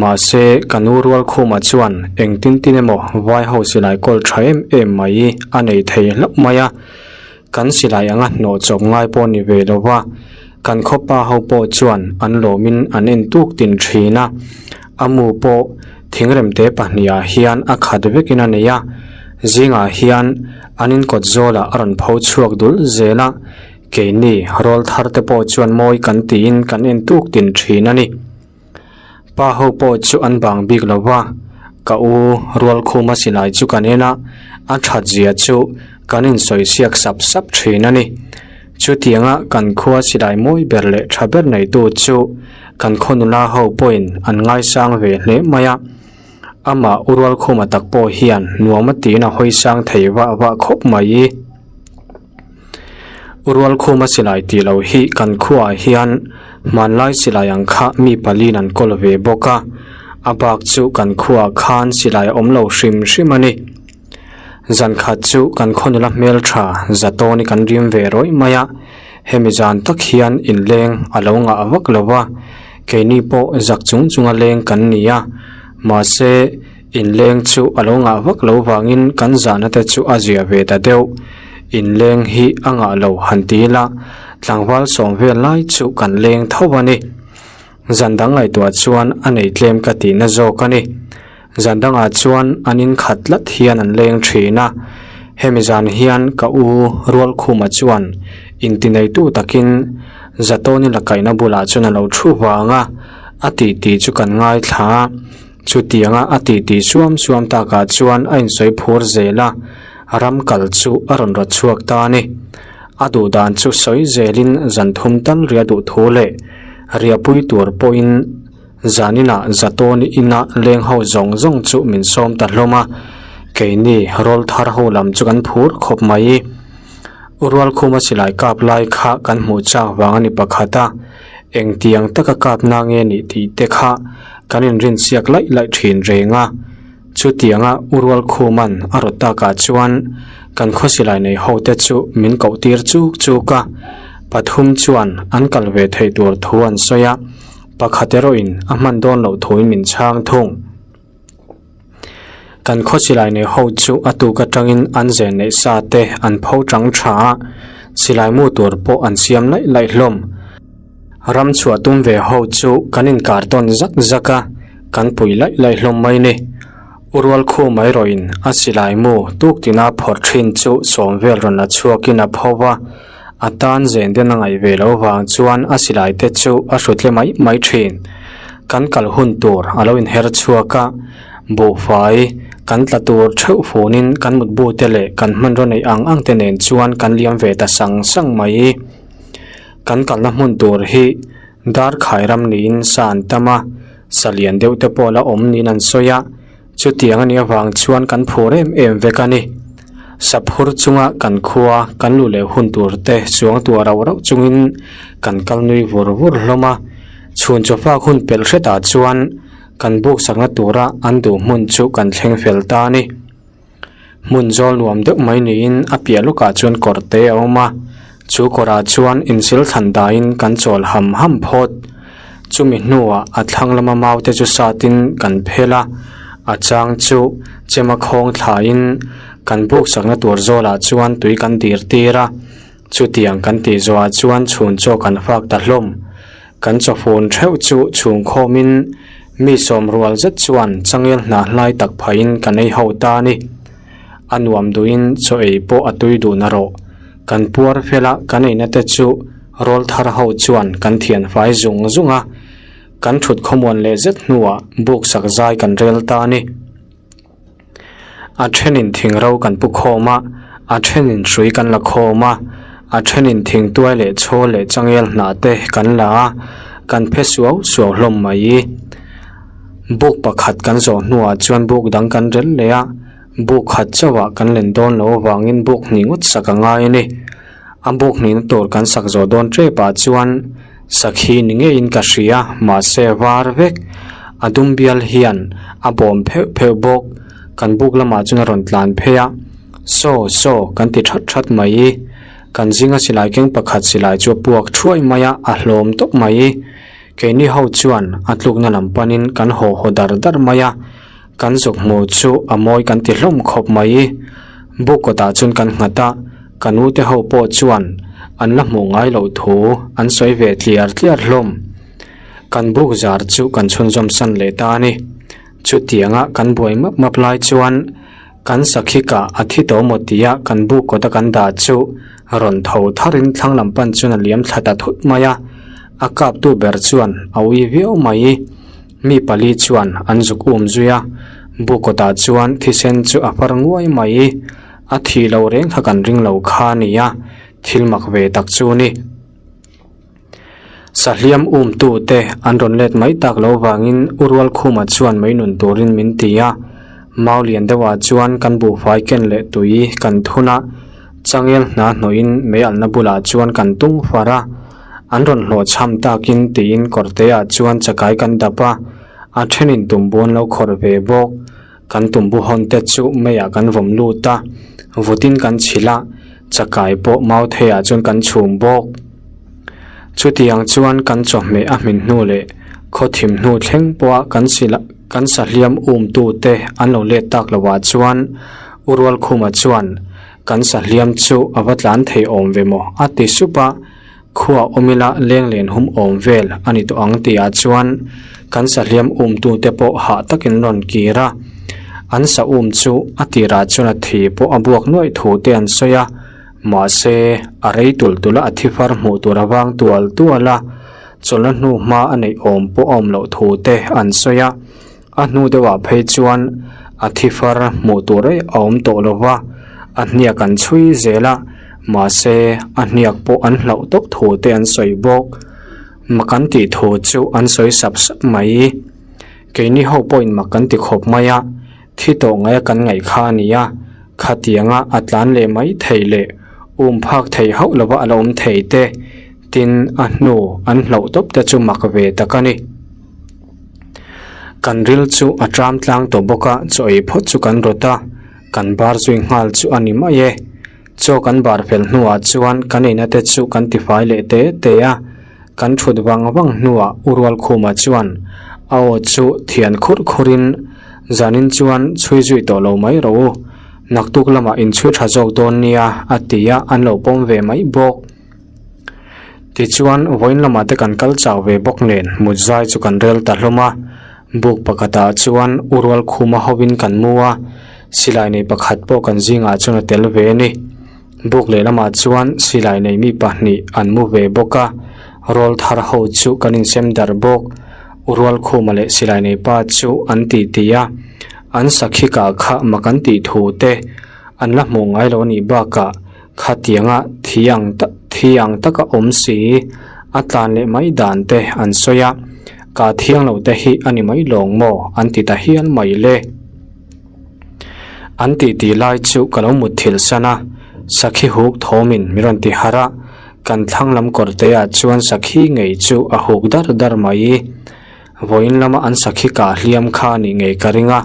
mahse ka nu rual khumah chuan engtin tin emaw vai ho silai kawl tha em em mai a nei thei hlauh mai a. Kan silai anga hnawh chawp ngai pawh ni ve lo va, kan khawpa ho pawh chuan an lawmin an en tuk tin thin a. A mu pawh thingremte pahnihah hian a khat vekin a nei a, zingah hian an inkawt zawlah a rawn pho chhuak dul zel a, keini rawl thar te pawh chuan mawi kan tiin kan en tuk tin thin a ni. Pa ho pawh chu an bang bik lo va, ka u Rualkhuma silai chu kan en a, a that zia chu kan insawi siak sap sap thin a ni. Chutianga kan khua silai mawi ber leh tha ber neitu chu kan khaw nula ho pawhin an ngaisang ve hle mai a, amah u Rualkhuma tak pawh hian nuam a tiin a hawi sang thei vah vah khawp mai. Rualkhuma silai tih loh hi kan khuaah hian hmanlai silai ang kha mi paliin an kawl ve bawk a, a bak chu kan khuaah khan silai a awm lo hrim hrim a ni. Zan khat chu kan khaw nula hmeltha Zatawni kan rim ve rawih mai a, hemi zan tak hian inleng a lo ngah vak lo va, keini pawh zak chung chunga leng kan ni a, mahse, Inleng chu a lo ngah vak lo vangin kan zahna te chu a zia ve ta deuh. Inleng hi a ngah lo han ti ila, tlangval sawm vel lai chu kan leng tho a ni. Zan dang ngaihtuah chuan a nei tlem ka tihna zawk a ni. Zan dangah chuan an inkhat tlat hian an leng thin a. Hemi zan hian ka u Rualkhuma chuan intineitu takin Zatawni lakaihna bulah chuan a lo thu vang a, a titi chu kan ngaithla a. Chutianga a titi suam suam takah chuan a insawi phur zel a, ram kal chu a rawn rawt chhuak ta a ni. A duh dan chu sawi zelin zan thum tal ria duh thu leh riahpui tur pawhin zaninah Zatawni ina leng ho zawng zawng chu min sawm ta hlawm a, keini rawl thar ho lam chu kan phur khawp mai. U Rualkhuma silai kap lai kha kan hmuh chak vang a ni pakhat a, engtiang taka kap na nge nih tih te kha kan inrinsiak laih laih thin reng a. Chutianga U Rualkhuma'n a rawt takah chuan kan khaw silai nei ho te chu min koh tir chuk chuk a, pathum chuan an kal ve theih tur thu an sawi a, pakhat erawhin a hman dawn loh thuin min chhang thung. Kan khaw silai nei ho chu a tuk atangin an zen neih sa te an pho chang tha a, silai mu tur pawh an siam laih laih hlawm. Ram chhuah tum ve ho chu kan inkar tawn zak zak a, kan pui laih laih hlawm mai ni. U rual khu mai rawhin a silai mu tuk tina phawrh thin chu sawm vel rawn la chhuakin a pho va, a tan zen den a ngaih ve loh vang chuan a silai te chu a hrutle mai mai thin. Kan kal hun tur a lo inher chhuak a, buhfai kan tla tur theuh funin kan mutbu te leh kan hmanraw neih ang ang te nen chuan kan liam ve ta sang sang mai. Kan kalna hmun tur hi Darkhai ram niin sa an tam a, sa lian deuh te pawh la awm niin an sawi a, Chutiang a nih avang chuan kan phur em em vek a ni. Saphur chunga kan khua kan luh leh hun tur te chuang tuah rauh rauh chungin kan kal nui vur vur hlawm a. Chhun chawfak hun pelh hretah chuan kan buk sakna tura an duh hmun chu kan thleng fel ta a ni. Hmun zawl nuam deuh mai niin a piah lawkah chuan kawr te a awm a. Chu kawrah chuan insil thlan dahin kan chawl ham ham phawt. Chumi hnuah a thlang lama mau te chu satin kan phel a, a chang chu chema khawng thlaiin kan buk sakna tur zawlah chuan tui kan dir tir a, chutiang kan tih zawhah chuan chhun chaw kan fak ta hlawm. Kan chawfun theuh chu chhung khawmin mi sawm rual zet chuan changel hna hlai tak phahin kan ei ho ta a ni. A nuam duhin chaw ei pawh a tui duh na rawh. Kan puar fela kan eina te chu rawl thar ho chuan kan thian fai zung zung a, kan thut khawmuan leh zet hnuah buk sak zai kan rel ta a ni. A thenin thing ro kan pu khawm a, a thenin hrui kan la khawm a, a thenin thing tuai leh chhawl leh changel hnah te kan la a, kan phe suau suau hlawm mai. Buk pakhat kan zawh hnuah chuan buk dang kan rel leh a. Buk khat chauhah kan len dawn loh avangin buk hnih ngawt sak a ngai a ni. A buk hnihna tur kan sak zawh dawn tepah chuan sakhi ni ngeiin ka hria mahse a var vek. A dum bial hian a bawm pheuh pheuh bawk. Kan buk lamah chuan a rawn tlan phei a, Saw saw kan ti that that mai. Kan zinga silai keng pakhat silai chu a puak thuai mai a, a hlawm tawp mai. Keini ho chuan a tlukna lam panin kan haw haw dar dar mai a. Kan zuk hmu chu a mawi kan ti hlawm khawp mai. Buk kawtah chuan kan nghat a, ka nu te ho pawh chuan an la hmuh ngai loh thu an sawi ve tliar tliar hlawm. Kan buk zar chu kan chhunzawm san leh ta a ni. Chutianga kan buai map map lai chuan kan sakhikah a thi tawh maw tia kan buk kawta kan dah chu rawn tho tharin thlang lam pan chuan a liam thla ta thut mai a, a kaptu ber chuan a ui viau mai. Mi pali chuan an zuk um zui a, bu kawtah chuan thisen chu a far nguai mai. A thih loh reng kha kan ring lo kha a ni a, thil mak ve tak chu ni. Sahliam um tu te an rawn let mai tak lo vangin U Rualkhuma chuan mei nun turin min ti a, mau lian deuhah chuan kan buhfai ken leh tui kan thun a, changel hna hnawhin mei alna bulah chuan kan tung far a. An rawn hlawh chham takin tiin kawrteah chuan chakai kan dap a, a thenin tumbu an lo khawrh ve bawk. Kan tumbu hawn te chu meiah kan vawm lut a, vutin kan chhilh a, chakai pawh mau theiah chuan kan chhum bawk. Chutiang chuan kan chawhmeh a hmin hnu leh khaw thim hnu thleng pawha kan silh kan sahliam um tute an lo let tak lovah chuan U Rualkhuma chuan kan sahliam chu a va tlan thei awm ve maw a ti sup a. Khua awm ila leng len hum awm vel a ni tawh ang tihah chuan kan sahliam umtute pawh hah takin rawn kir a. An sa um chu a tirah chuan a thi pawh a buak nuaih thu te an sawi a, mahse a rei tulh tulh a a thi far hmuh tur a vang tual tual a, chawlhna hnu hma a neih awm pawh a awm loh thu te an sawi a. A hnu deuhah phei chuan a thi far hmuh tur eih a awm tawh lo va, a hniak an chhui zel a, mahse a hniak pawh an hlauh tawp thu te an sawi bawk. Mak an tih thu chu an sawi sap sap mai. Keini ho pawhin mak kan ti khawp mai a, thi tawh ngaia kan ngaih kha a ni a, khatianga a tlan leh mai thei leh. Um phak thei hauh lova a la awm thei te, tin a hnu an hlauh tawp te chu mak ve tak a ni. Kan ril chu a tram tlang tawh bawk a, chaw ei phawt chu kan rawt a, kan bar zui nghal chu a ni mai e. Chaw kan bar fel hnuah chuan kan eina te chu kan tifai leh te te a, kan thut vang vang hnuah U Rualkhuma chuan a aw chu thian khurh khurin zanin chuan chhui zui tawh lo mai rawh u, naktuk lamah inchhui tha zawk dawn nia a ti a, an lo pawm ve mai bawk. Tichuan vawiin lamah te kan kal chau ve bawk nen mut zai chu kan rel ta hlawm a, buk pakhatah chuan U Rualkhuma hovin kan mu a, silai nei pakhat pawh kan zingah chuan a tel ve a ni. Buk lehlamah chuan silai nei mi pahnih an mu ve bawk a, rawl thar ho chu kan insem darh bawk. U Rualkhuma leh silai nei pa chu an titi a, an sakhi kah kha mak an tih thu te an la hmuh ngai lo a nih bakah, Khatianga thi ang thi ang taka awm si, a tlan leh mai dan te an sawi a, ka thiang lo te hi a ni mai lawng maw an ti ta hial mai le. An tih tih lai chu ka lo mut thilh san a, sakhi huk thawmin min rawn ti harh a, kan thlang lam kawr te ah chuan sakhi ngei chu a huk dar dar mai. Vawiin lama an sakhi kah hliam kha a nih ngei ka ring a,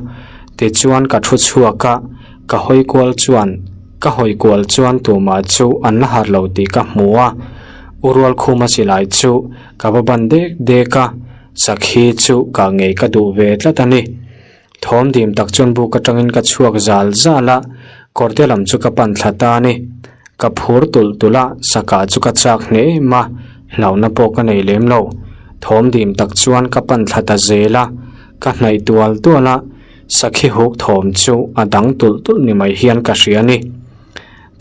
tichuan ka thu chhuak a, ka hawi kual chuan ka hawi kual chuan tumah chu an la harh lo tih ka hmu a, U Rualkhuma silai chu ka va ban dek dek a, sakhi chu kah ngei ka duh ve tlat a ni. Thawm dim tak chuan buk atangin ka chhuak zal zal a, kawrte lam chu ka pan thla ta a ni. Ka phur tulh tulh a, sakah chu ka chak hle em a, hlauhna pawh ka nei lem lo. Thawm dim tak chuan ka pan thla ta zel a, ka hnaih tual tual a, sakhi huk thawm chu a dang tulh tulh ni mai hian ka hria a ni.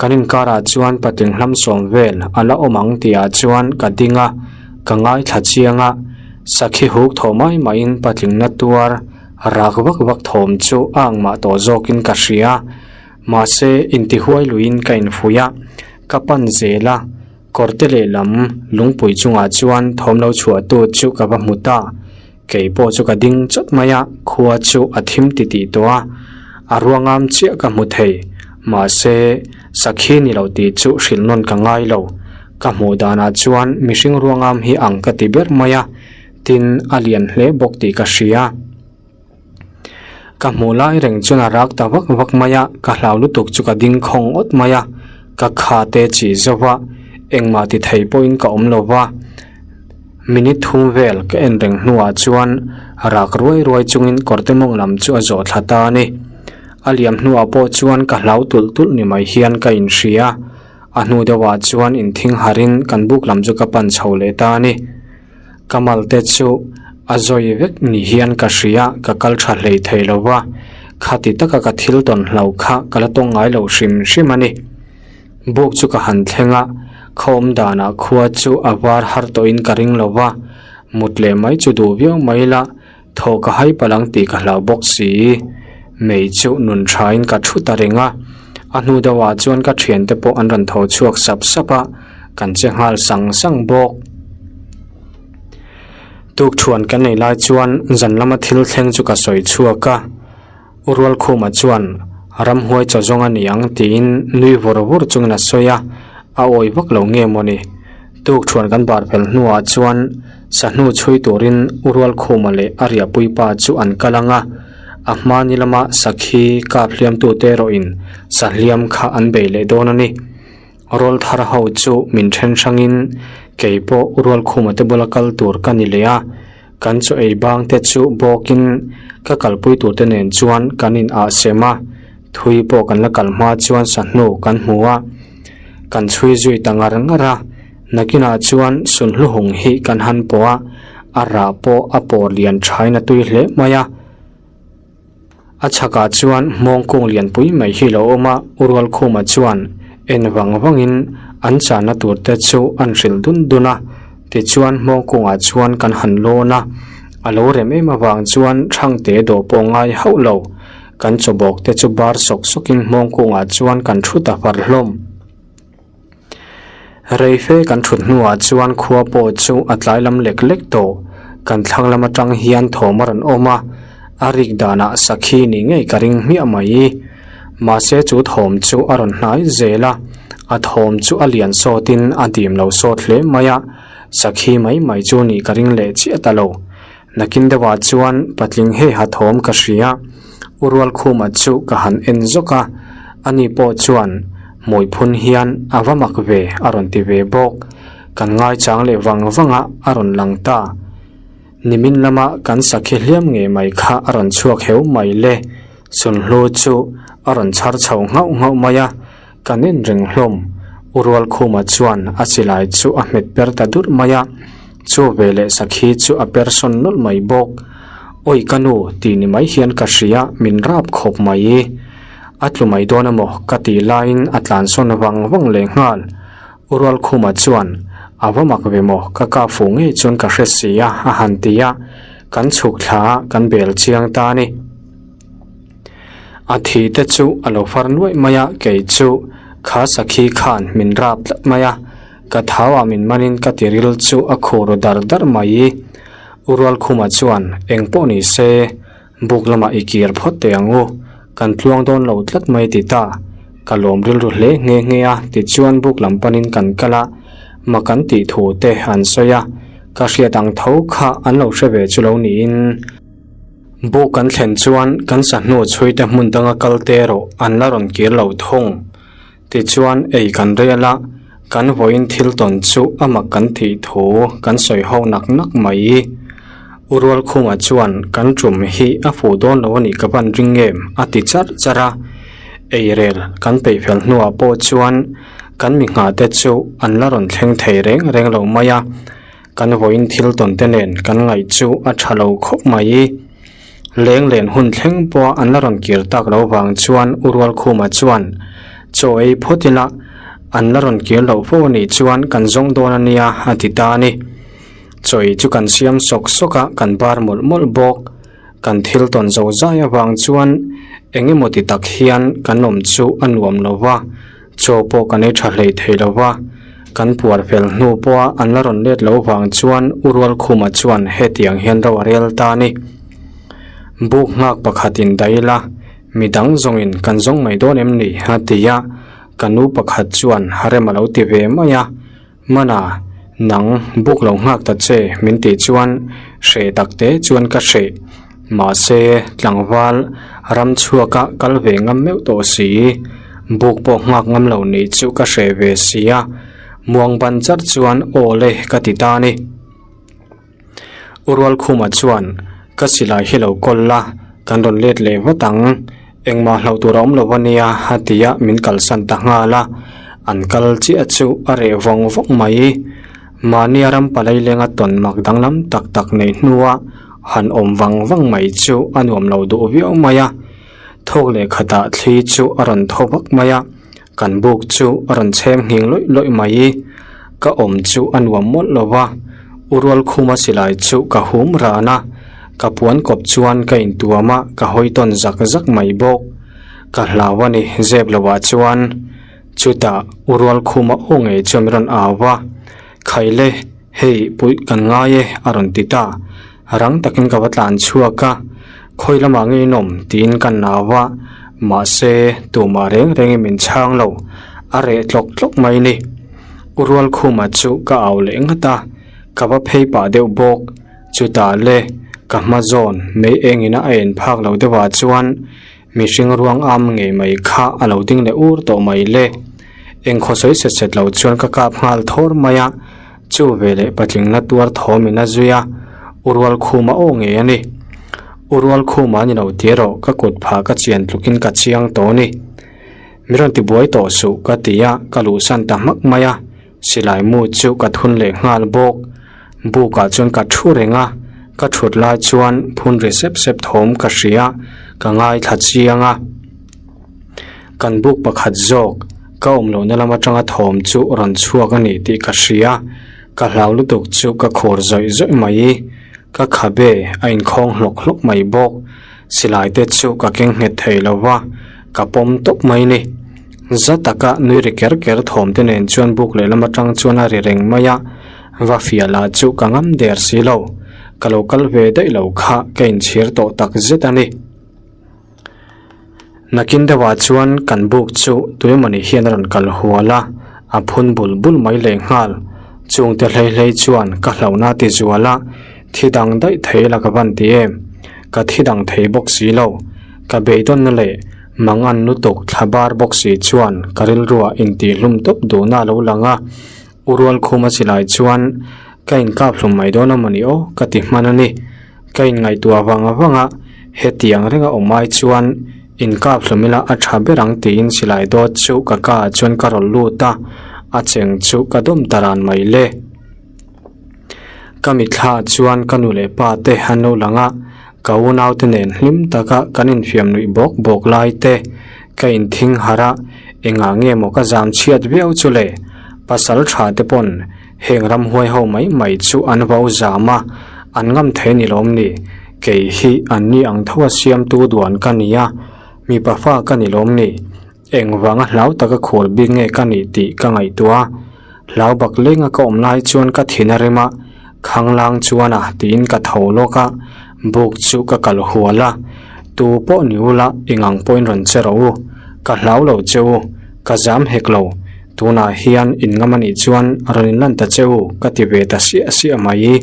Kan inkarah chuan patling hlam sawm vel a la awm ang tihah chuan ka ding a, ka ngaithla chiang a, sakhi huk thaw mai maiin patling na tuar rak vak vak thawm chu a ang mah tawh zawkin ka hria. Mahse, intihuai luiin ka infuih a, ka pan zel a, kawrte lehlam lungpui chungah chuan thawm lo chhuahtu chu ka va hmu ta. Kei pawh chu ka ding chawt mai a, khua chu a thim titih tawh a, a ruangam chiah ka hmu thei. Mahse, sakhi ni lo tih chu hrilh nawn ka ngai lo. Ka hmuh danah chuan mihring ruangam hi ang ka ti ber mai a, tin a lian hle bawk tih ka hria. Ka hmuh lai reng chuan a rak ta vak vak mai a, ka hlau lutuk chu ka ding khawng awt mai a, ka kha te chih zauh a, engmah ti thei pawhin ka awm lo va. Minute thum vel ka en reng hnuah chuan rak ruai ruai chungin kawrte mawng lam chu a zawh thla ta a ni. A liam hnuah pawh chuan ka hlau tulh tulh ni mai hian ka inhria. A hnu deuhah chuan inthing harin kan buk lam chu ka pan chho leh ta a ni. Ka mal te chu a zawi vek ni hian ka hria, ka kal tha hlei thei lo va, khati taka ka thil tawn hlo kha ka la tawng ngai lo hrim hrim a ni. Buk chu ka han thleng a, khaw awm danah khua chu a var har tawhin ka ring lo va, mut leh mai chu duh viau mai la, thaw ka hai palh ang tih ka hlau bawk si. Mei chu nun thain ka thu ta reng a, a hnu deuhah chuan ka thiante pawh an rawn tho chhuak sap sap a, kan che nghal sang sang bawk. Tukthuan kan nei lai chuan zan lama thil thleng chu ka sawi chhuak a. U Rualkhuma chuan ramhuai chaw zawng a ni ang tiin nui vur vur chungin a sawi a, a awi vak lo nge mawni. Tukthuan kan bar fel hnuah chuan sahnu chhui turin U Rualkhuma leh a riahpui pa chu an kal ang a, a hmani lama sakhi kap hliamtute erawhin sahliam kha an bei leh dawn a ni. Rawl thar ho chu min then hrangin kei pawh Rualkhuma te bula kal tur ka ni leh a, kan chaw ei bang te chu bawkin ka kalpui tur te nen chuan kan in ah sem a, thui pawh kan la kal hma chuan sahnu kan hmu a, kan chhui zui ta ngar ngar a, nakinah chuan sunhluhung hi kan han pawh a, a rah pawh a pawr lian thain a tui hle mai a. A chhakah chuan hmawng kung lianpui mai hi lo awm a, U Rualkhuma chuan en vang vangin an chahna tur te chu an hrilh dun dun a, tichuan hmawng kungah chuan kan han lawn a, a lo rem em avang chuan Thangte dawh pawh ngai hauh lo, kan chawbawk te chu bar sawk sawkin hmawng kungah chuan kan thu ta far hlawm. Rei fe kan thut hnuah chuan khua pawh chu a tlai lam lek lek tawh. Kan thlang lam atang hian thawm a rawn awm a, a rik danah sakhi ni ngei ka ring hmiah mai. Mahse chu thawm chu a rawn hnai zel a, A thawm chu a lian sawtin a dim lo sawt hle mai a, sakhi mai mai chu nih ka ring leh chiah ta lo. Nakin deuhah chuan patling heiha thawm ka hria, U Rualkhuma chu ka han en zawk a, ani pawh chuan hmui phun hian a va mak ve a rawn ti ve bawk. Kan ngaichang leh vang vang a, a rawn lang ta. Nimin lama kan sakhi hliam ngei mai kha a rawn chhuak heu mai le, Sunhlu chu a rawn chhar chho nghauh nghauh mai a, kan en reng hlawm. U Rualkhuma chuan a silai chu a hmet per ta dur mai a, chu veleh sakhi chu a per sawn nawlh mai bawk. Awi ka nu tih ni mai hian ka hria, min rap khawp mai. A tlu mai dawn emaw ka tih laiin a tlan sawn vang vang leh nghal. U Rualkhuma chuan, A va mak ve maw, ka kap fuh ngei chuan ka hre si a, a han ti a, kan chhuk thla a, kan bel chiang ta a ni. A thi te chu a lo far nuaih mai a, kei chu kha sakhi khan min rap tlat mai a, ka thau ah min manin ka tiril chu a khur dar dar mai. U Rualkhuma chuan, Eng pawh ni se, buk lamah i kir phawt teh ang u, kan tluang dawn lo tlat mai ti ta. Ka lawm rilru hle nghe nghe a, tichuan buk lam panin kan kal a, ma kan tih thu te an sawi a, ka hriat ang tho kha an lo hre ve chu lo niin. Buk kan thlen chuan kan sahnu chhuite hmun danga kal te erawh an la rawn kir lo thung. Tichuan ei kan rel a, kan vawiin thil tawn chu a mak kan tih thu kan sawi ho nak nak mai. U Rualkhuma chuan kan tum hi a fuh dawn lo a nih ka van ring em a ti charh charh a. Ei rel kan peih fel hnuah pawh chuan kan mi nghah te chu an la rawn thleng thei reng reng lo mai a. Kan vawiin thil tawn te nen kan ngaih chu a tha lo khawp mai. Leng len hun thleng pawha an la rawn kir tak lo vang chuan U Rualkhuma chuan chaw ei phawt ila an la rawn kir loh fo anih chuan kan zawng dawn a nia a ti ta a ni. Chaw ei chu kan siam sawk sawk a, kan bar mawlh mawlh bawk. Kan thil tawn zo zai avang chuan eng emaw ti tak hian kan awm chu a nuam lo va, chaw pawh kan ei tha hlei thei lo va. Kan puar fel hnu pawha an la rawn let lo vang chuan U Rualkhuma chuan hetiang hian ro a rel ta a ni. Buk nghak pakhatin daih ila, midang zawngin kan zawng mai dawn em ni? a ti a, ka nu pakhat chuan rem a lo ti ve mai a. Mana, nang buk lo nghak ta che min tih chuan hreh tak te chuan ka hreh. Mahse, tlangval ram chhuaka kal ve ngam meuh tawh si. Buk pawh nghak ngam lo nih chu ka hreh ve si a, muang ban char chuan aw le ka ti ta a ni. U Rualkhuma chuan, Ka silai hi lo kawl la, kan rawn let leh vat ang. Engmah hlauh tur a awm lo a nia, a ti a, min kalsan ta nghal a. An kal chiah chu a reh vawng vawng mai. Mahnia ram palai lenga tawn mak danglam tak tak neih hnua han awm vang vang mai chu a nuam lo duh viau mai a. Thawk leh khatah thli chu a rawn thaw vak mai a. Kan buk chu a rawn chhem nghing lawih lawih mai. Ka awm chu a nuam mawlh lo va, U Rualkhuma silai chu ka hum ran a, ka puan kawp chuan ka intuam a, ka hawi tawn zak zak mai bawk. Ka hlau a ni, zep lohah chuan. Chutah U Rualkhuma aw ngei chu min rawn au va, Khaile, hei puih kan ngai e, a rawn ti ta. Rang takin ka va tlan chhuak a, khawi lamah nge in awm tiin ka nau a, mahse tumah reng rengin min chhang lo, a reh tlawk tlawk mai ni. U Rualkhuma chu ka au leh ngat a, ka va phei pah deuh bawk, chutah le ka hma zawn mei engin a en phak lo deuhah chuan Mihring ruang am ngei mai kha a lo ding leh ur tawh mai le. Engkhaw sawi set set lo chuan ka kap nghal thawr mai a, chu veleh patling la tuar thawm in a zui a, U Rualkhuma aw ngei a ni. U Rualkhuma a ni lo tih erawh ka kut phah ka chian tlukin ka chiang tawh a ni. Mi rawn ti buai tawh suh ka ti a, ka luhsan ta hmak mai a. Silai mu chu ka thun leh nghal bawk. Bukah chuan ka thu reng a, ka thut lai chuan phun ri sep sep thawm ka hria, ka ngaithla chiang a. Kan buk pakhat zawk, ka awm lohna lam atanga thawm chu rawn chhuak a ni tih ka hria, ka hlau lutuk chu ka khur zawih zawih mai. Ka khabe a inkhawng hlawk hlawk mai bawk. Silai te chu ka keng nghet thei lo va, ka pawm tawp mai ni. Za taka nui ri ker ker thawm te nen chuan buk lehlam atang chuan a ri reng mai a, va fiah lah chu ka ngam der si lo. Ka lo kal ve daih lo kha ka inchhir tawh tak zet a ni. Nakin deuhah chuan kan buk chu tuemawni hian a rawn kal hual a. A phun bul bul mai lehnghal. Chungte hlei hlei chuan ka hlauhna ti zual a, thi dang daih thei la ka van ti em? Ka thi dang thei bawk si lo. Ka beidawnna leh mangan lutuk thla bar bawk si chuan ka rilruah intihhlum tawp duhna a lo lang a, U Rualkhuma silai chuan ka inkap hlum mai dawn a mawni aw ka ti hman a ni. Ka inngaihtuah vang vang a, hetiang renga awm ai chuan inkap hlum ila a tha ber ang tiin silai dawt chu ka ka ah chuan ka rawn lut a, a cheng chu ka dawm ta ran mai le. Ka mitthla ah chuan ka nu leh pa te an lo lang a, ka unau te nen hlim taka kan infiam nuih bawk bawk lai te ka inthing harh a, engah nge maw ka zam chhiat viau chu le, pasal tha te pawn Heng ramhuai ho mai mai chu an vau zam a, an ngam thei ni lawm ni? Kei hi an ni ang tho a siamtu duan ka ni a, mipa fa ka ni lawm ni? Engvanga hlau taka khual bik nge ka nih tih ka ngaihtuah a, hlau bak lenga ka awm lai chuan ka thin a rem a, khanglang chuan a tiin ka tho lawk a, buk chu ka kal hual a, tu pawh ni ula engang pawhin rawn che rawh u, ka hlau lo che u, ka zam hek lo. Tunah hian in ngam a nih chuan rawn in lan ta che u ka ti ve ta siah siah mai.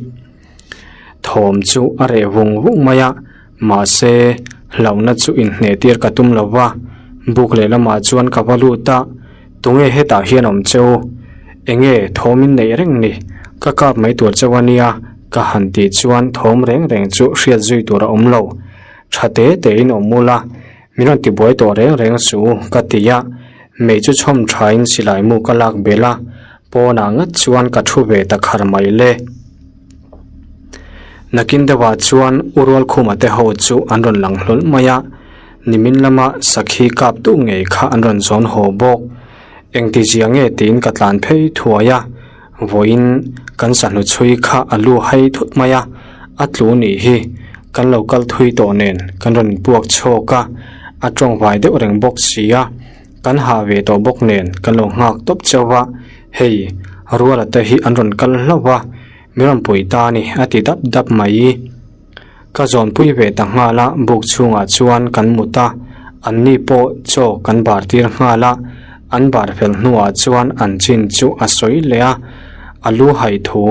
Thawm chu a reh vung vung mai a, mahse hlauhna chu inhneh tir ka tum lo va, buk lehlamah chuan ka va lut a, tunge hetah hian awm che u? Enge thawm in neih reng ni? Ka kap mai tur cheu a nia ka han tih chuan thawm reng reng chu hriat zui tur a awm lo. Tha te tein awm ula, Min rawn tibuai tawh reng reng suh u, ka ti a, mei chu chhawm thain silai mu ka lak belh a, pawnah ngat chuan ka thu ve ta khar mai le. Nakin deuhah chuan U Rualkhuma te ho chu an rawn lang hlawl mai a, nimin lama sakhi kap tu ngei kha an rawn zawn haw bawk. Engtizia nge tiin ka tlan phei thuai a, Vawiin kan sahnu chhui kha a lu hai thut mai a, a tlu nih hi kan lo kal thui tawh nen kan rawn puak chhawk a, a tawngvai deuh reng bawk si a, kan hah ve tawh bawk nen kan lo nghak tawp chauh a, hei Ruala te hi an rawn kal hlauh a, min rawn pui ta a ni a ti dap dap mai. Ka zawnpui ve ta nghal a, buk chhungah chuan kan mut a, anni pawh chaw kan bar tir nghal a, an bar fel hnuah chuan an chin chu a sawi leh a, a lu hai thu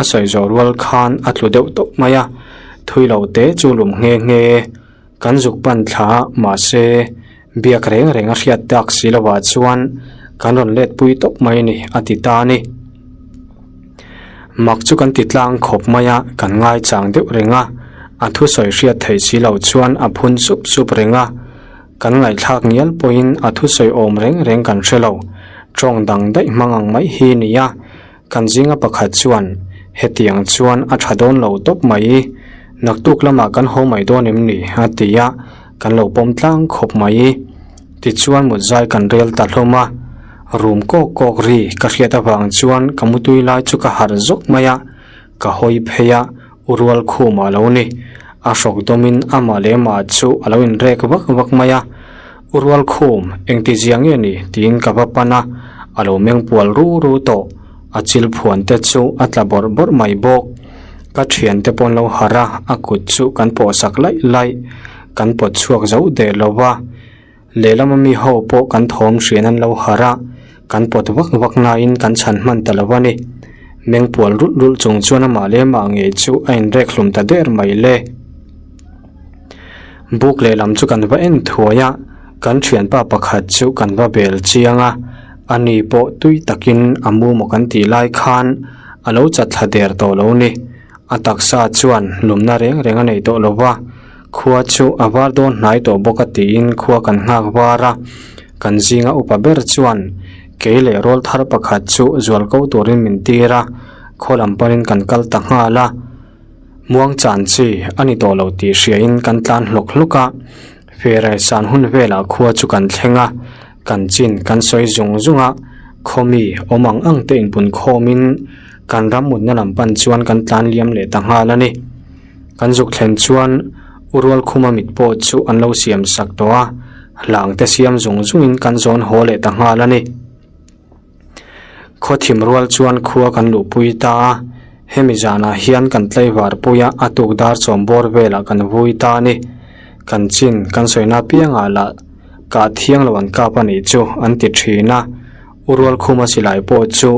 a sawi zawh rual khan a tlu deuh tawp mai a, thui lo te chu lum nghe nghe kan zuk pan thla a, mahse biak reng reng a hriat tak si lovah chuan kan rawn let pui tawp mai a ni a ti ta a ni. Mak chu kan ti tlang khawp mai a, kan ngaichang deuh reng a, a thusawi hriat theih si loh chuan a phun sup sup reng a, kan ngaihthlak ngial pawhin a thusawi awm reng reng kan hre lo, tawng dang daih hmang ang mai hi ni a, kan zinga pakhat chuan hetiang chuan a tha dawn lo tawp mai, naktuk lamah kan haw mai dawn em ni a ti a, kan lo pawm tlang khawp mai. Tichuan mutzai kan rel ta hlawm a, rum kawk kawk ri ka hriat avang chuan ka mutui lai chu ka harh zawk mai a, ka hawi phei a, u rual khum a lo ni. A hrawk dawmin amah leh amah chu a lo inrek vak vak mai a, U rual khum, engti zia nge ni? tiin ka va pan a, a lo meng pual ru ru tawh. A chil phuan te chu a tla bawrh bawrh mai bawk. Ka thiante pawh an lo harh a, a kut chu kan pawhsak laih laih. Kan pawt chhuak zo der lo va. Lehlam ami ho pawh kan thawm hrian an lo harh a, kan pawt vak vak nain kan chhan hman ta lo a ni. Meng pual rulh rulh chung chuan amah leh amah ngei chu a inrek hlum ta der mai le. Buk lehlam chu kan va en thuai a, kan thianpa pakhat chu kan va bel chiang a, ani pawh tui takin a mu maw kan tih lai khan a lo chat thla der tawh lo ni. A taksa chuan lumna reng reng a nei tawh lo va. Khua chu a var dawn hnai tawh bawk a tiin khua kan nghak var a, kan zinga upa ber chuan kei leh rawl thar pakhat chu zual ko turin min tir a, khaw lam panin kan kal ta nghal a, muang chan chi a ni tawh lo tih hriain kan tlan hlawk hlawk a, ferai san hun velah khua chu kan thleng a, kan chin kan sawi zung zung a, khaw mi awm ang ang te inpun khawmin kan ram mutna lam pan chuan kan tlan liam leh ta nghal a ni. Kan zuk thlen chuan U Rualkhuma mit pawh chu an lo siam sak tawh a, hlang te siam zung zungin kan zawn haw leh ta nghal a ni. Khaw thim rual chuan khua kan luhpui ta a, hemi zanah hian kan tlaivar pui a, a tuk dar chawm bawr velah kan vui ta a ni. Kan chin kan sawina piangah lah kah thiang lo an kap a nih chu an ti thin a. U Rualkhuma silai pawh chu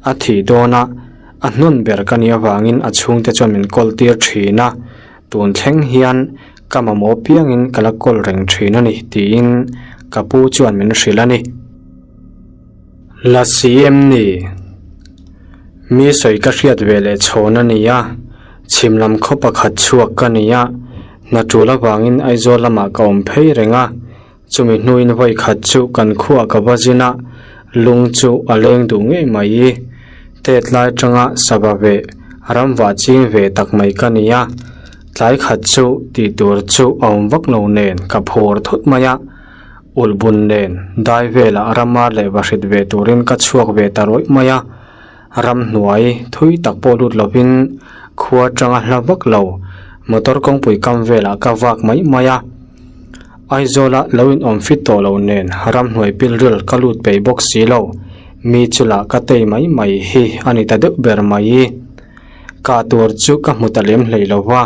a thih dawn a, a hnawn ber ka nih avangin a chhungte chuan min kawl tir thin a, tun thleng hian ka mamawh piangin ka la kawl reng thin a ni tiin ka pu chuan min hrilh a ni. La si em ni? Mi sawi ka hriat ve leh chhawn a ni a, chhim lam khaw pakhat chhuak ka ni a, hna tul avangin Aizawl lamah ka awm phei reng a, chumi hnuin vawi khat chu kan khuah ka va zin a, lung chu a leng duh ngei mai. Tet lai atanga sava ve ramvah ching ve tak mai ka ni a, tlai khat chu tih tur chu a awm vak lo nen ka phur thut mai a. Ulhbun nen dai velah rama leh vahrit ve turin ka chhuak ve ta rawih mai a, ramhnuai thui tak pawh lut lovin khua tanga hla vak lo motor kawngpui kam velah ka vak mai mai a. Aizawla lo inawm fit tawh lo nen ramhnuai pilril ka lut peih bawk si lo, mi chula ka tei mai mai hi a ni ta deuh ber mai. Kah tur chu ka hmu ta lem hlei lo va,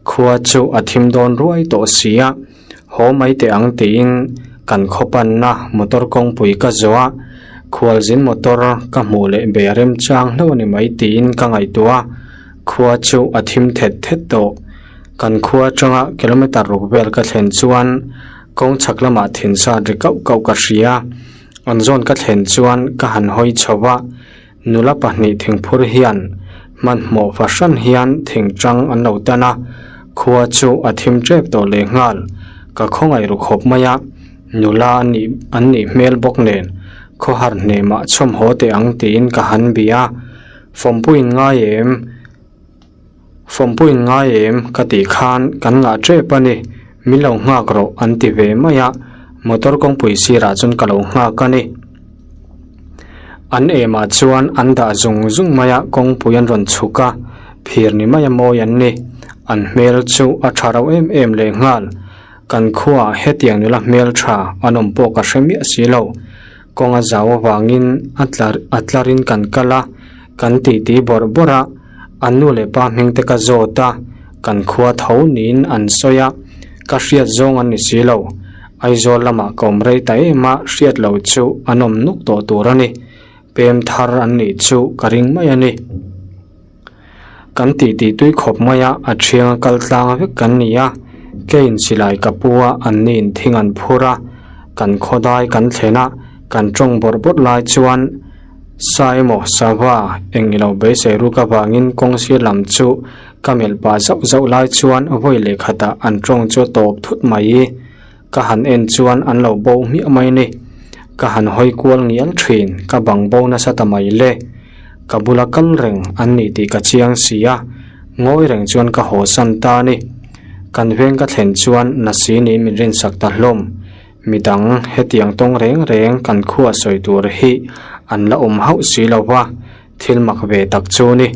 khua chu a thim dawn ruai tawh si a. Haw mai teh ang tiin kan khaw panna motor kawngpui ka zawh a, khualzin motor ka hmuh leh be remchang hlauh a ni mai tiin ka ngaihtuah a, khua chu a thim thet thet tawh. Kan khua atanga kilometer ruk vel ka thlen chuan kawng chhak lamah thinsa ri kauh kauh ka hria, an zawn ka thlen chuan ka han hawi chho a, Nula pahnih thingphur hian hmanhmawh fahran hian thingtang an lo tan a, khua chu a thim tep tawh leh nghal. Ka khawngaih ru khawp mai a, nula a nih an nih hmel bawk nen khawhar hnemah chhawm haw teh ang tiin ka han bia a, Fawmpuiin ngai em? Fawmpuiin ngai em? Ka tih khan kan ngah tep a ni, min lo nghak rawh an ti ve mai a, motor kawngpui sirah chuan ka lo nghak a ni. An emah chuan an dah zung zung mai a, kawngpui an rawn chhuk a, phir ni mai a mawi an ni. An hmel chu a tha rauh em em leh nghal. Kan khuaah hetiang nula hmel tha an awm pawh ka hre miah si lo. Kawng a zau avangin a tlar a tlarin kan kal a, kan titi bawrh bawrh a, an nu leh pa hming te ka zawt a, kan khua tho niin an sawi a, ka hriat zawng an ni si lo. Aizawl lamah ka awm rei ta em a, hriat loh chu an awm nuk tawh tur a ni. Pem thar an nih chu ka ring mai a ni. Kan titi tui khawp mai a, a thianga kal tlang vek kan ni a, keiin silai ka pu a, anniin thing an phur a, kan khawdai kan thlen a, kan tawng bawrh bawrh lai chuan sa emaw sava eng ilo beisei ruk avangin kawng sir lam chu ka melh pah zauh zauh lai chuan vawi leh khatah an tawng chu a tawp thut mai. Ka han en chuan an lo bo hmiah mai ni. Ka han hawi kual ngial thin, ka bang bo nasa ta mai le. Ka bula kal reng an ni tih ka chiang si a, ngawi reng chuan ka haw san ta a ni. Kan veng ka thlen chuan Nasi niin min rinsak ta hlawm. Midang hetiang tawng reng reng kan khuah sawi tur hi an la awm hauh si lo va, thil mak ve tak chu ni.